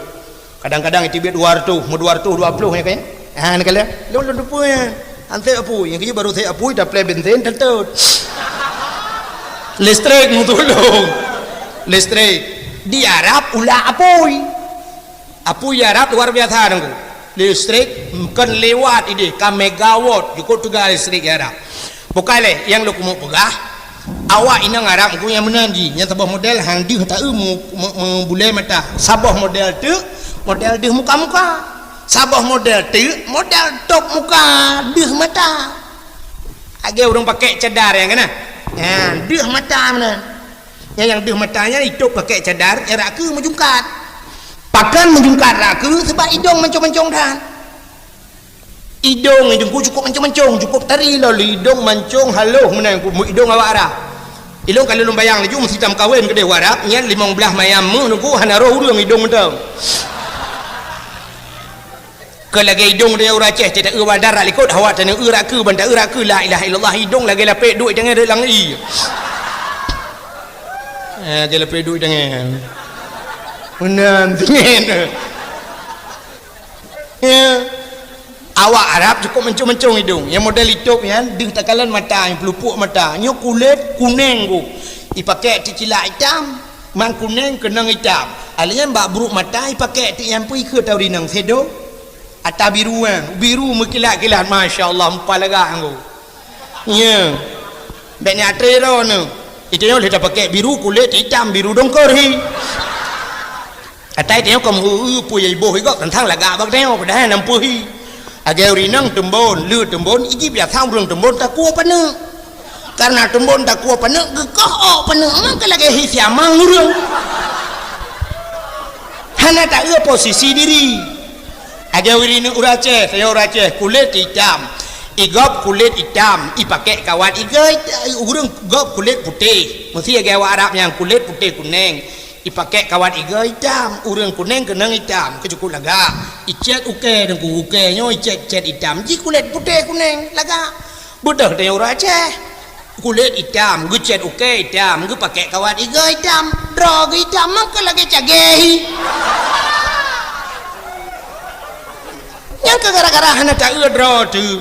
Kadang-kadang iteubiet dua ratus, meu dua ratus dua puluh nyan kan? Ha, nyan kala. Lôn, lôn teupeu nyan. Anseb apui, nyang keu jih baru seb apui, taplé bensin, teutôt. Listrik meutulông. Listrik. Di Arab ulak apui. Apui Arab luar biasa nunggu. Listrik kon lewat ideh, ka megawatt jukuk teuga listrik Arab. Bukai lé, nyang lôn keumeung peugah, awak inong Arab nunggu nyang meunan jih, nyang saboh model han deuh taeu mu-, mu-, meubulée mata. Saboh model teuk, model deuh muka-muka. Saboh model teuk, model top muka, deuh mata. Lagée ureueng pakai cadar nyang keunan. Ha, deuh mata meunan. Nyang, nyang deuh mata nyan itôb pakai cadar, nyang rakeue meujungkat. Pakon meujungkat rakeue? Sebab idong mancong-mancong that. Idong, idong ku cukôp mancong-mancong, cukôp tari lom, idong mancong haloh meunan ku, idong awak Arab. Ilong ka lôn bayang laju meusitam kawen keudeh u Arab, nyan limong blaih mayam meuh nunggu hana roh ureueng idong mantong. Keu lagée idong di ureueng Aceh, cit taeu bandar rak likot, awak taneuk eu rakeue, ban taeu rakeue, la ilaha illallah, idong lagée lapék duek tangai rot lam ie. Eh, lagée lapék duek tangai. Meunan, singen. Ya. Awak Arab cukôp mancong-mancong idong. Nyang model itôb nyan, deuh takalon mata, nyang peulupuk mata. Nyoe kulét kuneng ku. Ipakék teucilak itam. Man kuneng keunong itam. Alèh nyan bak brôk mata ipakék teuk nyang peue ikheun tau rinong sedo. Ata biru nyan, biru meukilat-kilat, masya Allah, meupa lagak nyan. Nya. Bèk nyan atre droeneuh. Itanyoe lheueh tapakèk biru kulét itam biru dongkor hi. Atai tanyoe ka meu-eu-eu peue nyang iboh i gob teuntang lagak bak tanyoe padahai na peue hi. Lagèe ureueng inong teumbon, le teumbon, iji biasa ureueng teumbon takue paneuk. Karena teumbon takue paneuk geukoh ôk paneuk, maka lagèe hi siamang ureueng. Hana taeu posisi diri. Lagèe ureueng inong ureueng Aceh, tanyoe ureueng Aceh kulét itam. I gob kulét itam, ipakèk kawat igoe, ureueng gob kulét putéh. Meusti lagèe awak Arab nyang kulét putéh kunèng. Ipakèk kawat igoe itam, ureueng kunèng keunong itam, keu cukôp lagak. Icèt ukèe deungon ukèe nyoe icèt-cèt itam, ji kulét putéh kunèng lagak. Beudôh tanyoe ureueng Aceh. Kulét itam, geucèt ukèe itam, geupakèk kawat igoe itam, droe geuh itam, maka lagèe cagèe hi. Nyang keu gara-gara hana taeu droe teuh.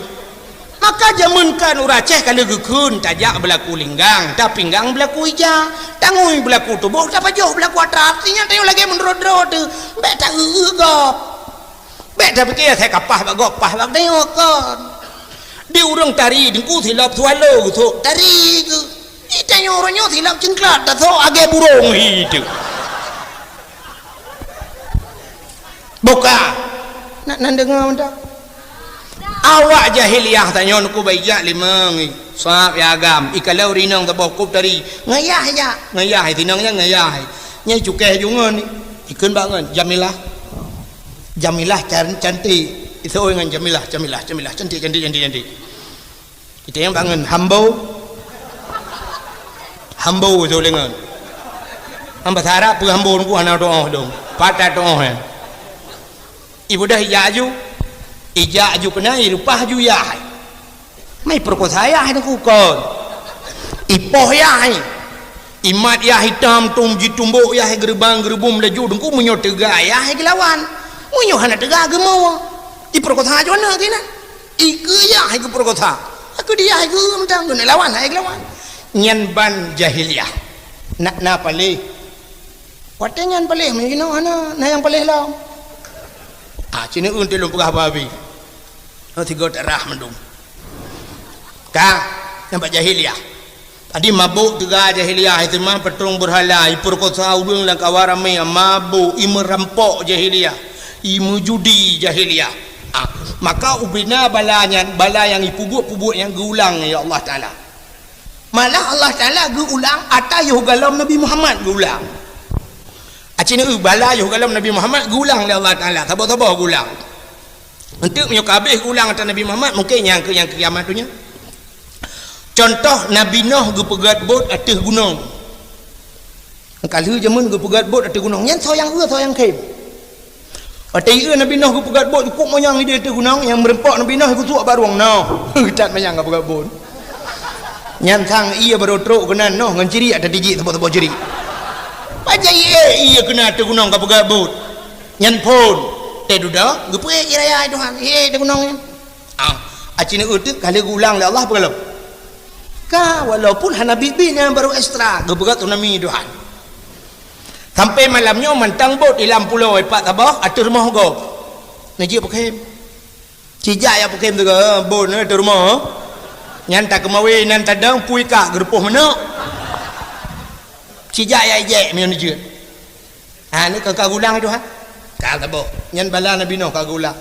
Maka jameun kan ureueng Aceh ka lheueh geukheun tajak beulaku linggang, tapinggang beulaku ija, tangui beulaku tuboh, tapajoh beulaku atra. Artinya tanyoe lagèe meunurot droe teuh, bèk taeu-eu gob. Bèk tapike asai ka paih bak gob, paih bak tanyoe kon. Di ureueng tari teungku silop swallow geusok tari geuh. Di tanyoe uroe nyoe silop cingklat tasok lagèe burông hi teuh. Boka. Nak nan deungoe mantong. Awak jahiliyah tanyoe neukubah ijak limong. Sab ya agam. Ikalon ureueng inong saboh kub tari. Ngayah ijak. Ngayah, sinong nyan ngayah. Nyan cukéh ju ngon. Ikheun bak ngon. Jamilah. Jamilah can-, cantik. Iseuôt ngon Jamilah, Jamilah, Jamilah. Cantik, cantik, cantik, cantik. Kita nyang bangun hambo. Hambo tu lengan. Hamba sarap pun hambo nunggu anak doa dong. Patah doa ya. Ibu dah ijak aju. Ijak aju kena, irupah aju yah. Mai perkosa yah nunggu kon. Ipoh yah. Imat yah hitam tum jitumbok yah geuribang geuribum laju dengku meunyoe teuga yah geulawan. Meunyoe hana teuga geumo. Iperkosa aju anak kena. Ikeue yah hai geupeurkosa. Aku dia hai geu mantong geuneuk lawan hai geulawan. Nyan ban jahiliyah. Nak na paléh. Watèe nyan paléh meunyoe jinoe hana na nyang paléh lom. Ah, cina eun lôn peugah babi. Oh, tiga tak rah mandum. Ka, nampak jahiliyah. Tadi mabök teuga jahiliyah, iseumah patrong beurhala, ipeurkosa ureueng lam kawan ramé, mabök, imeurampok jahiliyah, imeujudi jahiliyah. Ah, maka ubena bala nyan, bala nyang ipeubuet-peubuet nyang geuulang lé Allah Taala. Malah Allah Taala geuulang ata yoh galom Nabi Muhammad geuulang. Aci neu bala yoh galom Nabi Muhammad geuulang lé Allah Taala, saboh-saboh geuulang. Enteuk meunyoe ka habéh geuulang ata Nabi Muhammad, mungken nyang keu, nyang keu kiamat donya. Contoh, Nabi Noh geupeugöt bot ateueh gunong. Ka lheueh jameun geupeugöt bot ateueh gunong, nyan soe nyang eu, soe nyang khem. Watèe ieu Nabi Noh geupeugöt bot, jukuk manyang idéh ateueh gunong, nyang meureumpok Nabi Noh geusuak bak rueng Noh. That manyang geupeugöt bot. Nyan sang ié barô trok keunan Noh ngon cirik ata tijik saboh-saboh cirik. Pajan ié, ié keunan ateueh gunong geupeugöt bot. Nyan phon. Teuh dudoe, geupeuék ié raya Tuhan. Ié ateueh gunong nyan. Ah, aci neu teuk ka lheueh geuulang lé Allah peue ka lom? Ka, walaupun hana biet-biet nyan barô ekstra, geupeugah tsunami Tuhan. Sampai malam nyoe mantong bot di lam pulo ipat saboh ateueh rumoh gob. Neujeuet peukhem. Sijak jak peukhem teuga, bot nyoe ateueh rumoh. Nyan takeumawe nan tadong pui ka geurupoh manok. Sijak jak ijek meunyoe neujeuet. Ha, ni ka, ka geulang Tuhan. Ka saboh. Nyan bala Nabi Noh ka geulang.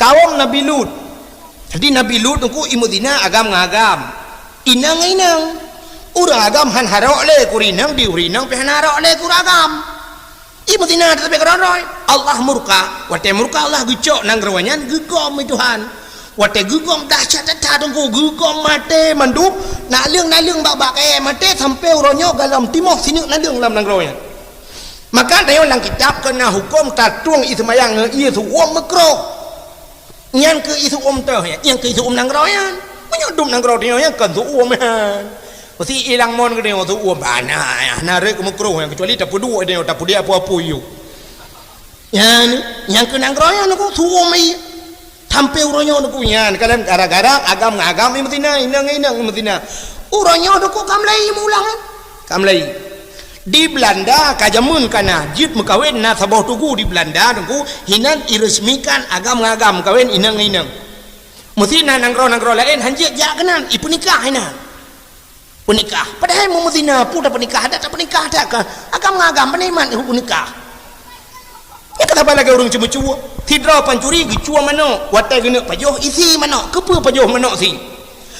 Kawom Nabi Lut. Jadi Nabi Lut nungku imeuzina agam ngon agam. Inong ngon inong. Ureueng agam han harok lé keu ureueng inong, di ureueng inong pih han harok lé keu ureueng agam. Imeuzina teutabeh keudroe-droe. Allah murka. Watèe murka Allah geucok nanggroe nyan geugom lé Tuhan. Watèe geugom dahsyat that-that teungku, geugom maté mandum, naleueng-naleueng bak-bak kayèe maté sampoe uroe nyoe galom timoh sineuk naleueng lam nanggroe nyan. Maka tanyoe lam kitab keu na huköm tatueng ié seumayang ngon ié seuuem meukroh. Nyan keu ié seuuem teuh nyan, nyan keu ié seuuem nanggroe nyan. Meunyoe dum nanggroe tanyoe nyan kon seuuem nyan. Meusti ilang mon geutanyoe seuuem bana, na rhot meukroh nyan, keucuali tapeuduek tanyoe, tapeuduek apui-apui yôh. Nyan, nyang keu nanggroe nyan nungku seuuem ié. Sampoe uroe nyoe nungku nyan, kadang gara-gara agam ngon agam imeuzina, inong ngon inong imeuzina. Uroe nyoe nungku ka mulai meuulang, eh. Ka mulai. Di Belanda ka jameun ka na, jeuet meukawen na saboh tugu di Belanda nungku, hinan iresmikan agam ngon agam meukawen inong ngon inong. Meusti na nanggroe-nanggroe laén han jeuet jak keunan, ipeunikah hinan. Peunikah. Padahai meumeutina, peue tapeunikah, adak tapeunikah that ka. Agam ngon agam, peunikmat peunikah. Nyan ka saban lagèe ureueng ceumeucue. Sidroe pancuri geucue manok, watèe geuneuk pajoh, isi manok. Keupeue pajoh manok si?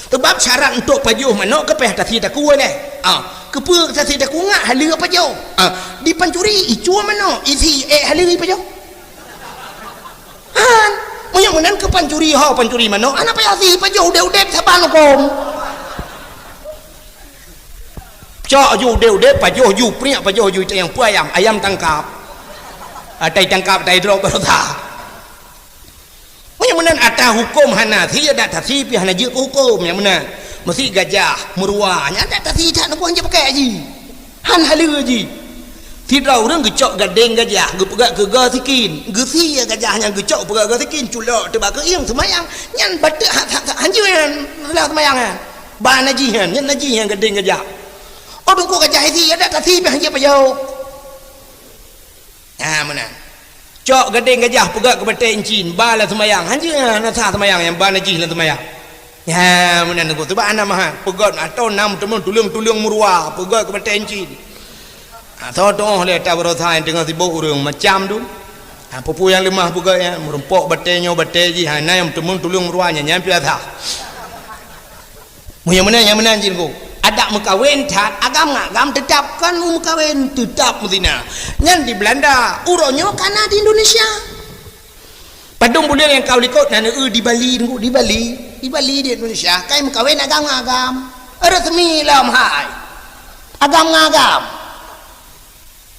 Sabab syarat untuk pajoh manok keu payah tasi takue lé. Ah, keupeue tasi takue ngat haleue pajoh? Ah, di pancuri icue manok, isi, eh, haleue pajoh. Han, meunyoe meunan keu pancuri ho, pancuri manok, hana payah si pajoh udép-udép saban hukôm. Cok ju udép-udép, pajoh ju priek, pajoh ju itayang peue ayam, ayam tangkap. Atai tangkap, atai drop baroesa. Meunyoe meunan ata hukôm hana si, adak tasi pih hana jeuet keu hukôm nyang meunan. Meusi gajah, meuruwa, nyan adak tasi that neubuang jeuet pakai jih. Han haleue jih. Sidroe ureueng geucok gadeng gajah, geupeugah keu goe sikin. Geusie gajah nyan geucok peugah goe sikin, culok teuba keuieng seumayang. Nyan bateuk hat-hat hanjeuet nyan, reulah seumayang nyan. Ba najih nyan, nyan najih nyan gadeng gajah. Oh, teungku gajah isi, adak tasi pih hanjeuet pajoh. Ha, meunan. Cok gadeng gajah peugah keu batèe incin, ba lam seumayang. Hanjeuet nyan, hana sah seumayang nyang ba najih lam seumayang. Ha, meunan teungku. Sabab hana mahat. Peugah atau nam teumon tuleueng-tuleueng meuruwa, peugah keu batèe incin. Ha, soe tu'oh lé ata baroesa nyang teungoh sibok ureueng macam tu. Ha, peue-peue nyang leumah peugah nyan, meurumpok batèe nyoe batèe jih, ha, na nyang teumon tuleueng meuruwa nyan, nyan pih sah. Meunyoe meunan, nyang meunan cit teungku. Adak meukawen that, agam ngon agam teutab kon meukawen, teutab meuzina. Nyan di Belanda, uroe nyoe ka na di Indonesia. Padum buleuen nyang ka u likot na neueu di Bali teungku, di Bali. Di Bali di Indonesia, kai meukawen agam ngon agam. Resmi lom hai. Agam ngon agam.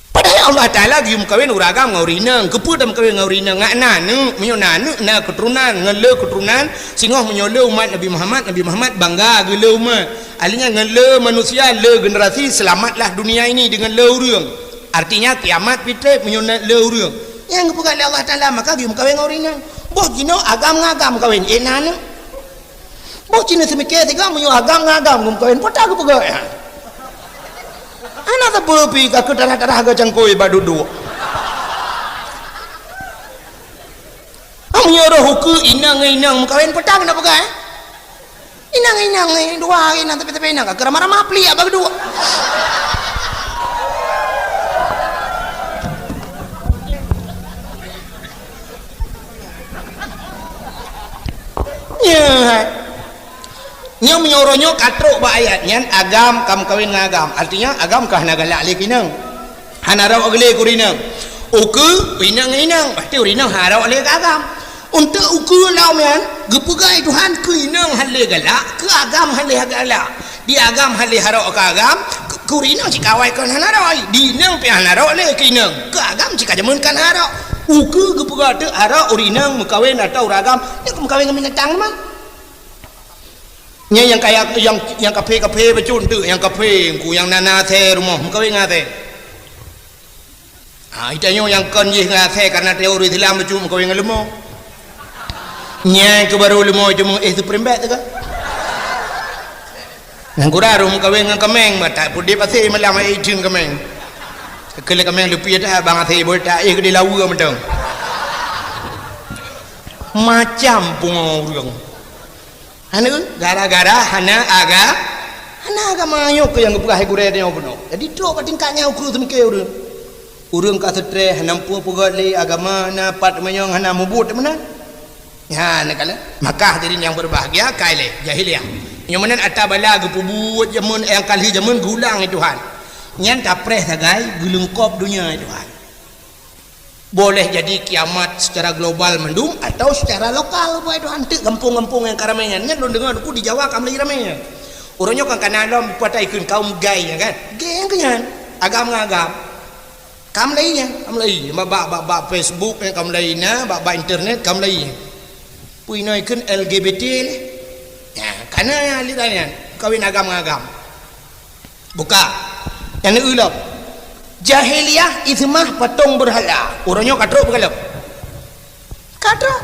Padahai Allah Taala geuyue meukawen ureueng agam ngon ureueng inong. Keupeue tameukawen ngon ureueng inong? Ngat na aneuk, meunyoe na aneuk, na keuturonan, ngon le keuturonan, singoh meunyoe le umat Nabi Muhammad, Nabi Muhammad bangga geule umat. Ahli nyan ngon le manusia, le generasi, selamatlah dunia ini dengan le ureueng. Artinya kiamat pih treb meunyoe na le ureueng. Nyang geupeugah lé Allah Taala, maka geuyue meukawen ngon ureueng inong. Boh jinoe agam ngon agam meukawen, eh na aneuk. Boh cit neuseumiké sigoe meunyoe agam ngon agam geumeukawen, peue ta geupeugah nyan? Hana sapeue pih ka keu tarah-tarah geucangkôi bak duek-duek. Ah, meunyoe roh ukeue inong ngon inong meukawen, peue ta geupeugah, eh? Inong ngon inong, eh, dua inong tapi-tapi inong ka keu ramah-ramah pliek bak duek. Nyan. Nyoe meunyoe uroe nyoe ka trok bak ayat nyan, agam ka meukawen ngon agam. Artinya, agam ka hana galak lé keu inong. Hana rhot geulé keu ureueng inong. Ukeue, inong ngon inong. Pasti ureueng inong hana rhot lé keu agam. Untuk ukeue lom nyan, geupeugah lé Tuhan keu inong hana lé galak, keu agam hana lé galak. Di agam hana lé harok keu agam, keu, keu ureueng inong cit ka awai kon hana rhot, di inong pih hana rhot lé keu inong, keu agam cit ka jameun kon harok. Ukeue geupeugah teuk harok ureueng inong meukawen atau ureueng agam, nyoe keu meukawen ngon binatang teuma. Nyan nyang kaya, nyang, nyang kaphé-kaphé bacut teuk, nyang kaphé, engku nyang na, na asèe rumoh, meukawen ngon asèe. Ha, geutanyoe nyang kon jih ngon asèe karena teori Islam bacut meukawen ngon leumo. Nyan keuh barô leumo teumeuéh supreme bet teuka. Nyang kurang meukawen ngon kameng, batak pudip asèe malam ai itheun kameng. Keu lé kameng leupie that bang asèe boh tak éh keudéh laweue mantong. Macam pungo ureueng. Hana, gara-gara hana aga-, hana agama nyoe keuh nyang geupeugah hai gurèe tanyoe bunoe. Jadi trok bak tingkat nyan ukeue seumiké ureueng. Ureueng ka seutreh, hana peue peugöt lé agama, hana pat meunyoe hana mubuet meunan. Nyan kala. Maka hadirin yang berbahagia, kai lé jahiliyah. Nyoe meunan ata bala geupeubuet jameun nyang ka lheueh jameun geulang lé Tuhan. Nyan tapreh sagai geuleungkop donya lé Tuhan. Boleh jadi kiamat secara global mandum atau secara lokal, buat itu hanteuk gampông-gampông nyang ka ramé nyan. Nyan lôn deungoe di Jawa ka mulai ramé nyan. Uroe nyoe kan kana lom peukatai kheun kaum gay nyan kan. Gay nyan keu nyan. Agam ngon agam. Ka mulai nyan, ka mulai. Bak, bak, bak, bak Facebook nyan ka mulai na, bak, bak internet ka mulai nyan. Peue inoe kheun L G B T lé. Nyan, kana nyan aliran nyan. Kawin agam ngon agam. Buka. Nyang neueu lom. Jahiliyah iseumah patong beurhala. Uroe nyoe ka trok beugalom. Ka trok.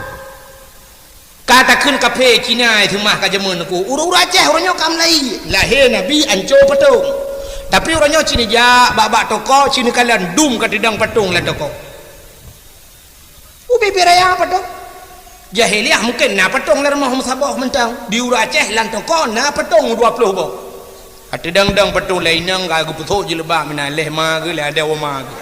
Ka takheun kaphé Cina iseumah ka jameun ku. Ureueng-ureueng Aceh uroe nyoe ka mulai. Lahé Nabi anco patong. Tapi uroe nyoe ci neujak bak-bak toko, ci neukalon dum ka teudong patong lam toko. Ubé-bé raya patong. Jahiliyah mungken na patong lam rumoh meusaboh mantong. Di ureueng Aceh lam toko na patong dua ploh boh. Ateuh dang-dang patong lé inong ka geupeusok jilbab meunan lé ma geuh lé ada wama geuh.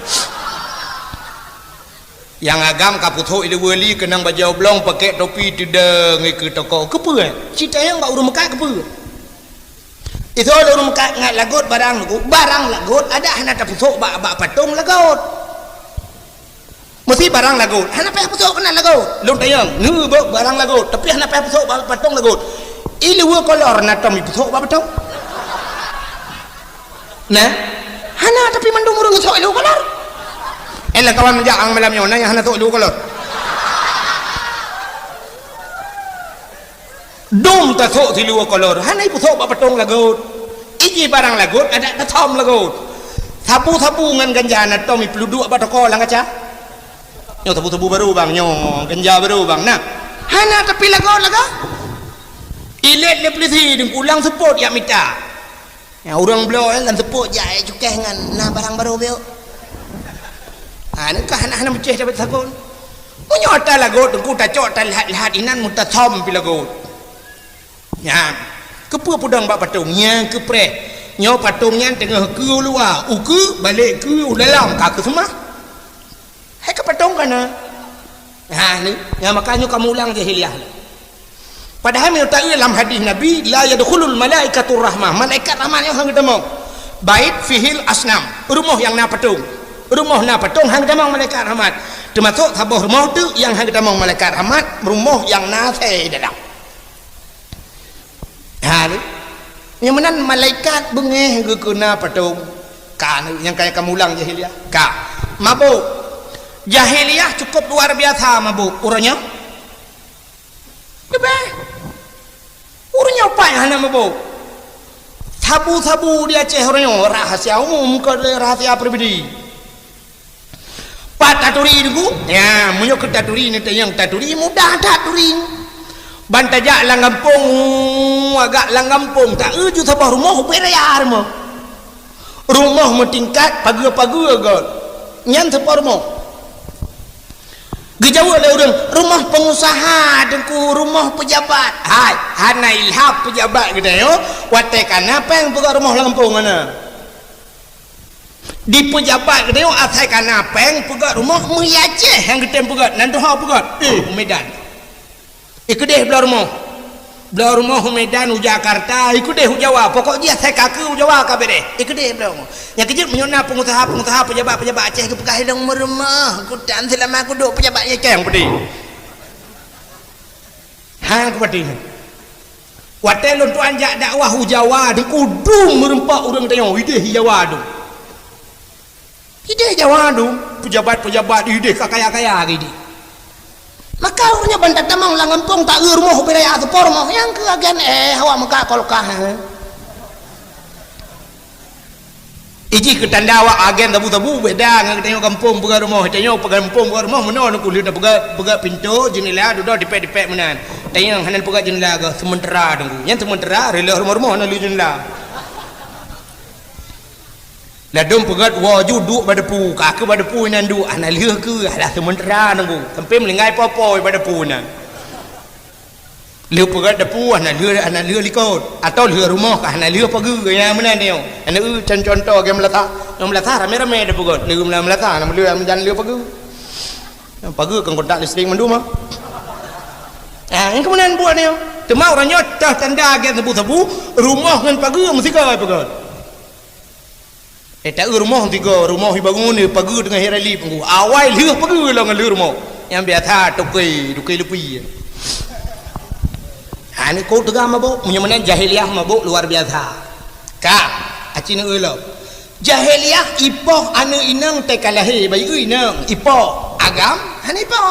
Nyang agam ka peusok ileue li keunong bajèe oblong pakèk topi teudong keu toko. Keupeue? Cit tayong bak ureueng meukat keupeue? Isoe lé ureueng meukat ngat lagot barang lagot, barang lagot adak hana tapeusok bak, bak patong lagot. Meusti barang lagot, hana payah peusok keunan lagot. Lôn tanyong, neubok barang lagot, tapi hana payah peusok bak patong lagot. Ileue kolor na tom ipeusok bak patong? Nah, hana tapi mandum ureueng sok ileue kolor. Eh, lam kawan meujak ang malam nyoe, na nyang hana sok ileue kolor. Dum tasok siluweue kolor, hana ipeusok bak patong lagot. Iji barang lagot, adak tasom lagot. Sabu-sabu ngon ganja na tom ipeuluduk bak toko lam kaca. Nyoe sabu-sabu barô bang, nyoe ganja barô bang. Nah, hana tapi lagot lagoe. Ilét lé peulisi deungku lam seupôt jak mita. Ya, ureueng bloe, eh, lam seupôt jak, eh, cukéh ngon na barang barô biôk. Ha, nyan ka hana, hana meucéh dapat sagon. Meunyoe ata lagot, teungku tacok, taleuhat-leuhat inan meutasom pi lagot. Nyan, keupeue peudong bak patong? Nyang keupreh. Nyoe patong nyan teungoh keue u luwa, ukeue, balek keue u dalam, ka keuseumah. Hai ka patong kana. Ha, ni, nyang maka nyoe kamoe ulang jahiliyah. Padahai meunyoe taeu lam hadis Nabi, "La yadkhulul malaikatur rahmah." Malaikat rahmat nyoe han geutamong. Bait fihil asnam, rumoh nyang na patong. Rumoh na patong han geutamong malaikat rahmat. Teumasok saboh rumoh teuk nyang han geutamong malaikat rahmat, rumoh nyang na asèe dalam. Ha, ni. Nyang meunan malaikat beungéh geukeuna patong. Ka, ni, nyang kaya kamoe ulang jahiliyah. Ka. Mabök. Jahiliyah cukup luar biasa mabök. Uroe nyoe? Leubeh. Ureueng nyoe pat hana mabök. Sabu-sabu di Aceh ureueng nyoe rahasia umum, kon lé rahasia pribadi. Pat taturi teungku? Ya, meunyoe keu taturi ni tanyong taturi mudah that turi. Ban tajak lam gampông, agak lam gampông, taeu ju saboh rumoh ubé raya rumoh. Rumoh meutingkat, pageue-pageue göt. Nyan saboh rumoh. Geujaweueb lé ureueng, "Rumoh pengusaha, Teungku, rumoh pejabat." Hai, hana ilham pejabat geutanyoe, watèe ka na péng peugöt rumoh lam gampông hana. Di pejabat geutanyoe asai ka na péng peugöt rumoh, meuié Aceh nyang geutem peugöt, nan tuha peugöt. Eh, u Medan. Ikeudeh bloe rumoh. Bloe rumoh u Medan, u Jakarta, ikeudeh u Jawa. Pokok jih asai ka keu u Jawa ka beudeh. Ikeudeh bloe rumoh. Nyang keujeuet meunyoe na pengusaha-pengusaha, pejabat-pejabat Aceh geupeugah ilong meurumoh, kutan seulama kuduek pejabat nyang keng peudeh. Ha, kupatéh. Watèe lôn tuan jak dakwah u Jawa, di udum meureumpok ureueng tanyoe, ideh Jawa dum. Ideh Jawa dum, pejabat-pejabat ideh ka kaya-kaya ideh. Maka ureueng nyan ban tatamong lam gampông taeu rumoh ubé raya seupôt rumoh, nyang keu agen eh awak meuka kolkah, eh. Iji keu tanda awak agen sabu-sabu beda ngon geutanyoe gampông peugöt rumoh. Tanyoe peugöt gampông peugöt rumoh meunoe Teungku lheueh na peugöt, peugöt pintoe, jeundela, dudoe dipèk-dipèk meunan. Tanyoe hana peugöt jeundela geuh, seumeutara Teungku. Nyan seumeutara reuloh rumoh-rumoh hana lheueh jeundela. Ladôm peugöt woe ju duek bak depu, ka keu bak depu inan duek, hana lheueh keu, alah seumeutara Teungku. Sampai meuninggai po-po bak depu inan. Lheueh peugöt depu hana lheueh, hana lheueh likot. Atau lheueh rumoh ka hana lheueh pageue, nyang meunan nyoe. Hana eu con-, contoh lagèe meulasa. Nyang meulasa ramé-ramé depeugöt. Lheueh meula-, meulasa, hana lheueh, hana lheueh pageue. Pageue kan kontak listrik mandum ah. Ah, nyang keumeunang buet nyoe. Teuma ureueng nyoe teuh tanda lagèe sabu-sabu, rumoh ngon pageue meusigoe peugöt. Eh, taeu rumoh tiga, rumoh ibangun, eh, pageue teungoh irali peunggu. Awai lheueh pageue lom ngon lheueh rumoh. Nyang biasa toke, toke leupie. Ha, ni ko teuga mabök, meunyoe meunan jahiliyah mabök luar biasa. Ka, aci neueu lom. Jahiliyah ipoh aneuk inong teuka lahé, bayeue inong, ipoh. Agam, hana ipoh.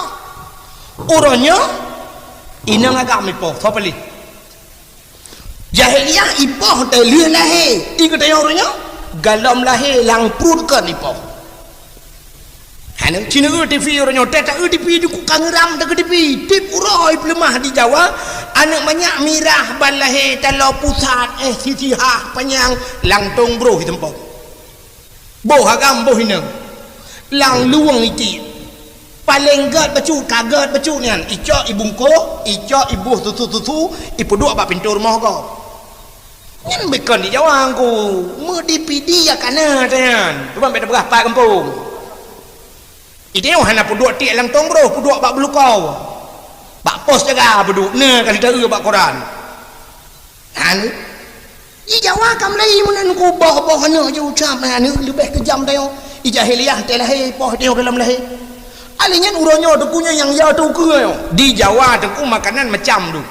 Uroe nyoe, inong agam ipoh, soe paléh. Jahiliyah ipoh teuh lheueh lahé. I geutanyoe uroe nyoe, galom lahé lam pruet kon ipoh. Hana, ci neueu TV uroe nyoe, teuh taeu TV di ku kangeurang teuh keu TV. Tiep uroe peuleumah di Jawa, aneuk manyak mirah ban lahé taloe pusat, eh, sisihah panyang, langtong broh iteumpok. Boh agam boh inong. Lam luwong itiek. Paleng gèt bacut, ka gèt bacut nyan. Icok ibungkôh, icok iboh susu-susu, ipeuduek bak pintoe rumoh gob. Nyan bukon di Jawa ku, meudipidi ya kana tanyan. Cuba beda beurah pat gampông. Ide hana peuduek tiek lam tong broh, peuduek bak beulukau. Bak pos jaga peuduek, na ka lheueh bak koran. Anu, di Jawa ka mulai meunan ku boh-boh aneuk ji ucap aneuk leubeh keujam tanyoe. Di jahiliyah teuh lahé, poh tanyoe dalam lahé. Alèh nyan uroe nyoe teungku nyoe nyang ya teungku nyoe. Di Jawa teungku makanan macam tu.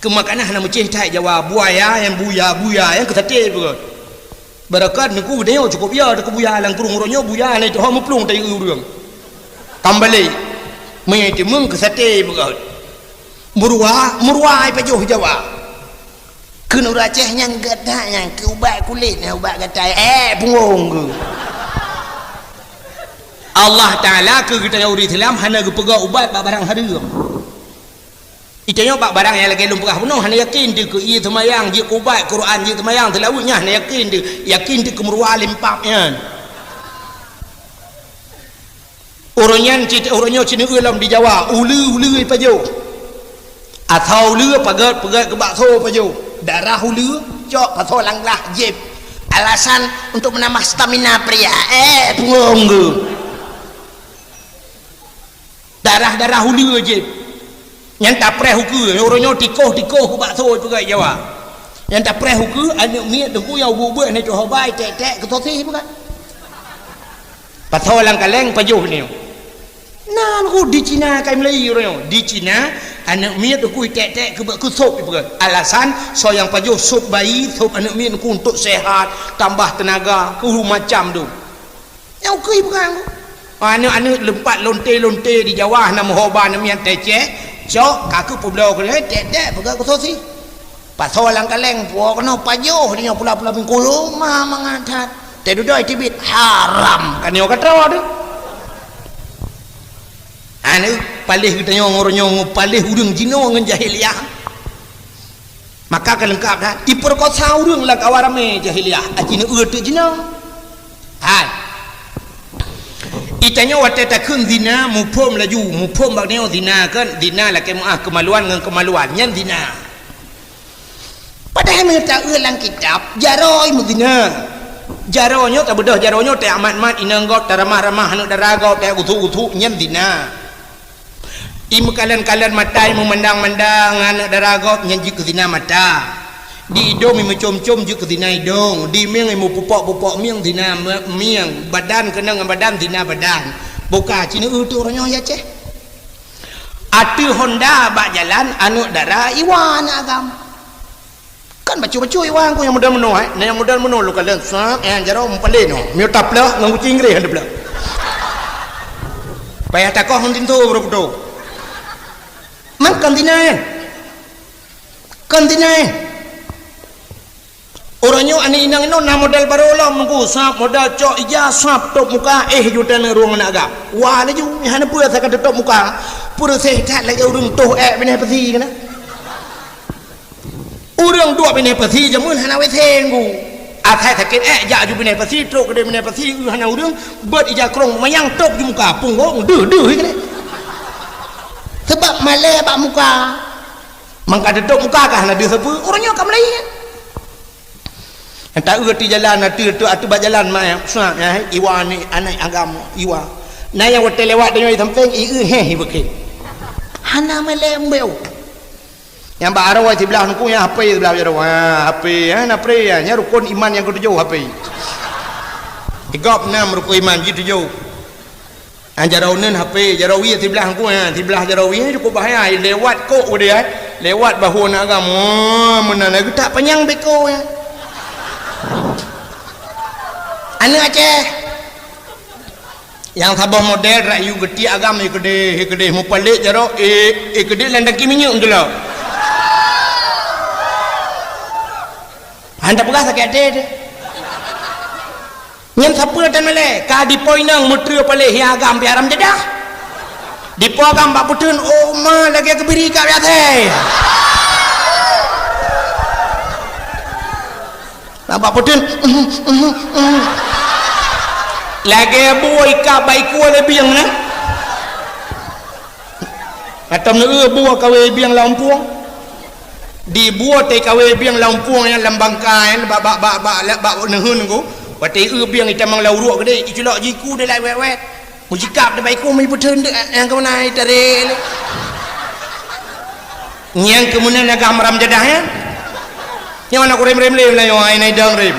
Keu makanan hana meucéh that Jawa, buaya nyang buya, buya nyang keu saté peugah. Beureukat neukeu geutanyoe cukôp ya, teukeue buya lam krueng uroe nyoe buya na itu ho meuplueng tayue ureueng. Kambalek. Meuitimeueng keu saté peugah. Meuruwa, meuruwa ai pajoh Jawa. Keu ureueng Aceh nyang gata nyang keu ubat kulét na ubat gatai. Eh, punggong keu. Allah Taala keu geutanyoe ureueng Islam hana geupeugah ubat bak barang hareuem. Itanyoe bak barang nyang lagèe lôn peugah bunoe hana yakin teuh keu ie seumayang, jeuet keu ubat Quran, jeuet seumayang seulaweuet nyan hana yakin teuh, yakin teuh keu meuruwa limpab nyan. Uroe nyan cit uroe nyoe cit neueu lom di Jawa, uleue-uleue pajoh. Atau uleue paget-paget keu bakso pajoh. Darah uleue cok pasoe lam glah jép. Alasan untuk menambah stamina pria. Eh, punggong keu. Darah-darah uleue jép. Nyan tapreh ukeue, uroe nyoe tikoh-tikoh bakso peugah Jawa. Nyan tapreh ukeue aneuk miet teungku nyang ubeut-ubeut hana coh bai tek-tek keu sosis peugah. Pasoe lam kaleng pajoh nyoe. Nan ku di Cina kai meulayi uroe nyoe. Di Cina aneuk miet teungku tek-tek keu keu sop peugah. Alasan soe nyang pajoh sop bayi, sop aneuk miet teungku untuk sehat, tambah tenaga, keu macam tu. Nyang ukui peugah. Aneuk-aneuk leumpat lonte-lonte di Jawa na meuhoba na miet teceh, cok ka keu peubloe keu lé tek-tek peugah keu sosis. Pasoe lam kaleng puwoe keunoe pajoh di nyoe pula-pula bingkulu ma mangat that. Teududoe tibit haram kan nyoe ka troe tu. Aneuk paléh geutanyoe ngon uroe nyoe paléh ureueng jinoe ngon jahiliyah. Maka ka leungkap that, ipeurkosa ureueng lam kawan ramé jahiliyah, aci neueu teuk jinoe. Hai. Itanyoe watèe takheun zina, muphom laju, muphom bak nyoe zina kan, zina lakèe meu'ah keumaluan ngon keumaluan, nyan zina. Padahai meunyoe taeu lam kitab, jaroe meuzina. Jaroe nyoe tabeudôh jaroe nyoe teuamat-mat inong gob, taramah-ramah aneuk dara gob, tagusuk-gusuk, nyan zina. Imeukalon-kalon mata, imeumandang-mandang aneuk dara gob nyan jeuet keu zina mata. Di idong imeucom-com jeuet keu zina idong. Di mieng imeupupok-pupok mieng zina me-, mieng. Badan keunong ngon badan zina badan. Boka ci neueu teuk uroe nyoe ya ceh. Ateueh honda bak jalan aneuk dara iwa aneuk agam. Kan bacut-bacut iwan ku nyang model meunoe, eh. Nah, nyang model meunoe lôn kalon, sat, eh, jaroe meupaléh nyoe. Miyueb tapleuh ngon guci Inggréh han tapleuh. Payah takoh ngon tinto baru putôh. Man kon zina, eh. Kon zina, eh. Uroe nyoe aneuk inong inoe na model barô lom nunggu, sab model cok ija, sab tôp muka, eh, ju taneuk rueng aneuk agam. Wah, laju, eh, hana peue asai ka teutôp muka. Peureuseh that lagèe ureueng toh ék binéh peusi keunan. Ureueng duek binéh peusi jameun hana W C ngu. Asai sakét ék jak ju binéh peusi, trok keudéh binéh peusi, eu hana ureueng, beuet ija krông mayang tôp ju muka, punggong deuh-deuh keunan. Seubab malèe bak muka. Mangka teutôp muka ka hana deuh sapeue, ureueng nyoe ka meulayeue. Nyang taeu ateueh jalan, ateueh, ateueh, ateueh bak jalan, ma, ya, sa, ya, iwa ni, aneuk agam, iwa. Na nyang watèe lewat tanyoe di sampéng, i eu héh, i beuké. Hana malèe mbeu. Nyang bak aroe siblah nungku, nyang H P siblah jaroe. Ha, H P, ha, na pre, ha. Nyan rukon iman nyang keutujôh, H P. Di gob nam rukon iman jih tujôh. Ha, jaroe uneun H P, jaroe wie siblah nungku, ha. Siblah jaroe wie cukôp bahaya. Lewat kok udeh, ha. Lewat bahu aneuk agam. Oh, meunan lagèe tak panyang beko, ha. Aneuk Aceh. Nyang saboh model rayu geutiek agam, eh, keudéh, eh, keudéh mupalek jaroe, eh, eh, keudéh lam tangki minyeuk meutulak. Han tapeugah sakét até teuh. Nyan sapeue tan malèe, ka dipo inong meutreue palek hi agam pi haram jadah. Dipo agam bak peuteun, oh ma lagèe keubiri ka biasa. Nampak peuteun. Lagèe bui ka bai kuah lé bieng na. Atau meu bua kawé bieng lam puang. Dibuet teuh kawé bieng lam pueng nyan lam bangka nyan bak, bak, bak, bak, bak, bak neuheun ku. Watèe eu bieng itamong lam uruek keudéh, iculok jiku dilai wèt-wèt. Meucikap teubaiku meubeuteun deuk nyang keumeunan itaré lé. Nyang keumeunan agam ram jadah nyan. Nyoe na kurem-rem lé meulayeue ai nai dang rem.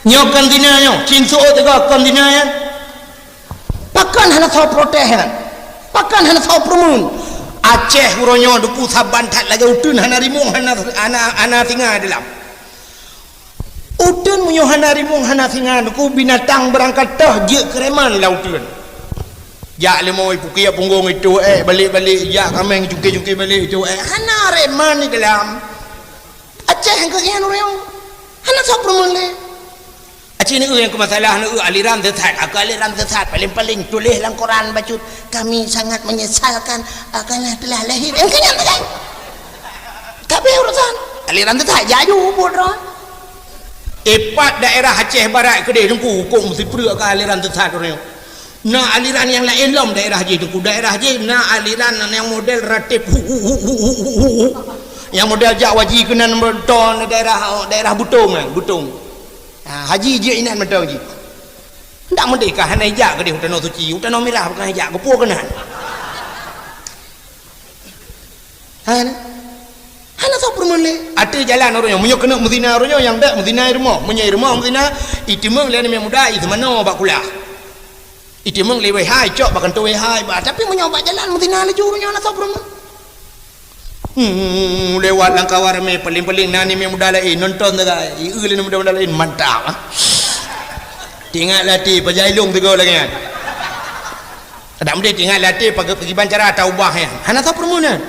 Nyoe kon zina nyoe, cin seuôt teuga kon zina nyan. Pakon hana soe protes nyan? Pakon hana soe peureumeun? Aceh uroe nyoe duku saban that lagèe uteuen hana rimueng hana, hana, hana singa di dalam. Uteuen meunyoe hana rimueng hana singa duku binatang beurangkat toh jeuet keureman lam uteuen. Jak leumo ipukia punggong itu eh balek-balek jak kameng cungke-cungke balek itu eh hana reman di dalam. Aceh keu nyan uroe nyoe. Hana soe peureumeun lé. Aci neu nyang keu masalah neu aliran sesat, aku aliran sesat paling-paling tuléh lam koran bacut, "Kami sangat menyesalkan, ah, karena telah lahir." Engkau nyang tegai. Tapi urusan aliran sesat jaju buat roh. Ipat daerah Aceh Barat keudeh nungku hukum sipreuk ka aliran sesat uroe nyoe. Na aliran nyang laén lom daerah jih teungku. Daerah jih na aliran nyang model ratib hu, hu, hu. Nyang model jak waji keunan meuton daerah, daerah Butong kan, Butong. Ha, haji jih inan meuton jih. Ndak meudeh ka hana ijak keudeh u Tanoh Suci, u Tanoh Mirah bukan ijak, geupue keunan. Hana. Hana soe peureumeun lé. Ateueh jalan uroe nyoe, meunyoe keuneuk meuzina uroe nyoe nyang bèk meuzina i rumoh. Meunyoe i rumoh meuzina, iteumeung lé aneuk muda, iseumanoe bak kulah. Iteumeung lé W H, icok bak kantô W H, iba. Tapi meunyoe bak jalan meuzina laju uroe nyoe hana soe peureumeun. Hmm, lewat lam kawan ramé, paling-paling na aneuk muda laén nonton sagai. Ieu lé aneuk muda-muda laén, mantap, ah. Teuingat lam até, pajan ilong teugok lagèe nyan. Adak meudeh teuingat lam até, pagi-, pakiban cara taubah nyan. Hana soe peureumeun nyan.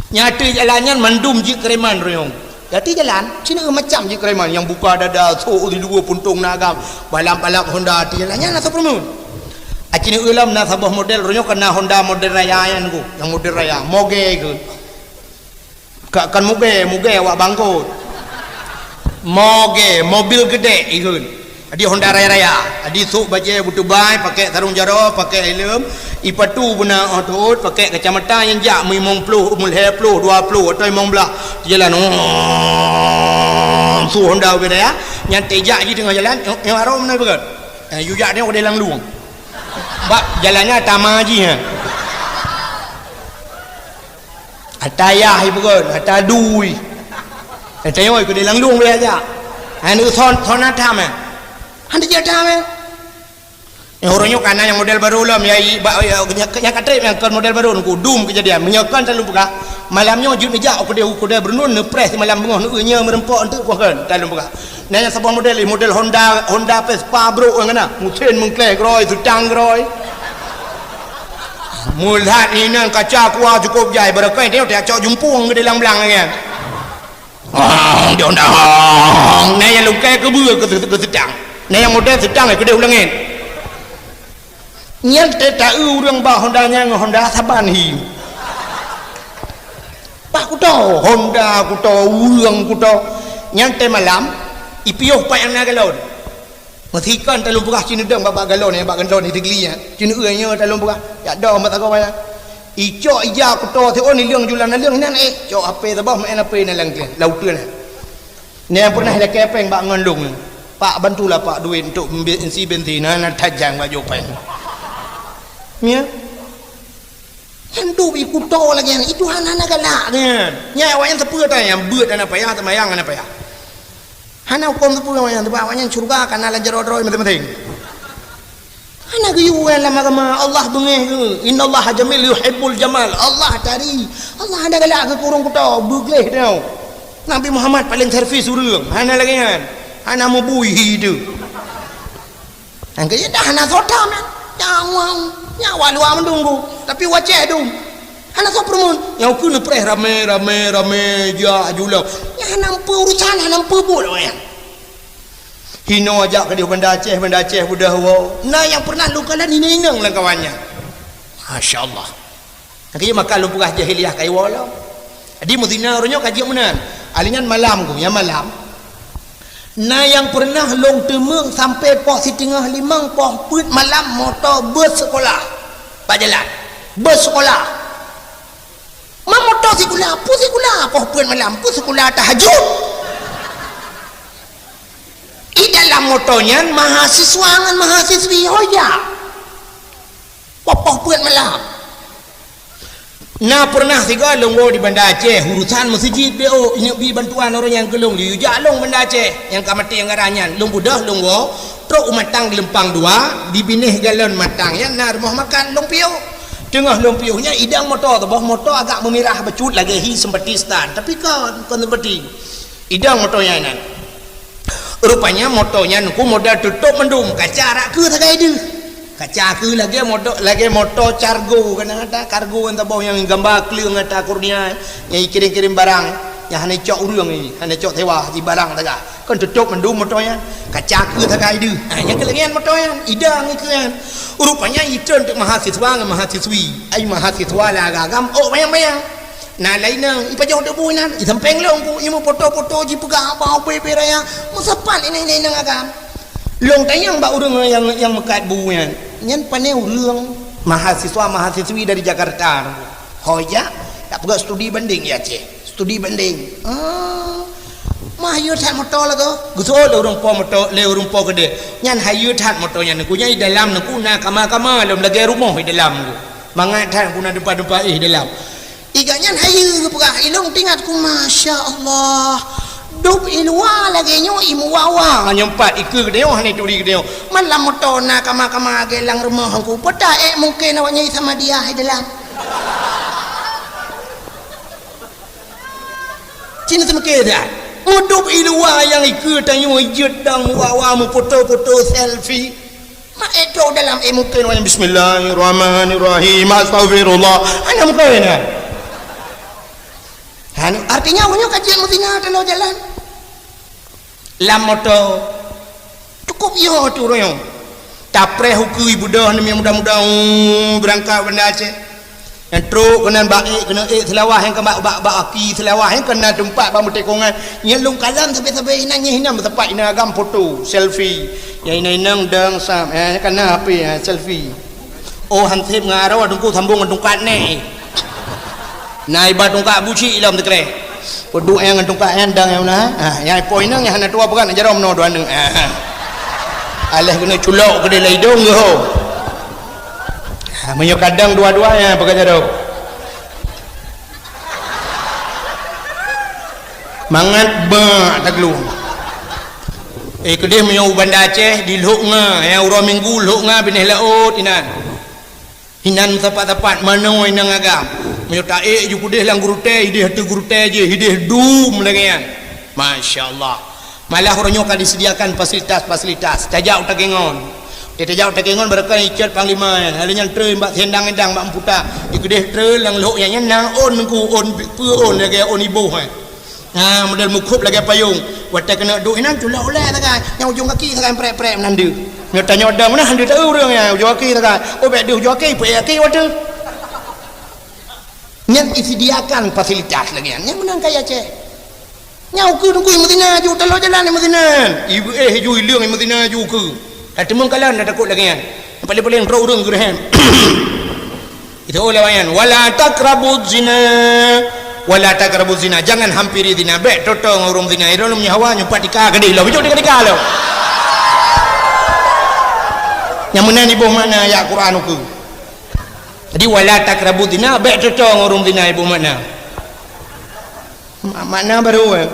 Nyang ateueh jalan nyan mandum jeuet keureman royong. Di ateueh jalan, sineuk macam jeuet keureman, nyang buka dada, sôk di luwa puntông na agam, balap-balap Honda ateueh jalan nyan hana soe peureumeun. Aci neu lom na saboh model, royong ka na Honda model raya nyan ku, nyang model raya, moge keu. Ka, kan moge, moge awak bangkot. Moge, mobil geudek ikheun. Adi Honda raya-raya, adi sôk bajèe beutubai, pakèk sarong jaroe, pakèk helm, ipatu beuna 'oh teuôt, pakèk kacamata nyang jak meulimong ploh, meulhèe ploh, dua ploh atau limong blah. Jalan, oh, su Honda ubé raya, nyan teuh jak jih teungoh jalan, nyoe, nyoe arôm na beugèt. Eh, yue jak nyoe udeh lam lueng. Bak jalan nyan tama jih, ha. Ata yah ipeugöt, ata dui. Ata yoi keudeh lam lueng bèk jak. Hai neu son, son atam, eh. Han dijak atam, eh. Eh, ureueng nyoe kana nyang model barô lom, ya, i, ba, ya, nya, nya ka trép nyang kon model barô, nungku dum keujadian. Meunyoe kon talôn peugah, malam nyoe jeuet neujak u keudè, u keudè Beureunon, neupreh simalam beungoh, neu nyoe meureumpok eunteuk kon, talôn peugah. Na nyang saboh model, model Honda, Honda Vespa brôk nyang na. Meusén meungkleh keurôi, seutang keurôi. Meulat inan kaca kuah cukôp jai, barangkahi teuh cok jumpueng keudeh lam blang nyan. Ong, di Honda, ong. Na nyang lungkai keubeue keu, keu seutang. Na nyang model seutang keudeh u langèt. Nyan teuh ta-eu ureueng ba Honda nyan ngon Honda saban hi. Bak kuto, Honda kuto, ureueng kuto. Nyan teuh malam, ipiôh pat nyang na galon. Meusikon talôn peugah ci neudong bak, bak galon, bak galon di teugli nyan. Ci neu nyoe talôn peugah. Jak dong bak sagoe nyan. Icok ija kuto siôn ileueng julan naleueng nyan, eh, cok H P saboh, main H P na lam, lam uteuen nyan. Nyan pernah ilakèe péng bak ngon lôn. "Pak, bantulah, Pak, duit untuk mbe-, isi bensin, hana tajang bak jopeng." Nyan. Nyan duek i kuto lagèe nyan. Itu hana, hana galak nyan. Nyan awak nyan sapeue ata nyan, beuet hana payah, seumayang hana payah. Hana hukôm sapeue awak nyan, sebab awak nyan syeuruga ka na lam jaroe droe maséng-maséng. Hana geuyue lam agama, Allah beungéh geuh. "Innallaha jamil yuhibbul jamal." Allah tari. Allah hana galak geuh keu ureueng kuto, beugleh teuh. Nabi Muhammad paléng servis ureueng, hana lagèe nyan. Hana meubui hi teuh. Nyang keu dah hana soe tam nyan. Nyawa, nyawa luwa meudunggu, tapi wacée dum. Hana soe peureumeun. Nyang keu neupreh ramé, ramé, ramé, jak jula. Nyan hana meupeue urusan, hana meupeue buet awak nyan. Hinoe jak keudeh Banda Aceh, Banda Aceh beudôh woe. Na nyang pernah lôn kalon inong-inong lam kawan nyan. Masya Allah. Nyang keu maka lôn peugah jahiliyah ka iwoe lom. Jadi meuzina uroe nyoe ka jeuet meunan. Ali nyan malam ku, nyang malam. Na nyang pernah lôn teumeung sampai poh siteungoh limong, poh peuet malam moto bus sekolah. Bak jalan. Bus sekolah. Memoto sikula, peue sikula, poh peuet malam, peue sikula tahajud. Di dalam moto nyan mahasiswa ngon mahasiswi hoja. Poh peuet malam. Na pernah sigoe lôn woe di Banda Aceh, urusan meuseujid B O, ingat bi bantuan ureuëng nyang keu lôn, laju jak lôn Banda Aceh nyang ka maté anggaran nyan. Lôn beudôh lôn woe, trok u Matang Geulumpang dua, di binéh galon Matang nyan na rumoh makan lôn piôh. Teungoh lôn piôh nyan idang moto teuboh, moto agak meumirah bacut lagée hi sempati stan, tapi kon, kon sempati. Idang moto nyan inan. Rupanya moto nyan ku model tutôp mandum, kaca rak keue sagai deuh. Kaca keue lagée moto, lagée moto cargo, kana ata kargo nyang teuboh nyang gamba kleueng ata kurnia, nyang kirém-kirém barang, nyang hana cok ureuëng, hana cok sewa, di barang sagai. Kon tutôp mandum moto nyan. Kaca keue sagai deuh. Ha, nyang keulagée nyan moto nyan. Idang keue nyan. Rupanya itreun teuk mahasiswa ngon mahasiswi. Ai mahasiswa la agam, oh bayang-bayang. Na laén nang, ipajoh teuk bu inan, isampéng lôn ku, imeupoto-poto jipeugah haba ubé-ubé raya, meusapat inan-inan agam. Lôn tanyong bak ureuëng nyang, nyang meukat bu nyan. Nyan pané ureuëng mahasiswa-mahasiswi dari Jakarta. Ho jak, dak peugah studi banding di Aceh. Studi banding. Ah, mah hayeue that moto lagoe. Geuseuôt lé ureuëng po moto, lé ureuëng po keudeh. Nyan hayeue that moto nyan. Ku nyan di dalam nyan ku na kama-kama lom lagée rumoh di dalam nyan. Mangat that ku na deumpa-deumpa éh dalam. Iga nyan hayeue geupeugah, ilông tingat ku, masya Allah. Dub i luwa lagée nyoe i muwa-wa nyoe pat ikeue geutanyoe hana turi geutanyoe. Malam moto na kama-kama lagée lam rumoh ku. Peuta ék mungken awak nyan i Samadiyah i dalam. Cina seumike dah. Meudub i luwa nyang ikeue tanyoe jeuet dang muwa-wa meupoto-poto selfie. Mak ék trok dalam, ék mungken awak nyan bismillahirrahmanirrahim, astaghfirullah. Hana mungken nyan. Hana, artinya awak nyoe ka jeuet meuzina teuloh jalan. Lam moto. Cukup yo tu royong. Tapreh ukeue ibudoh neumi muda-muda, uh, beurangkat Banda Aceh. Nyang trok keunan bak ék, keuneuk ék seulawah nyang keu bak, bak, bak aki seulawah nyang keu na teumpat bak meutekongan. Nyang lôn kalon sabe-sabe inan nyang hinan meusapat inan agam foto, selfie. Nyang inong-inong dong sam, eh, kana H P, eh, selfie. Oh, hanseb ngon aroe teungku sambong ngon tungkat neh. Na iba tungkat buci ilom teukreh. Peuduek nyang ngon tungkat nyan dang nyang na. Ha, nyang ipo inong nyang hana tuwoe peugah na jaroe meunoe dua aneuk. Ha. Aléh keuneuk culok keudeh lam idong geuh. Ha, meunyoe kadang dua-dua nyang peugah jaroe. Mangat bak taglung. Eh, keudeh meunyoe u Banda Aceh di Lhok Nga, nyang uroe Minggu Lhok Nga binéh laôt inan. Inan sapat-sapat manoe inong agam. Meunyoe taék ju keudeh lam gurutée, ideh ateueh gurutée jih, ideh dum lagée nyan. Masya Allah. Malah uroe nyoe ka disediakan fasilitas-fasilitas. Tajak u Takengon. Di tajak u Takengon barokon icot panglima nyan. Lalu nyan treun bak siendang-endang bak meuputa. Di keudeh treun lam lhok nyan, nyan na ôn nungku, ôn peue ôn lagée ôn iboh nyan. Ha, model meukhôb lagée payong. Watée keuneuk duek inan culok ulée sagai, nyang ujong gaki sagai prek-prek meunan deuh. Nyoe tanyoe dong meunan han deuh taeu ureuëng nyan, ujong gaki sagai. Oh, bék deuh ujong gaki, peuék gaki watée. Nyan disediakan fasilitas lagée nyan. Nyan meunan kaya Aceh. Nyan ukeue teungku meuzina ju taloe jalan meuzina. Ibu éh ju ileueng meuzina ju ukeue. Dak teumeung kalon dak takot lagée nyan. Paléng-paléng trok ureuëng geureuhem. Itu ulama nyan, "Wala taqrabuz zina, wala taqrabuz zina." Jangan hampiri zina. Bék toto ngon ureuëng zina. Ilôn meunyoe hawa nyumpat tika keudeh lom. Icok tika-tika lom. Nyang meunan iboh makna ayat Quran ukeue. Jadi, "Wala taqrabuz zina", bék toto ngon ureuëng zina iboh makna. Ma-, makna baru, eh.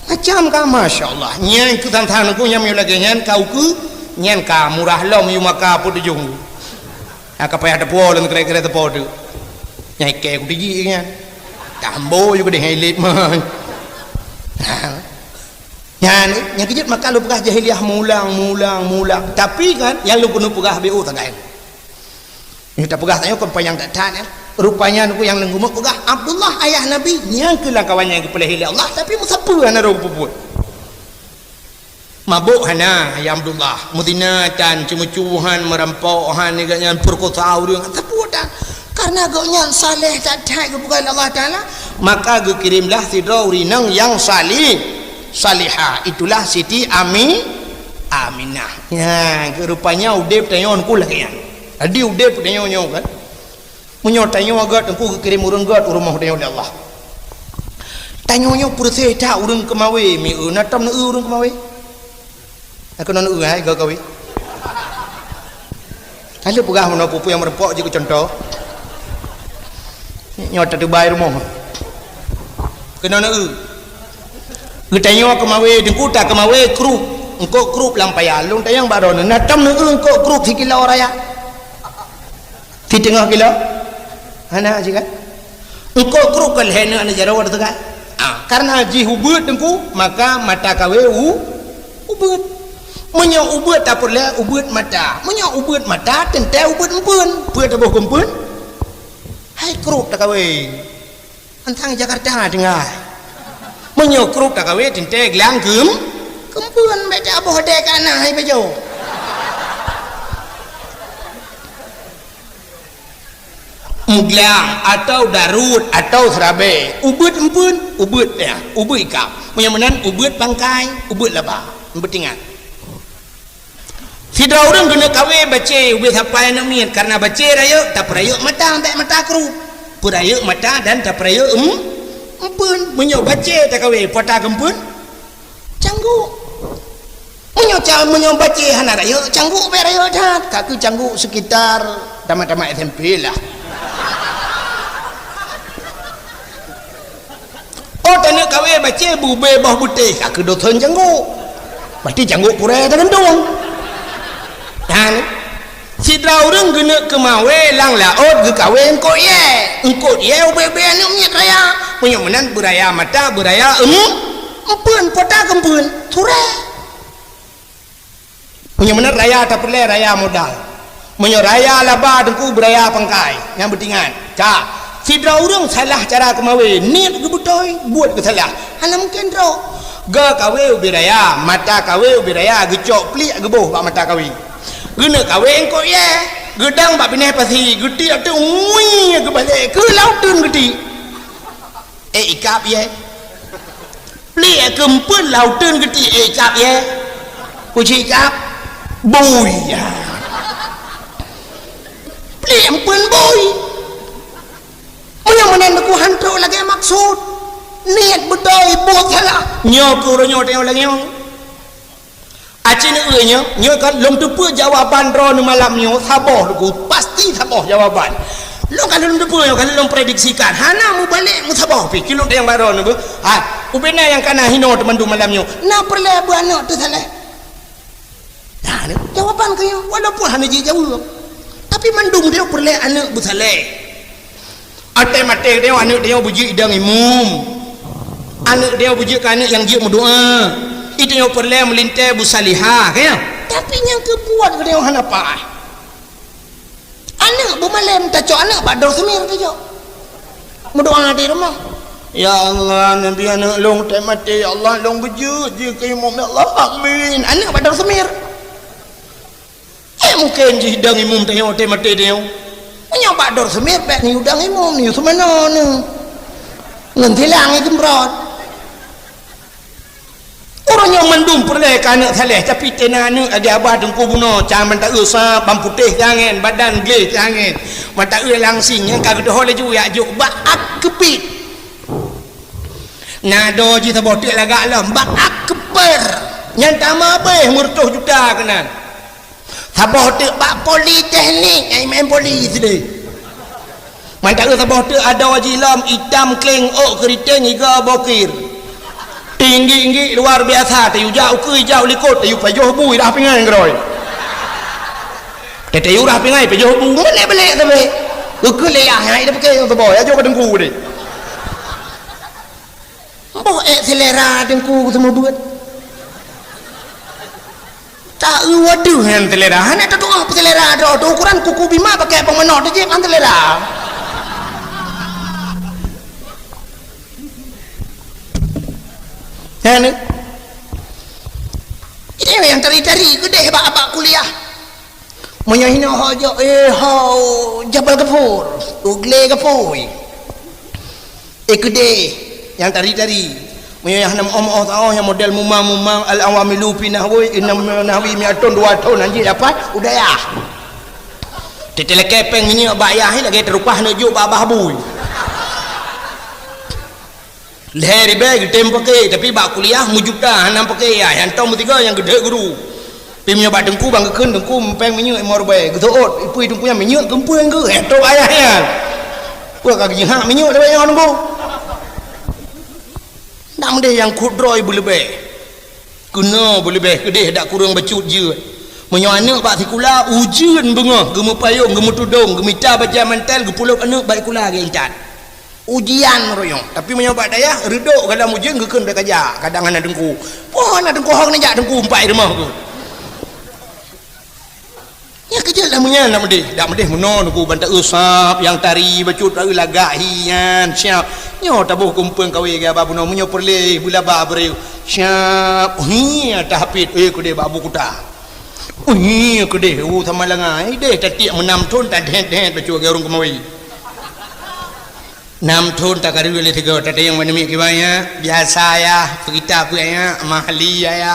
Macam ka, masya Allah. Nyan keu tantang nungku nyang meunyoe lagée nyan ka ukeue, nyan ka murah lom yue maka peue tujoh. Ha, ka payah teupuwoe lom kira-kira teupo tu. Nyang ikée ku tiji nyan. Tambo ju keudeh ilét man. Ha. Nyan, nyang keujeuet maka lôn peugah jahiliyah mulang, mulang, mulang. Tapi kan, nyang lôn keuneuk peugah B O sagai. Nyoe tapeugah tanyoe kon panyang that-that, ya. Rupanya nungku nyang lenggumeuk peugah, Abdullah ayah Nabi, nyang keu lam kawan nyang geupeulahé lé Allah, tapi meusapeue hana rhom peubuet. Mabök hana, ya Abdullah. Meuzina tan, ceumeucue han, meurampok han, nyan peurekosa ureuëng, sapeue tan. Karena gobnyan saleh that-that geupeugah lé Allah Taala, maka geukirém lah sidroe ureuëng inong nyang salih, salihah. Itulah Siti Ami, Aminah. Nyan, rupanya udeb tanyoe nungku lagée nyan. Jadi udeb tanyoe nyoe kan. Meunyoe tanyoe gét, Teungku, geukirém ureuëng gét u rumoh tanyoe lé Allah. Tanyoe nyoe peureuséh that ureuëng keumawé, mi eu na tom neu ureuëng keumawé. Keunoe neu hai gét kawé. Ka lheueh peugah meunoe peue-peue nyang meureumpok jeuet keu cuntoh. Nyoe tateubai rumoh. Keunoe neu. Geutanyoe keumawé, Teungku, takeumawé krup, eungkôt krup lam paya. Lôn tanyong bak droeneuh, na tom neu eungkôt krup sikilo raya? Siteungoh kilo? Hana, sih kan? Eungkôt krup ka lhée neu aneuk jaroe teuka. Ah, karena jih ubeuet, Teungku, maka mata kawé u-, ubeuet. Meunyoe ubeuet tapeureulée ubeuet mata. Meunyoe ubeuet mata, teuntée ubeuet empeuen. Peue taboh keu empeuen? Hai krup takawé. Antang Jakarta tinggai. Meunyoe krup takawé teuntée glang keu, keu empeuen, bék taboh deh kana hai pajoh. Meuglang atau daruet atau seurabée, ubeuet empeuen, ubeuet ya, ubeuet ikab. Meunyoe meunan ubeuet pangkai, ubeuet laba. Beutingat. Sidroe ureuëng keuneuk kawé bacé ubé sapai aneuk miet, karena bacé rayeuk tapeurayeuk mata, bék mata krup. Peurayeuk mata dan tapeurayeuk em-, empeuen. Meunyoe bacé takawé, peue ta keu empeuen? Cangguk. Meunyoe ca-, meunyoe bacé hana rayeuk, cangguk bék rayeuk that. Ka keu cangguk sekitar tamat-tamat S M P lah. Oh, taneuk kawé bacé bubé boh beutéh, ka keu dosen cangguk. Pasti cangguk purée tagantung. Dan sidroe ureuëng geuneuk keumawé lam laôt geukawé eungkôt yée. Eungkôt yée ubé-ubé aneuk miet raya. Meunyoe meunan beuraya mata, beuraya em-, empeuen, peue ta keu empeuen? Surée. Meunyoe meunan raya tapeureulée raya modal. Meunyoe raya laba, Teungku, beuraya pangkai. Nyang beutingat, ka. Sidroe ureuëng salah cara keumawé, niet geubeutôi, buet geusalah. Hana mungken droe. Geukawé ubé raya, mata kawé ubé raya, geucok pliek geuboh bak mata kawé. Geuneuk kawé eungkôt yée, geudong bak binéh pasi, geutiek teuk ngui geubalek, keu lam uteuen geutiek. Eh, ikab yée. Pliek keu empeuen lam uteuen geutiek, eh, ikab yée. Kuci ikab. Bui, ya. Pliek empeuen bui. Meunyoe meunan Teungku han trok lagée maksud. Niet beutôi, buet salah. Nyoe keu uroe nyoe tanyoe lagée nyoe. Aci neueu nyoe, nyoe kan lôn teupeue jawaban droeneuh malam nyoe saboh Teungku, pasti saboh jawaban. Lôn ka lôn teupeue nyoe, ka lôn prediksikan, hana mubalek meusaboh pih. Kilôn teunyang bak droeneuh beuh. Ha, ubena nyang kana hinoe teumandum malam nyoe. Na peureulée beuaneuk teusaléh. Nah, ni jawaban keu nyoe, walaupun hana jijaweueb. Tapi mandum dia peureulée aneuk beusaléh. Até maté tanyoe aneuk tanyoe beujeuet idong imum. Aneuk tanyoe beujeuet keu aneuk nyang jeuet meudoa. Itanyoe peureulée meulintée beusalihah, ka nyan? Tapi nyang keu buet geutanyoe hana paih. Aneuk beumalém tacok aneuk bak dor seumir tacok. Meudoa di rumoh. Ya Allah, neubi aneuk lôn teumaté, ya Allah, lôn beujeuet jih keu imum, ya Allah, amin. Aneuk bak dor seumir. Eh, mungken jih idong imum tanyoe teumaté tanyoe. Meunyoe bak dor seumir, bék neuyue idong imum, neuyue seumanoe neuh. Ngon silang ikeumbron. Ureuëng nyoe mandum peureulée keu aneuk saléh, tapi teunan aneuk lagée abah teungku bunoe, cang mata eu sa, ban putéh tangen, badan gleh tangen, mata eu langsing nyang ka geudoho laju jak jok bak ak keupit. Na doe jih saboh teuk lagak lom bak ak keuper, nyang tamah abéh meureutoh juta keunan. Saboh teuk bak politeknik, ai main poli sideh. Mantong saboh teuk adoe jih lom itam kleng ôk keuriteng iga bokir. Tinggi-tinggi luar biasa, tayue jak ukeue ijak u likot, tayue pajoh bu idah pingai ngeuroi. Tayue udah pingai pajoh bu, meulek-belek sabe. Ukeue lé yah, hai dah pakai nyang saboh, ya jok ka teungku deh. Boh ék selera teungku seumeubeuet. Ta eu wadoh nyan selera. Hana tatu'oh peuselera droe teuh, ukuran kuku bima pakai peumeunok teuh jih kan selera. Hana. Ini yang tari-tari keudeh bak abak kuliah. Meunyoe hinoe ho jok, eh, ho Jabal Gafur, u glé gapui. Eh, keudeh nyang tari-tari. Meunyoe nyang hana meu'oh-meu'oh taoh nyang model mumang-mumang al-awamilu fi nahwi, inna nahwi mi'atun dua thon anjing dapat udayah. Teuteulakée péng minyeuk bak yah lagée teurupah neujok bak babah bui. Lhée ribée geutem paké, tapi bak kuliah meujuta hana paké yah, nyang tom meusigoe nyang geudhôt guru. Pi meunyoe bak teungku ban geukheun, teungku péng minyeuk limong ribée, geuseuôt, ipui teungku nyan minyeuk keumpeueng geuh, eh, trok ayah nyan. Peue ka geujihak minyeuk lagée nyoe teungku? Ndak meudeh nyang khuet droe beuleubeh. Keunoe beuleubeh keudeh dak kureueng bacut jeuet. Meunyoe aneuëk bak sikula, ujeuen beungoh, geumeupayong, geumeutudong, geumita bajée mantel, geupulop aneuëk bak sikula geuintat. Ujian roh nyoe. Tapi meunyoe bak dayah, reudok galom ujeuen geukheun bèk kajak, kadang hana teungku. Poh hana teungku, hong neujak teungku, empat rumoh geuh. Nyang keujeuet lam nyan dak meudeh, dak meudeh meunoe teungku ban taeu sab nyang tari bacut taeu lagak hi nyan siap. Nyoe taboh keumpeueng kawé geuba bunoe meunyoe peureulée beulaba beureu siap. Hi tahapit eh keudeh bak bukuta. Hi keudeh u sama langa ideh tatiek meunam thon tadhet-dhet bacut geurueng keumawi. Nam thon takarui lé sigoe, tateueng bak namiet kiban ya, biasa ya, peugita peue ya, mahli ya, ya.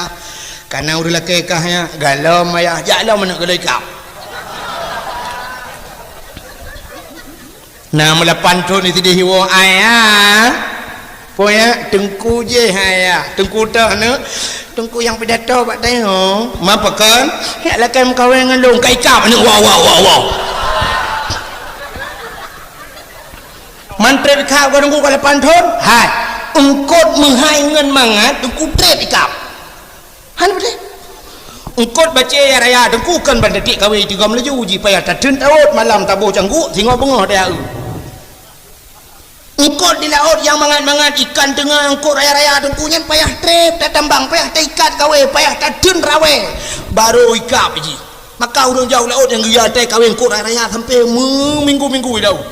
Kana ureuëng lakée kah ya, galom ya, jak lom aneuk galoi kap. Nam lapan thon di sideh iwoe ayah. Poyak teungku jih ayah, teungku toh aneuk, teungku nyang pidato bak tanyoe. Ma pakon? Yak lakée meukawen ngon lôn, ka ikap aneuk, wow, wow, wow, wow. Man treb ikap ka teungku ka lapan thon? Hai, eungkot meuhai ngon mangat teungku treb ikap. Hana beutôi. Eungkot bacée raya teungku kon ban tatiek kawé tigom laju jih payah tateun tawot malam taboh cangguk singoh beungoh daya eu. Eungkot di laôt nyang mangat-mangat ikan teungoh eungkot raya-raya teungku nyan payah treb tatambang payah taikat kawé payah tateun rawé baru ikap jih. Maka ureuëng jauh laôt nyang geuya tai kawé eungkot raya-raya sampai meuminggu-minggu di laôt.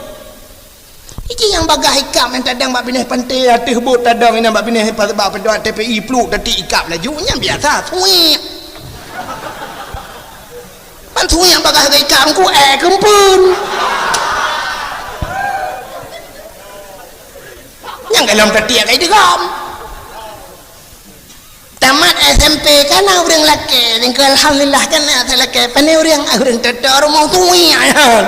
Iji nyang bagaih ikap nyang tadong bak binéh panté ateueh bot tadong inan bak binéh bak peudok T P I pluek tatiek ikap laju nyan biasa suwek. Ban suwek nyang bagaih ikap ku eh keumpeuen. Nyang galom tatiek kai digom. Tamat S M P kana ureuëng lakée, tingkeu alhamdulillah kana talakée. Pane ureuëng, ah, ureuëng toto rumoh tuwi nyan.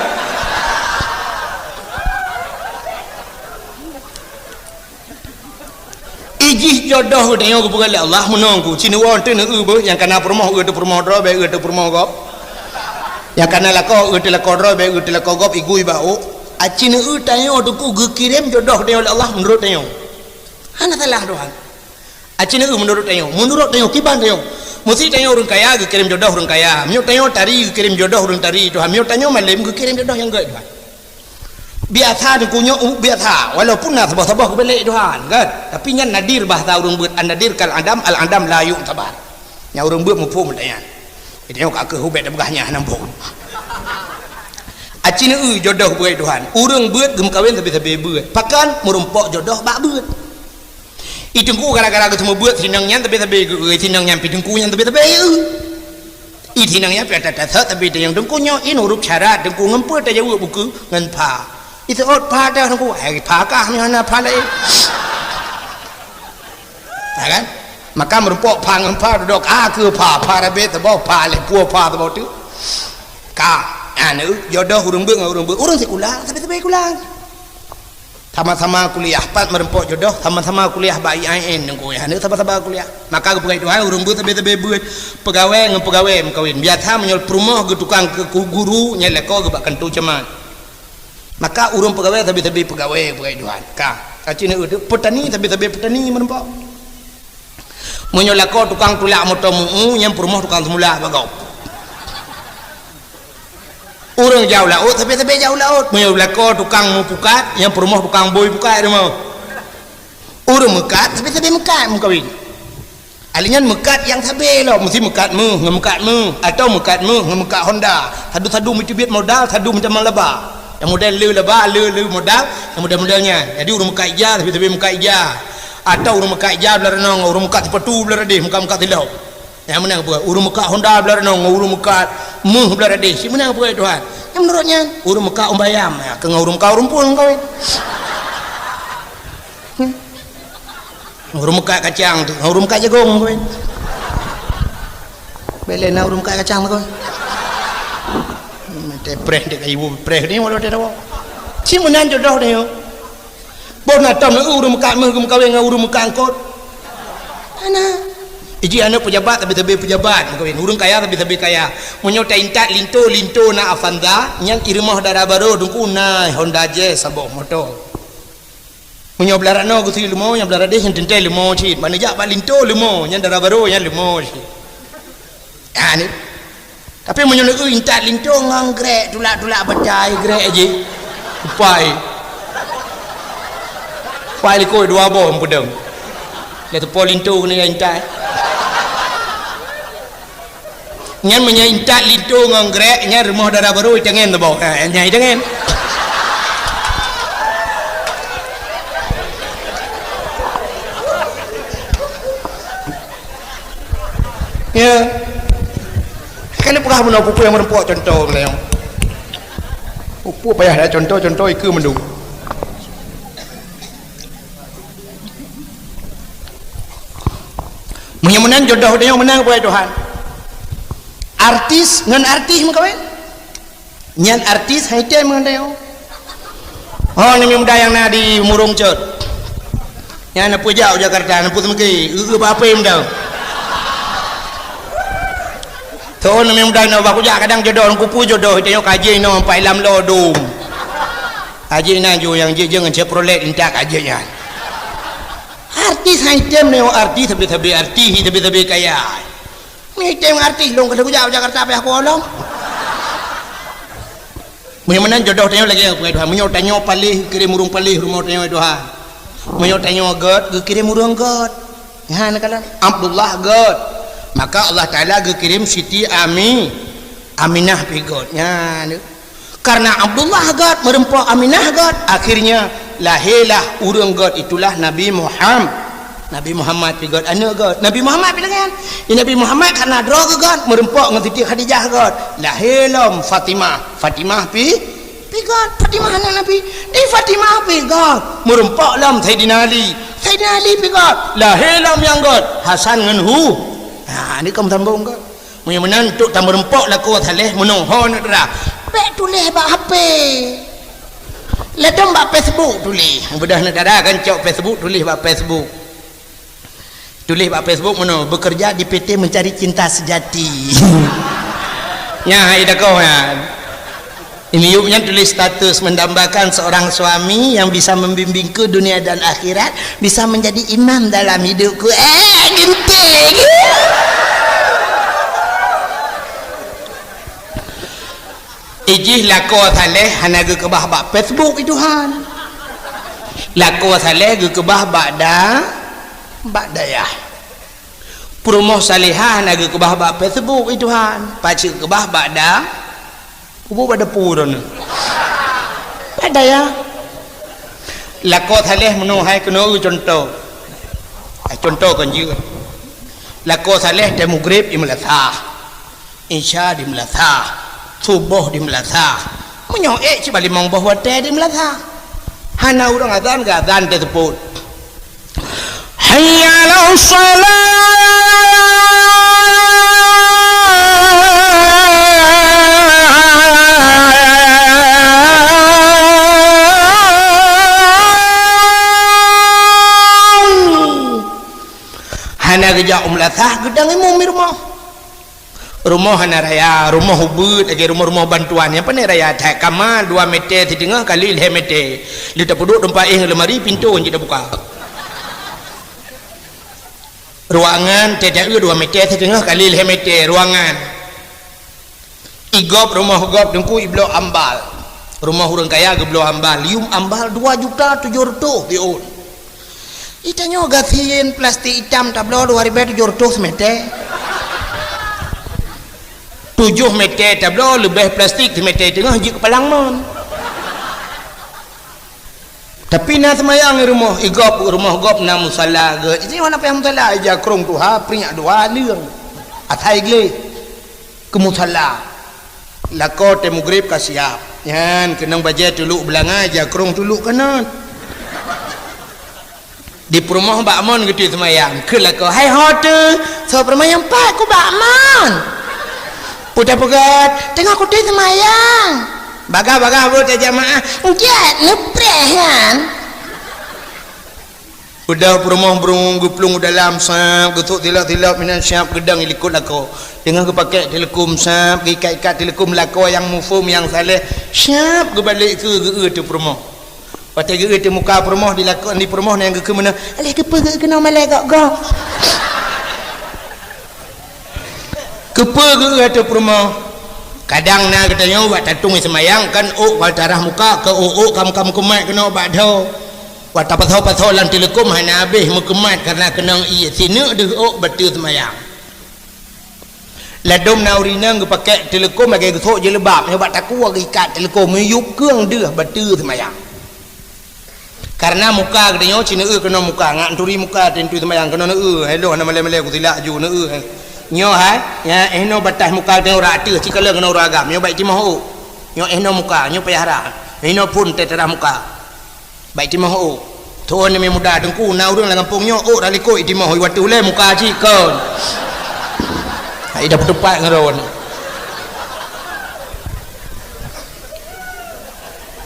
Ijih jodoh geutanyoe geupeugah lé Allah meunong ku, ci neuwoe teuh neueu beuh nyang kana peurumoh eu teuh peurumoh droe bèk eu teuh peurumoh gob. Nyang kana lakoe eu teuh lakoe droe bèk eu teuh lakoe gob igui bak ôk. Aci neueu tanyoe teungku geukirém jodoh geutanyoe lé Allah meunurot tanyoe. Hana salah Tuhan. Aci neueu meunurot tanyoe, meunurot tanyoe kiban tanyoe. Meusé tanyoe ureuëng kaya geukirém jodoh ureuëng kaya. Meunyoe tanyoe tari geukirém jodoh ureuëng tari Tuhan. Meunyoe tanyoe malém geukirém jodoh nyang gét Tuhan. Biasa teungku nyoe u biasa, walaupun na saboh-saboh geubelek Tuhan, kan? Tapi nyan nadir bahasa ureuëng beuet, an-nadir kal adam, al-adam la yu'tabar. Nyang ureuëng beuet muphom lagée nyan. Geutanyoe ka keuh ubet tapeugah nyan hana muphom. Aci neueu jodoh beuet Tuhan. Ureuëng beuet geumeukawen sabe-sabe beuet. Pakon meurumpok jodoh bak beuet. I teungku gara-gara geuseumeubeuet sinong nyan sabe-sabe geu-, sinong nyan pi teungku nyan sabe-sabe eu. I sinong nyan pi ata tasot sabe teuyang teungku nyoe in huruf syarat teungku ngon peue tajaweueb buku ngon pha. Iseuôt pha dah teungku, hai pha kah nyoe hana pha laén. Ya kan? Maka meurumpok pha ngon pha dudok ka keu pha, pha rabe teuboh pha lé pue pha teuboh tu. Ka, anu jodoh ureuëng beuet ngon ureuëng beuet, ureuëng sikula sabe-sabe sikula. Sama-sama kuliah, pat meurumpok jodoh, sama-sama kuliah bak I A I N ngon kuliah, sama-sama kuliah. Maka geupeugah Tuhan, ureuëng beuet sabe-sabe beuet, peugawée ngon peugawée meukawen. Biasa meunyoe peurumoh geutukang keu guru, nyang lakoe geuh bak kantô camat. Maka ureuëng peugawée sabe-sabe peugawée, peugawée Tuhan. Ka, ka cina eu, peutani sabe-sabe peutani meurumpok. Meunyoe lakoe tukang tulak moto meu-u, nyang peurumoh tukang seumula bak gob. Ureuëng jauh laôt, sabe-sabe jauh laôt. Meunyoe lakoe tukang meupukat, nyang peurumoh tukang bôi pukat rumoh. Ureuëng meukat, sabe-sabe meukat meukawen. Ahli nyan meukat nyang sabe lom, meusti meukat méuh ngon meukat méuh, atawa meukat méuh ngon meukat honda. Sadu-sadu meuteubiet modal, sadu meutamong laba. Nyang model le laba, le, le modal, nyang model-model nyan. Jadi ureuëng meukat ija, sabe-sabe meukat ija. Atawa ureuëng meukat ija blah ranong, ureuëng meukat sipatu blah radeh, meukat-meukat silop. Nyang meunan peue? Ureuëng meukat honda blah ranong, ureuëng meukat méuh blah radeh. Si meunan peue Tuhan? Nyang meunurot nyan, ureuëng meukat umbayam, ya, keu ngon ureuëng meukat ureuëng pun kawin. Hmm. Ureuëng meukat kacang tu, ureuëng meukat jagong tu. Bele na ureuëng meukat kacang tu. Teupreh dek kayu preh ni walau dia tahu. Si meunan jodoh dia. Boh na tom ureuëng meukat meuh geumeukawen ngon ureuëng meukat eungkot. Ana. Iji aneuk pejabat tapi-tapi pejabat meukawen. Ureuëng kaya tapi-tapi kaya. Meunyoe ta intat linto, linto na Avanza, nyan i rumoh dara barô Teungku na Honda Jazz saboh moto. Meunyoe blah ranoe geusie leumo, nyang blah radeh nyan teuntée leumo cit. Ban neujak bak linto leumo, nyan dara barô nyan leumo cit. Ha ni. Tapi meunyoe neueu intat linto ngon grek tulak-tulak batai grek jih. Upai. Upai likot dua boh peudong. Dah teupô linto keuneuk intat. Nyan meunyoe intat linto ngon grek, nyan rumoh dara barô itangen teuboh. Ha, nyan itangen. Ya. Kan peugah bunoe peue-peue nyang meureumpok contoh lé. Peue-peue payah dak contoh, contoh ikeue mandum. Meunyoe meunan jodoh tanyoe meunan keu Tuhan. Artis ngon artis meukawen. Nyan artis hai tem ngon tanyoe. Oh, aneuk muda nyang na di Murong Cot. Nyan na peujak u Jakarta, na peuseumeukée, eu-eu bak apém dah. Soe aneuk muda nyoe bak kujak kadang jodoh, kupeue jodoh, tanyoe kaji inoe sampai lam lo dum. Kaji na ju nyang jijeueng Chevrolet intat kaji nyan. Artis hai tem nyoe artis sabe-sabe artis, sabe-sabe kaya. Mitem artis lôn keuneuk jak Jakarta payah kuolom. Meunyoe meunan jodoh tanyoe lagée peue Tuhan. Meunyoe tanyoe paléh geukirém ureuëng paléh rumoh tanyoe Tuhan. Meunyoe tanyoe gét geukirém ureuëng gét. Nyan kan Abdullah gét. Maka Allah Taala geukirém Siti Ami, Aminah pi gét. Nyan. Karena Abdullah gét meureumpok Aminah gét, akhirnya lahirlah ureuëng gét, itulah Nabi Muham-, Nabi Muhammad pi gét aneuk gét. Nabi Muhammad pi lagée nyan. Di Nabi Muhammad karena droe gét meureumpok ngon Siti Khadijah gét. Lahé lom Fatimah. Fatimah pi, pi gét. Fatimah aneuk Nabi. Di Fatimah pi gét meureumpok lom Saidina Ali. Saidina Ali pi gét. Lahé lom nyang gét Hasan ngon Hu-, ha, ni kaum sambong gét. Meunyoe meunan, untuk tameureumpok lakoe saléh meunoe, ho aneuk dara. Bék tuléh bak H P. Ladom bak Facebook tuléh. Beudah aneuk dara kan cok Facebook, tuléh bak Facebook. Tuléh bak Facebook meunoe, bekerja di P T Mencari Cinta Sejati. Nyan hai dakoh nyan. Miyueb nyan tuléh status mendambakan seorang suami yang bisa membimbingku dunia dan akhirat, bisa menjadi imam dalam hidupku. Eh, genting. Ijih lakoe saléh hana geukeubah bak Facebook i Tuhan. Lakoe saléh geukeubah bak da-, bak dayah. Peurumoh salehah hana geukeubah bak Facebook i Tuhan. Pacu keubah bak da-, Kubu bak dapu droeneuh. Bak dayah. Lakoe saléh meunoe hai keunoe contoh. Hai contoh kon jeuet. Lakoe saléh tée mugreb di meulasah. Isya di meulasah. Suboh di meulasah. Meunyoe ék cit bak limong boh watée di meulasah. Hana ureuëng azan geuazan teuseupôt. Hayya 'alas shalah. Hana geujak u meulasah, geudong imum di rumoh. Rumoh hana raya, rumoh ubit, lagée rumoh-rumoh bantuan nyang pané raya that. Kama dua meter siteungoh kali lhée meter. Lheueh tapeuduek teumpat éh lamari, pintoe jeuet tabuka. Ruangan teuh dua meter siteungoh kali lhée meter ruangan. I gob, rumoh gob Teungku ibloe ambal. Rumoh ureuëng kaya geubloe ambal. Yum ambal dua juta tujoh reutôh siôn. Itanyoe gasien plastik itam tabloe dua ribée tujoh reutôh simeter. Tujoh meter tabloe leubeh plastik simeter teungoh jeuet keu palang mon. Tapi na seumayang i rumoh, i gob, rumoh gob na musala gét. Isi mana payah musala, ija krong tuha, prinyak dua leueng. Atai gleh. Keu musala. Lakoe tée mugreb ka siap. Nyan keunong bajée tuluk beulanga, ija krong tuluk kanan. Di peurumoh bak mon geutui seumayang. Keu lakoe, "Hai ho teuh, soe peurumoh nyang pat ku bak mon?" Udah peugah, teungoh kutem seumayang. Bagah-bagah beuet jamaah. Enggak, neupreh nyan. Udah peurumoh beurung geuplueng u dalam, sab, geusok tilok-tilok meunan, sab, geudong i likot lakoe. Teungoh geupakèk teuleukom, sab, geuikat-ikat teuleukom lakoe nyang muphom nyang saleh, sab, geubalek keu geu-eu teuk peurumoh. Watèe geu-eu teuk muka peurumoh, di lakoe, di peurumoh nyang geukheun meunan, "Aléh keupeue geu-eu keunoe malèe gok-gok?" Keupeue geu-eu teuk peurumoh? Kadang na geutanyoe bak tatong seumayang kan ôk ka tarah muka, keu ôk-ôk kam-kam keumat keunoe bak dhoe. Bak tapasoe-pasoe lam teuleukom hana habéh meukeumat karena keunong ié sineuk deuh ôk bateue seumayang. Ladôm na ureueng inong geupakèk teuleukom lagèe geusok jilbab, nyoe bak takue geuikat teuleukom, meuyueb keueng deuh bateue seumayang. Karena muka geutanyoe ci neu-eu keunoe muka, ngat turi muka teuntui seumayang keunoe neu-eu, hello hana malèe-malèe kusilak ju neu-eu. Nyoe hai, nyan eh noe bataih muka geutanyoe rot ateueh, ci kalon keunoe ureueng agam, nyoe bèk timoh ôk. Nyoe eh noe muka, nyoe payah rhah. Eh noe phôn teutarah muka. Bèk timoh ôk. Thôn nyang muda teungku na ureueng lam gampông nyoe ôk rot likot itimoh, watèe ulèe muka cit kon. Hai dah peuteupat ngon droeneuh.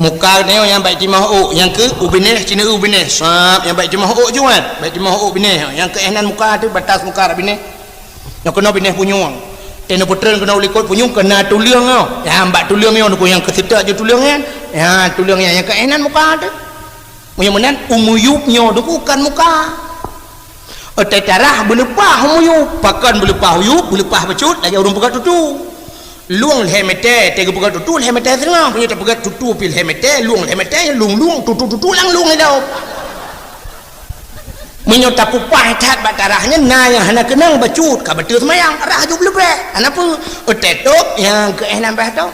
Muka nyoe nyang bèk timoh ôk, nyang keu u binéh, ci neu-eu u binéh. Sab, nyang bèk timoh ôk juet, bèk timoh ôk binéh. Nyang keu eh nan muka teuh, batas muka rot binéh. Nyoe keunoe binéh punyueng. Teuh neupeutrön keunoe u likot punyueng keu na tuleueng nyoe. Nyang bak tuleueng nyoe nyoe nyang keu seutôt ju tuleueng nyan. Nyan tuleueng nyan nyang keu eh nan muka teuh. Meunyoe meunan u meuyueb nyoe teuh kon muka. Teutarah beuleupah u meuyueb, pakon beuleupah u yueb, beuleupah bacut lagèe ureueng peugöt tutu. Lueng lhèe mètè, teuh geupeugöt tutu lhèe mètè seutengah, meunyoe tapeugöt tutu pih lhèe mètè, lueng lhèe mètè, lueng-lueng, tutu-tutu lam lueng ilom. Meunyoe tapeupaih that bak tarah nyan na nyang hana keunong bacut ka bateue seumayang, rhah ju beuleubèh. Hana peue, teuh tôb nyang keu eh nan payah tôb.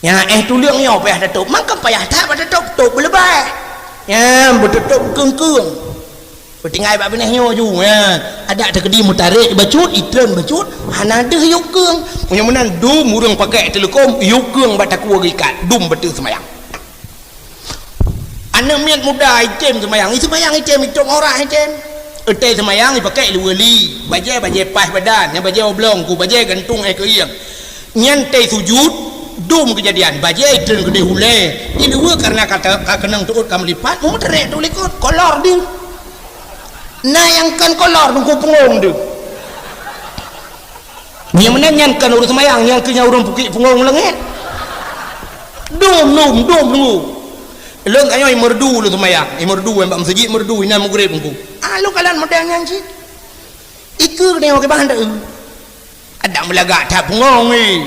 Nyang eh tuleueng nyoe payah tatôb, mangkon payah that bak tatôb, tôb beuleubèh. Nyan beutôb keueng-keueng. Peutinggai bak binéh nyoe ju, nyan. Adak teukeudi meutarek bacut, itrön bacut, hana deuh yueb keueng. Meunyoe meunan dum ureueng pakèk teuleukom, yueb keueng bak takue geuikat, dum bateue seumayang. Aneuk miet muda item seumayang, iseumayang item, itôb aurat item. Watèe seumayang ipakèk luweue li, bajèe-bajèe paih badan, nyang bajèe oblong ku, bajèe gantung eh keuieng. Nyan teuh sujut, dum keujadian, bajèe itrön keudeh ulèe, iluweue kareuna ka, ka keunong teuôt ka meulipat, meutarek teuh likot, kolor deuh. Na nyang kon kolor teungku pungong deuh. Nyang meunan nyan kon ureueng seumayang, nyang keu nyan ureueng pukik pungong leungét. Dum, dum, dum, dum. Lôn tanyoe imeurdu lôn seumayang, imeurdu nyang bak meuseujid meurdu inan mugréb teungku. Ah, lôn kalon model nyan cit. Ikeue keuneuk kiban teu. Adak meulagak that pungong ni.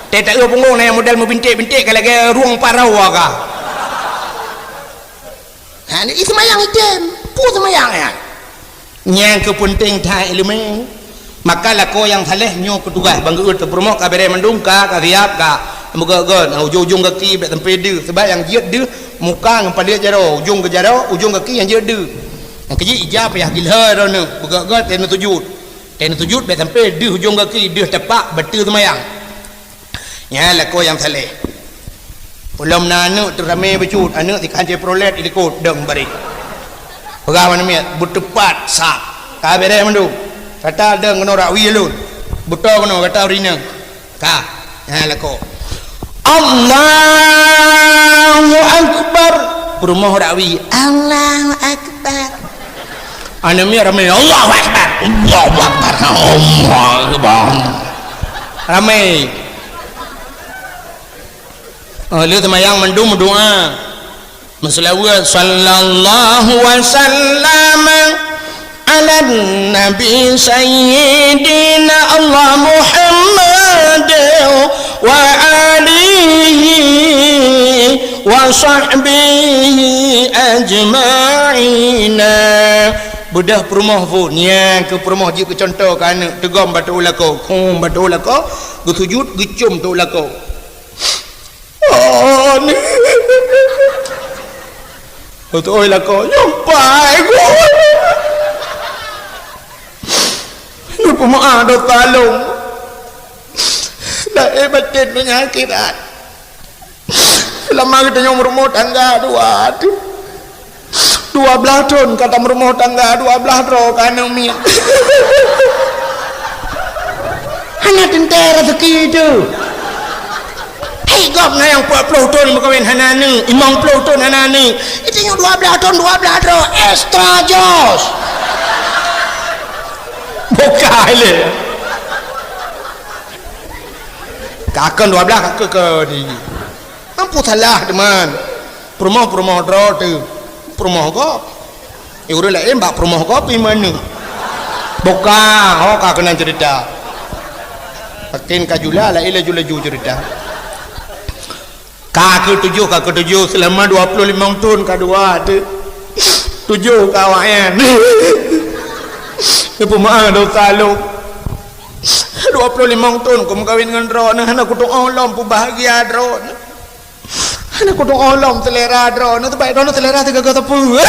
Teuh taeu pungong na nyang model meubinték-binték ka lagèe rueng parau ka. Ha, ni seumayang item. Peue seumayang nyan? Nyang keu peunteng that ileumèe. Maka lakoe nyang saleh nyoe keu tugaih ban geuôt keu peurumoh ka bèrèh mandum ka, ka siap ka. Meugöt-göt, ujong-ujong gaki bèk sampoe deuh. Sabab nyang jeuet deuh muka ngon paleuet jaroe, ujong geujaroe, ujong gaki nyang jeuet deuh. Nyang keujeuet ija payah gilhôi droeneuh, meugöt-göt teuh neusujut. Teuh neusujut bèk sampoe deuh ujong gaki, deuh tapak bateue seumayang. Nyan lakoe nyang saleh. Ulôn na aneuk teuh ramé bacut, aneuk sikhan Chevrolet ilikot dong bareh. Peugah aneuk miet, beuteupat sab. Ka bèrèh mandum. Gata dong keunoe rak wie lôn. Beutoe keunoe gata ureueng inong. Ka. Nyan lakoe. Allahu Akbar. Peurumoh rak wie. Allahu Akbar. Aneuk miet ramé, "Allahu Akbar, Allahu Akbar, Allahu Akbar." Ramé. Oh, lheueh seumayang mandum meudoa. Meuseulaweuet, "Sallallahu wa sallama ala nabi sayyidina Allah Muhammad wa alihi wa sahbihi ajma'ina." Beudôh peurumoh phôn, nyan keu peurumoh jeuet keu cuntoh keu aneuk, teugom bak teuôt lakoe, hum, bak teuôt lakoe, geusujut, geucôm teuôt lakoe. Oh, ni. Beutôi lakoe, nyoe pai gua. Neupeumeu'ah dosa lôn. Lahé batén donya akhirat. Seulama geutanyoe meurumoh tangga dua, dua blaih thon ka tameurumoh tangga, dua blaih droe ka aneuk miet. Hana teuntèe raseuki teuh. Hei, gob na nyang peuet ploh thon meukawen hana aneuk, limong ploh thon hana aneuk. Itu nyang dua blaih thon, dua blaih droe, extra jos. Bukai lé. Ka kon dua blaih, ka kon di. Mampu salah, teuma. Peurumoh-peurumoh droe teuh. Peurumoh gob. Eh, ureueng laén bak peurumoh gob pih meuneuk. Buka, ho ka keunan ceurita. Makin ka jula, laén laju-laju ceurita. Ka keutujoh, ka keutujoh, seulama dua ploh limong thon ka dua teuh. Tujoh ka awaknyan. Neupeumaáh dosa lôn. Dua ploh limong thon kumeukawen ngon droeneuh, hana kutu'oh lom peubahgia droeneuh. Hana kutu'oh lom seulera droeneuh, sabab droeneuh seulera sigoe-goe sapeue.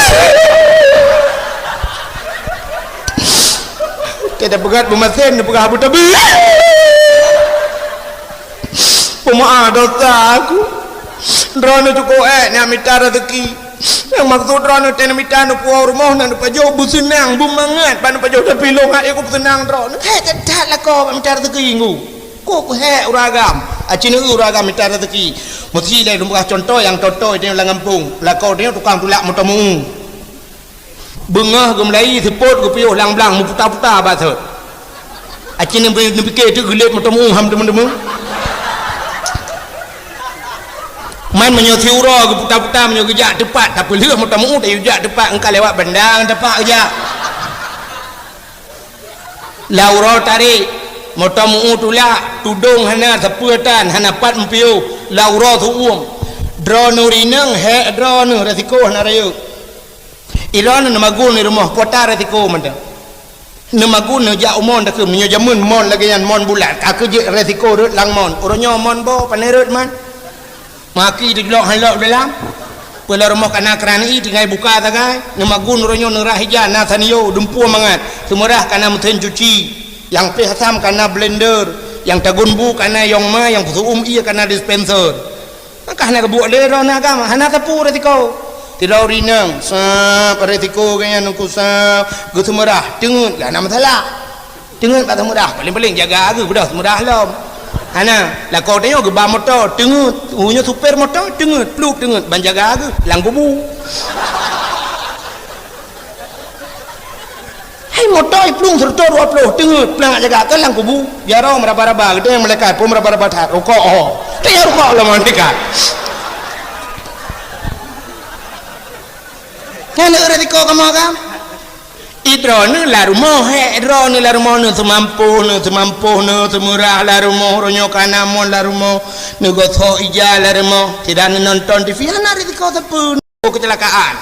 Teuh peugah beumasen, neupeugah beuteubeu. Peumeu'ah dosa aku. Droeneuh cukôp ék nyang mita raseuki. Nyang maksud droeneuh teuh neumita neupuwoe rumoh na neupajoh beuseunang, beumangat bak neupajoh, tapi lôn hana ék kupeuseunang droeneuh. Hék that-that lakoe bak mita raseuki ngu. Kok keuhek ureueng agam? Aci neueu ureueng agam mita raseuki. Meusti lé lôn peugah cuntoh nyang toe-toe tanyoe lam gampông. Lakoe tanyoe tukang tulak moto meu-ueng. Beungoh geumeulayi seupôt geupiôh lam blang meuputa-puta bak sot. Aci neupike teuk geulet moto meu-ueng ham teuma-teuma. Man meunyoe siuroe geuputa-puta meunyoe geujak teupat, tapeulheueh moto meu-ueng tayue jak teupat, engka lewat banda ngon tapak geujak. Lam uroe tarék, moto meu-ueng tulak, tudong hana, sapeue tan, hana pat meupiôh, lam uroe seu-uem. Droeneuh rineueng, hék droeneuh, resiko hana rayeuk. Ilôn neumagun di rumoh, po tan resiko mantong. Neumagun neujak u mon takheun, meunyoe jameun mon lagèe nyan, mon bulat, ka keuh jeuet resiko rhot lam mon. Uroe nyoe mon boh, pane rhot man. Maki teujlok han lok dalam. Peue lam rumoh kana keuran ié tinggai buka sagai. Neumagun uroe nyoe neurah ija na sanio dumpeue mangat. Seumeurah kana meusen cuci. Nyang péh asam kana blender. Nyang tagun bu kana yong ma, nyang peuseu'uem ié kana dispenser. Maka hana geubuet lé droeneuh agam, hana sapeue resiko. Sidroe rineueng, sab resiko geuh nyan nungku sab geuseumeurah, teungeut geuh hana masalah. Teungeut bak seumeurah, paléng-paléng jaga geuh, beudôh seumeurah lom. Hana, lakoe tanyoe geuba moto, teungeut, ureueng nyoe supir moto, teungeut, pluek teungeut, ban jaga geuh, lam kubu. Hai moto iplueng seureutôh dua ploh, teungeut, plang jaga keu lam kubu. Jaroe meuraba-raba, geutanyoe malaikat, peue meuraba-raba that, rukok ho. Tanyoe rukok lom malaikat. Nyan resiko kamoe kan? Idroeneuh lam rumoh, hék droeneuh lam rumoh, neuh seumampôh, neuh seumampôh, neuh seumeurah lam rumoh, uroe nyoe kana mon lam rumoh, neugosok ija lam rumoh, sidang neunonton T V, hana risiko sapeue, keucilakaan.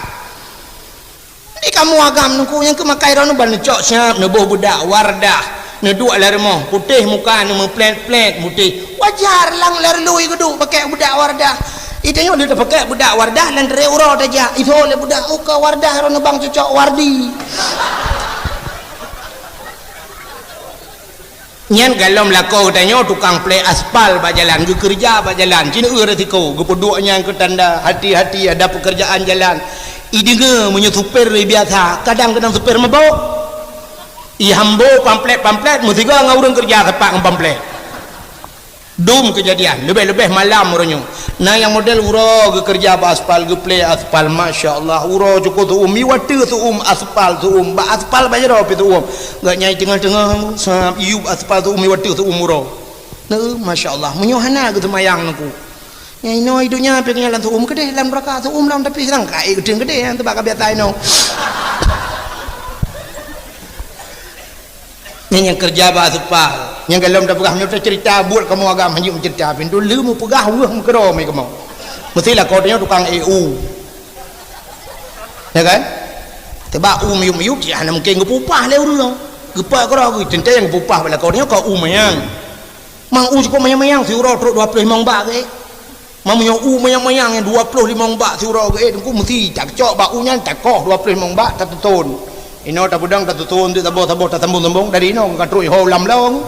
Di kamoe agam nungku nyang keu makai droeneuh ban neucok siab, neuboh beudak Wardah, neuduek lam rumoh, putéh muka, neumeuplét-plét, putéh. Wajar lang lam rului geuduek pakèk beudak Wardah. Itanyoe lheueh tapakèk beudak Wardah, lam trép uroe tajak, itho lé beudak, oh ka Wardah, droeneuh bang cocok Wardi. Nyan galom lakoe geutanyoe tukang plé aspal bak jalan, geukeureuja bak jalan, ci neueu resiko, geupeuduek nyan keu tanda, hati-hati ada pekerjaan jalan. Ideungoe meunyoe supir lé biasa, kadang keunong supir mabök. Ihambô pamflet-pamflet, meusigoe ngon ureueng keureuja sapat ngon pamflet. Dum keujadian, leubeh-leubeh malam uroe nyoe. Na nyang model uroe geukeureuja bak aspal, geuplé aspal, masya Allah. Uroe cukôp seu'uem, iwa teuk seu'uem aspal, seu'uem bak aspal bak jaroe pih seu'uem. Gobnyan teungoh-teungoh, sab iyup aspal seu'uem, iwa teuk seu'uem uroe. Neuh, masya Allah. Meunyoe hana geuseumayang nungku. Nyang inoe i donya pih nyan lam seu'uem keudeh, lam neuraka seu'uem lom, tapi seurang ka ék geuteun keudeh, nyan teubak ka biasa inoe. Nyan nyang keureuja bak aspal. Nyang galom tapeugah meunyoe taceurita buet kamoe agam hanjeuet meuceurita, pintoe le meupeugah weueh meukeudroe mé kamoe. Meusti lakoe tanyoe tukang ék u. Ya kan? Teubak u miyueb-miyueb, cit hana mungken geupeupah lé ureueng. Geupeuet keudroe geuh, teuntèe nyang geupeupah bak lakoe tanyoe ka u manyang. Mang u cukôp manyang-manyang, siuroe trok dua ploh limong bak geuék. Meunyoe u manyang-manyang nyang dua ploh limong bak siuroe geuék, teungku meusti tacok bak u nyan, takoh dua ploh limong bak, tateuton. Inoe tapeudong, tateuton, teuk saboh-saboh, tasambong-sambong, dari inoe ka trok iho lam long.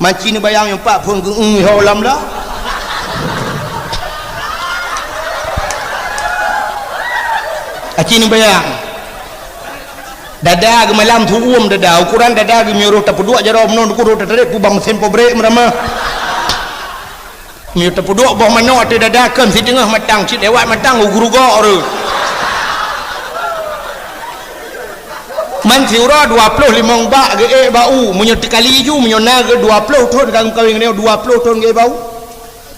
Maci neubayang nyang pat phon geu-, iho lam long. Aci neubayang. Dada geumalam su'uem dada, ukuran dada geuh meunyoe tapeuduek jaroe meunan, uroe tatarek peubang meusén pabrék meuramah. Meunyoe tapeuduek boh manok ateueh dada, kon siteungoh matang, cit lewat matang, u geurugok reuh. Man siuroe dua ploh limong bak geuék bak u, meunyoe teukali ju, meunyoe na geuh dua ploh thon ka geumeukawen ngon nyoe, dua ploh thon geuék bak u.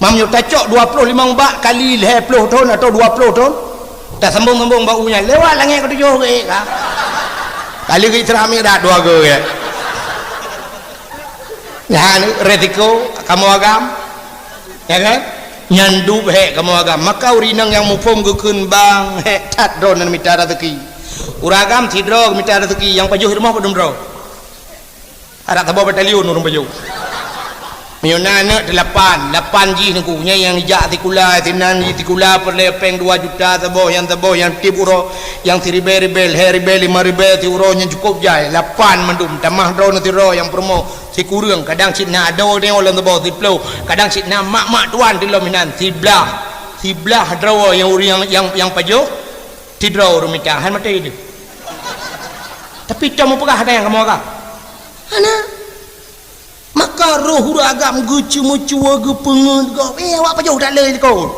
Man meunyoe tacok dua ploh limong bak kali lhèe ploh thon atawa dua ploh thon, tasambong-sambong bak u nyan, lewat langèt keutujoh geuék ka. Kali geuh Isra Mi'raj dua geuh, ya. Nyan resiko kamoe agam. Ya kan? Nyan dub hék kamoe agam. Maka ureueng inong nyang muphom geukheun bang hék that droeneuh mita raseuki. Ureueng agam sidroe geumita raseuki, nyang pajoh di rumoh padum droe. Adak saboh batalion ureueng pajoh. Meunyoe na aneuk teulapan, lapan jih nungku, nyan nyang jak sikula, sinan jih sikula peureulèe péng dua juta saboh, nyang saboh nyang tiep uroe, nyang siribèe-ribèe, lhèe ribèe, lima ribèe siuroe nyan cukôp jai, lapan mandum, tamah droeneuh sidroe nyang peurumoh. Sikureueng, kadang cit na adoe nyoe lom saboh siploh, kadang cit na mak-mak tuan di lom inan siblaih, siblaih droe nyang ureueng nyang, nyang, nyang pajoh, sidroe ureueng mita, han maté deuh. Tapi cuma peugah ada nyang kamoe agam. Hana. Maka roh ureueng agam geuceumeucue, geupeungeut gob, eh, awak pajoh that le likot.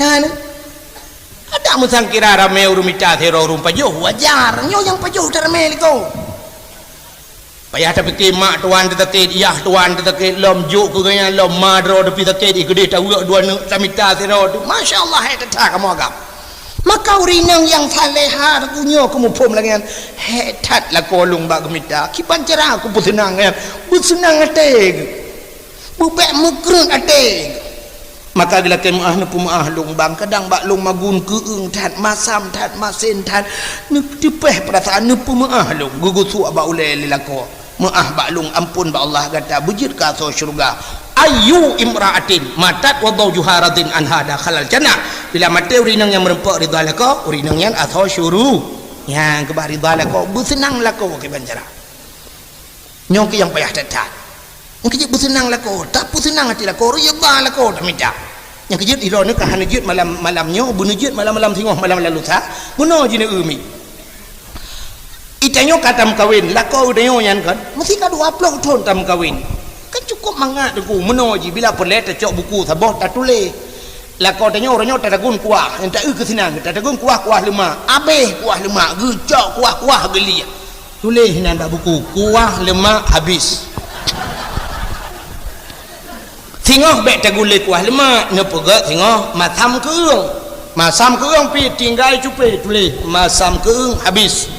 Hana. Ada meusangkira ramé ureueng mita sidroe ureueng pajoh, wajar. Nyoe nyang pajoh that ramé likot. Payah tapike mak tuan teusakét, yah tuan teusakét, lom jok keu geuhnyan, lom ma droe teupih sakét, i keudeh taweuek dua neuk tamita sidroe tu. Masya Allah, hai teuta kamoe agam. Maka ureueng inong nyang salehah geuh nyoe keu muphom lagèe nyan, hék that lakoe lôn bak geumita. Kiban cara kupeuseunang nyan, beuseunang até geuh. Beubèk meukreuet até. Maka geulakèe meu'ah neupeumeu'ah lôn bang, kadang bak lôn magun keu'eueng that, masam that, masen that, neuteupeh peurasaan neupeumeu'ah lôn, geugeusuek bak ulèe lé lakoe. Meu'ah bak lôn, ampôn bak Allah gata, beujeuet keu asoe syeuruga. Ayyu imra'atin matat wa zaujuha radin anha dakhalal jannah. Bila maté ureueng inong nyang meureumpok ridha lakoe, ureueng inong nyan asoe syuru-, nyang keubah ridha lakoe, beuseunang lakoe kiban cara. Nyoe keuh nyang payah that-that. Nyang keujeuet beuseunang lakoe, tapeuseunang até lakoe, reuba lakoe tamita. Nyang keujeuet droeneuh ka hana jeuet malam, malam nyoe, beuneuh jeuet malam-malam singoh, malam-malam lusa, bunoe jih neu-eu mi. Itanyoe ka tameukawen, lakoe tanyoe nyan kan, meusti ka dua ploh thon tameukawen. Kan cukôp mangat teungku, meunoe jih bila peureulèe tacok buku saboh tatuléh. Lakoe tanyoe uroe nyoe tatagun kuah, nyang ta-eu keu sinan, tatagun kuah, kuah leumak, abéh kuah leumak, geucok kuah-kuah geulieh. Tuléh inan bak buku, kuah leumak habis. Singoh bèk tagulé kuah leumak, neupeugèt singoh masam keu'eueng. Masam keu'eueng pih tinggai cupé, tuléh masam keu'eueng habis.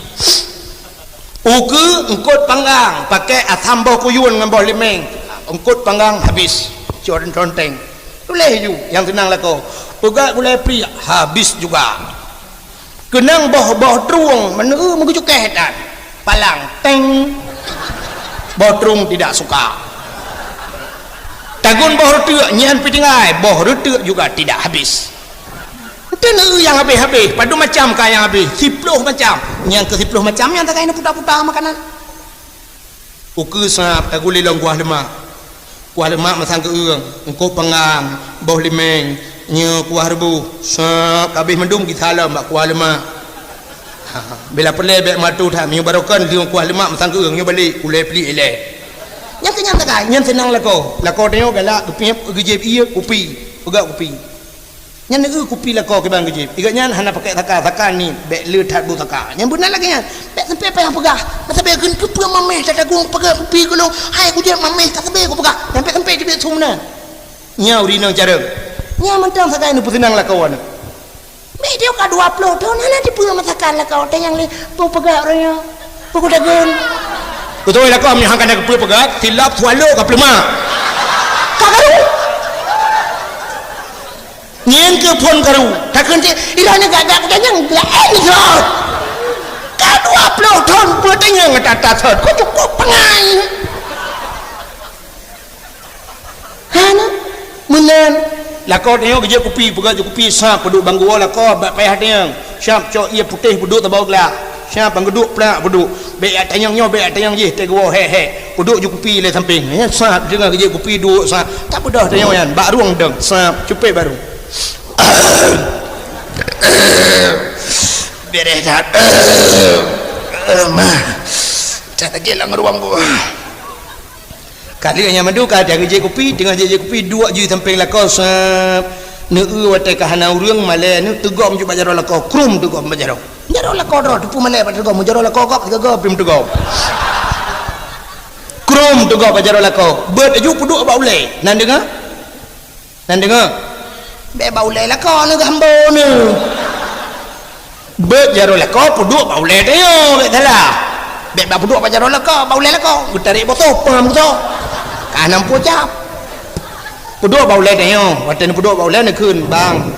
Ukeue eungkôt panggang, pakèk asam boh kuyueng ngon boh limeng, eungkôt panggang habis. Cot conteng. Tuléh ju nyang seunang lakoe. Peugèt gulai pliek, habis juga. Keunong boh-boh trueng, meuneu meugeujukèh that. Palang, teng. Boh trueng tidak suka. Tagun boh reuteuk, nyan pih tinggai, boh reuteuk juga tidak habis. Enten nyang habéh-habéh, padum macam ka nyang habéh, siploh macam. Nyang keu siploh macam nyan sagai neuputa-puta makanan. Ukeue sab tagulé lom kuah leumak. Kuah leumak masam keu'eueng, eungkôt panggang, boh limeng, nyoe kuah reubôh, sab ka abéh mandum gisa lom bak kuah leumak. Ha, bila peureulèe bèk meuatur that, meunyoe barokon lheueh kuah leumak masam keu'eueng, nyoe balek, ulèe pliek ilèe. Nyang keu nyan sagai, nyan seunang lakoe. Lakoe tanyoe galak geupiep, geujieb ié, kupi, peugèt kupi. Nyan neu-eu kupi lakoe kiban geujieb. Igeuh nyan hana pakèk saka, saka ni bèk le that bu saka. Nyan beuna lagèe nyan. Bèk sampai payah peugah. Masa bèk kheun keupeue mamèh tatagung peugah kupi keu lôn. Hai kujieb mamèh ka sabe kupeugah. Nyan bèk sampai teubiet su meunan. Nyan ureueng inong carông. Nyan mantong sagai neupeuseunang lakoe nyoe. Bèk diyoe ka dua ploh thon hana teupeue masakan lakoe teuh nyang lé peugah ureueng nyoe. Peugah dagon. Beutôi lakoe meuhan kana keupeue peugah, silap swallow ka peuleuma. Ka karu. Ngieng keu phon karu, takheun cit, "Ilôn ni gak-gak kutanyong, laén lôn." Ka dua ploh thon peutanyong ata-ata thon, kok cukôp peungai. Hana, meunan. Lakoe tanyoe geujok kupi, peugah jok kupi, sa peuduek bang geuwoe lakoe, bak payah tanyong. Siap cok ié putéh peuduek saboh glah. Siap bang geuduek plak peuduek. Bèk jak tanyong nyoe, bèk jak tanyong jih, teuguwoe hék-hék. Peuduek ju kupi lé sampéng. Nyan sat, deungon geujép kupi duek sat. Tabeudôh tanyoe nyan, bak rueng dong. Sat, cupét bak rueng. Bereh that. Eh, mah. That lagi lam ruang gua. Kali nyang mandum ka ada jép kupi, teungoh jép kupi, duek jih sampéng lakoe, sep. Neu-eu watée ka hana ureuëng, malée neu teugom jih bak jaroe lakoe, krum teugom bak jaroe. Jaroe lakoe droe, teupeu malée bak teugom, jaroe lakoe gob, tiga gob, pim teugom. Krum teugom bak jaroe lakoe, beuet aju peuduek bak ulée. Nan deungoe? Nan deungoe? Bék bak ulée lakoe neu geuhambo neu. Beuet jaroe lakoe peuduek bak ulée tanyoe, bék salah. Bék bak peuduek bak jaroe lakoe, bak ulée lakoe. Geutarek botoh, peungam botoh. Ka nam pucap. Peuduek bak ulée tanyoe, watée neupeuduek bak ulée neukheun, "Bang,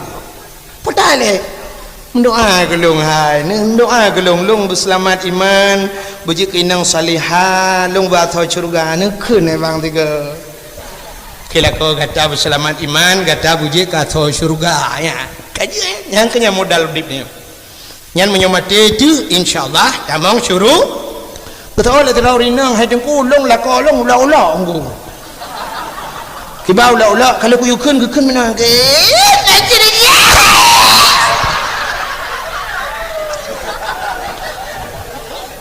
peue that lé?" "Meudoa keu lôn hai, neumeudoa keu lôn, lôn beuseulamat iman, beujeuet keu inong salihah, lôn beuasoe syeuruga," neukheun lé bang tiga. Keu lakoe gata beuseulamat iman, gata beujeuet keu asoe syeuruga, ya. Ka jeuet, nyang keu nyan modal udeb nyoe. Nyan meunyoe maté teuk, insya Allah tamong syuru-, Beutôi lé sidroe ureuëng inong, hai Teungku, lôn lakoe lôn ulok-ulok Teungku. Kiban ulok-ulok, ka lheueh kuyue kheun, geukheun meunan.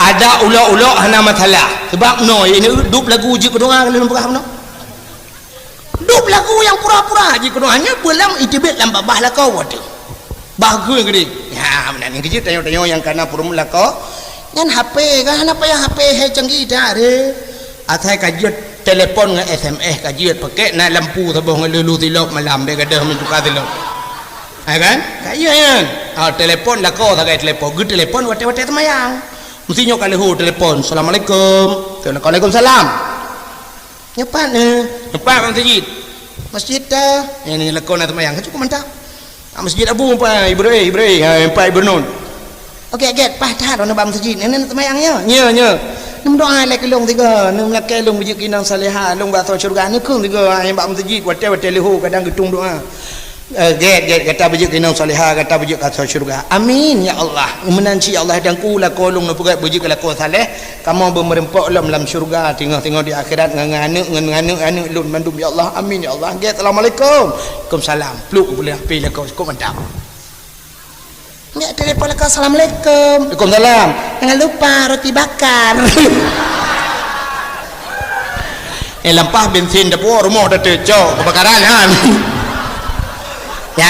Ada ulok-ulok hana masalah. Sebab noe, ini dub lagu jih keu doa, ka lheueh peugah meunoe. Dub lagu nyang pura-pura jih keunoe, hanya beulam iteubiet lam babah lakoe watée. Bah geue geude. Ya, meunan nyang keujeuet tanyoe-tanyoe nyang kana peurumoh lakoe. Nyan H P kan, hana payah H P hai canggih that re. Asai ka jeuet telepon ngon S M S ka jeuet, pakek na lampu saboh ngon lulu silop malam, bék gadôh meutuka silop. Ha kan? Ka iya nyan. Ha, telepon lakoe sagai telepon, geutelepon watée-watée seumayang. Mesti nyoe ka leuho telepon, "Assalamualaikum." "Waalaikumsalam." "Nyoe pat, eh?" "Nyoe pat bak masjid." "Masjid ta?" "Ya, ni lakoe na seumayang." Ka cukup mantap. "Ah, masjid Abu, Pak Ibrahim, Ibrahim, ha, Pak Ibrahim." "Oke, oke, paih that, droeneuh bak masjid. Nenek seumayang, ya?" "Ya, ya." "Neumeudoa lé keu lôn tiga, neumeulakée lôn beujeuet keu inong salihah, lôn beuasoe syeuruga, neukheun tiga, ha, bak masjid, watée-watée leuho kadang geutung doa." Eh, gét, gét, gata beujeuet keu inong salihah, gata beujeuet keu asoe syeuruga. Amin, ya Allah. Meunan cit, ya Allah, Teungku, lakoe lôn neupeugét beujeuet keu lakoe saleh, kamoe beumeureumpok lom lam syeuruga, teungoh-teungoh di akhirat, ngon, ngon aneuk, ngon, ngon aneuk, aneuk lôn mandum, ya Allah. Amin, ya Allah. Gét, assalamualaikum. Waalaikumsalam. Pluk, peuleupie lakoe, cukup mantap. Bék telepon lakoe, "Assalamualaikum." "Waalaikumsalam." "Jangan lupa roti bakar." Eh, lampah bensin dapur rumoh dah teucok kebakaran, ha. Ya,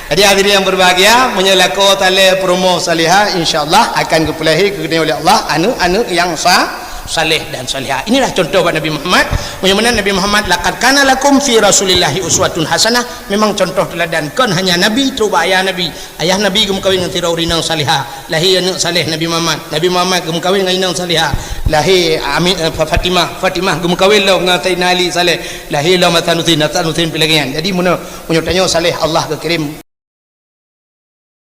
jadi hadirin yang berbahagia, meunyoe lakoe saleh peurumoh salihah, insya Allah akan geupeulahé keu geutanyoe oleh Allah aneuk-aneuk nyang sa-, saleh dan salihah. Inilah contoh bak Nabi Muhammad. Meunyoe meunan Nabi Muhammad, "Laqad kana lakum fi Rasulillahi uswatun hasanah." Memang contoh teuladan, kon hanya Nabi, trok bak ayah Nabi. Ayah Nabi geumeukawen ngon sidroe ureuëng inong salihah. Lahé aneuk saleh Nabi Muhammad. Nabi Muhammad geumeukawen ngon inong salihah. Lahé Ami-, eh, Fa-, Fatimah. Fatimah geumeukawen lom ngon Saidina Ali saleh. Lahé lom Hasan Husein. Hasan Husein pih lagée nyan. Jadi, meunyoe, meunyoe tanyoe saleh, Allah geukirém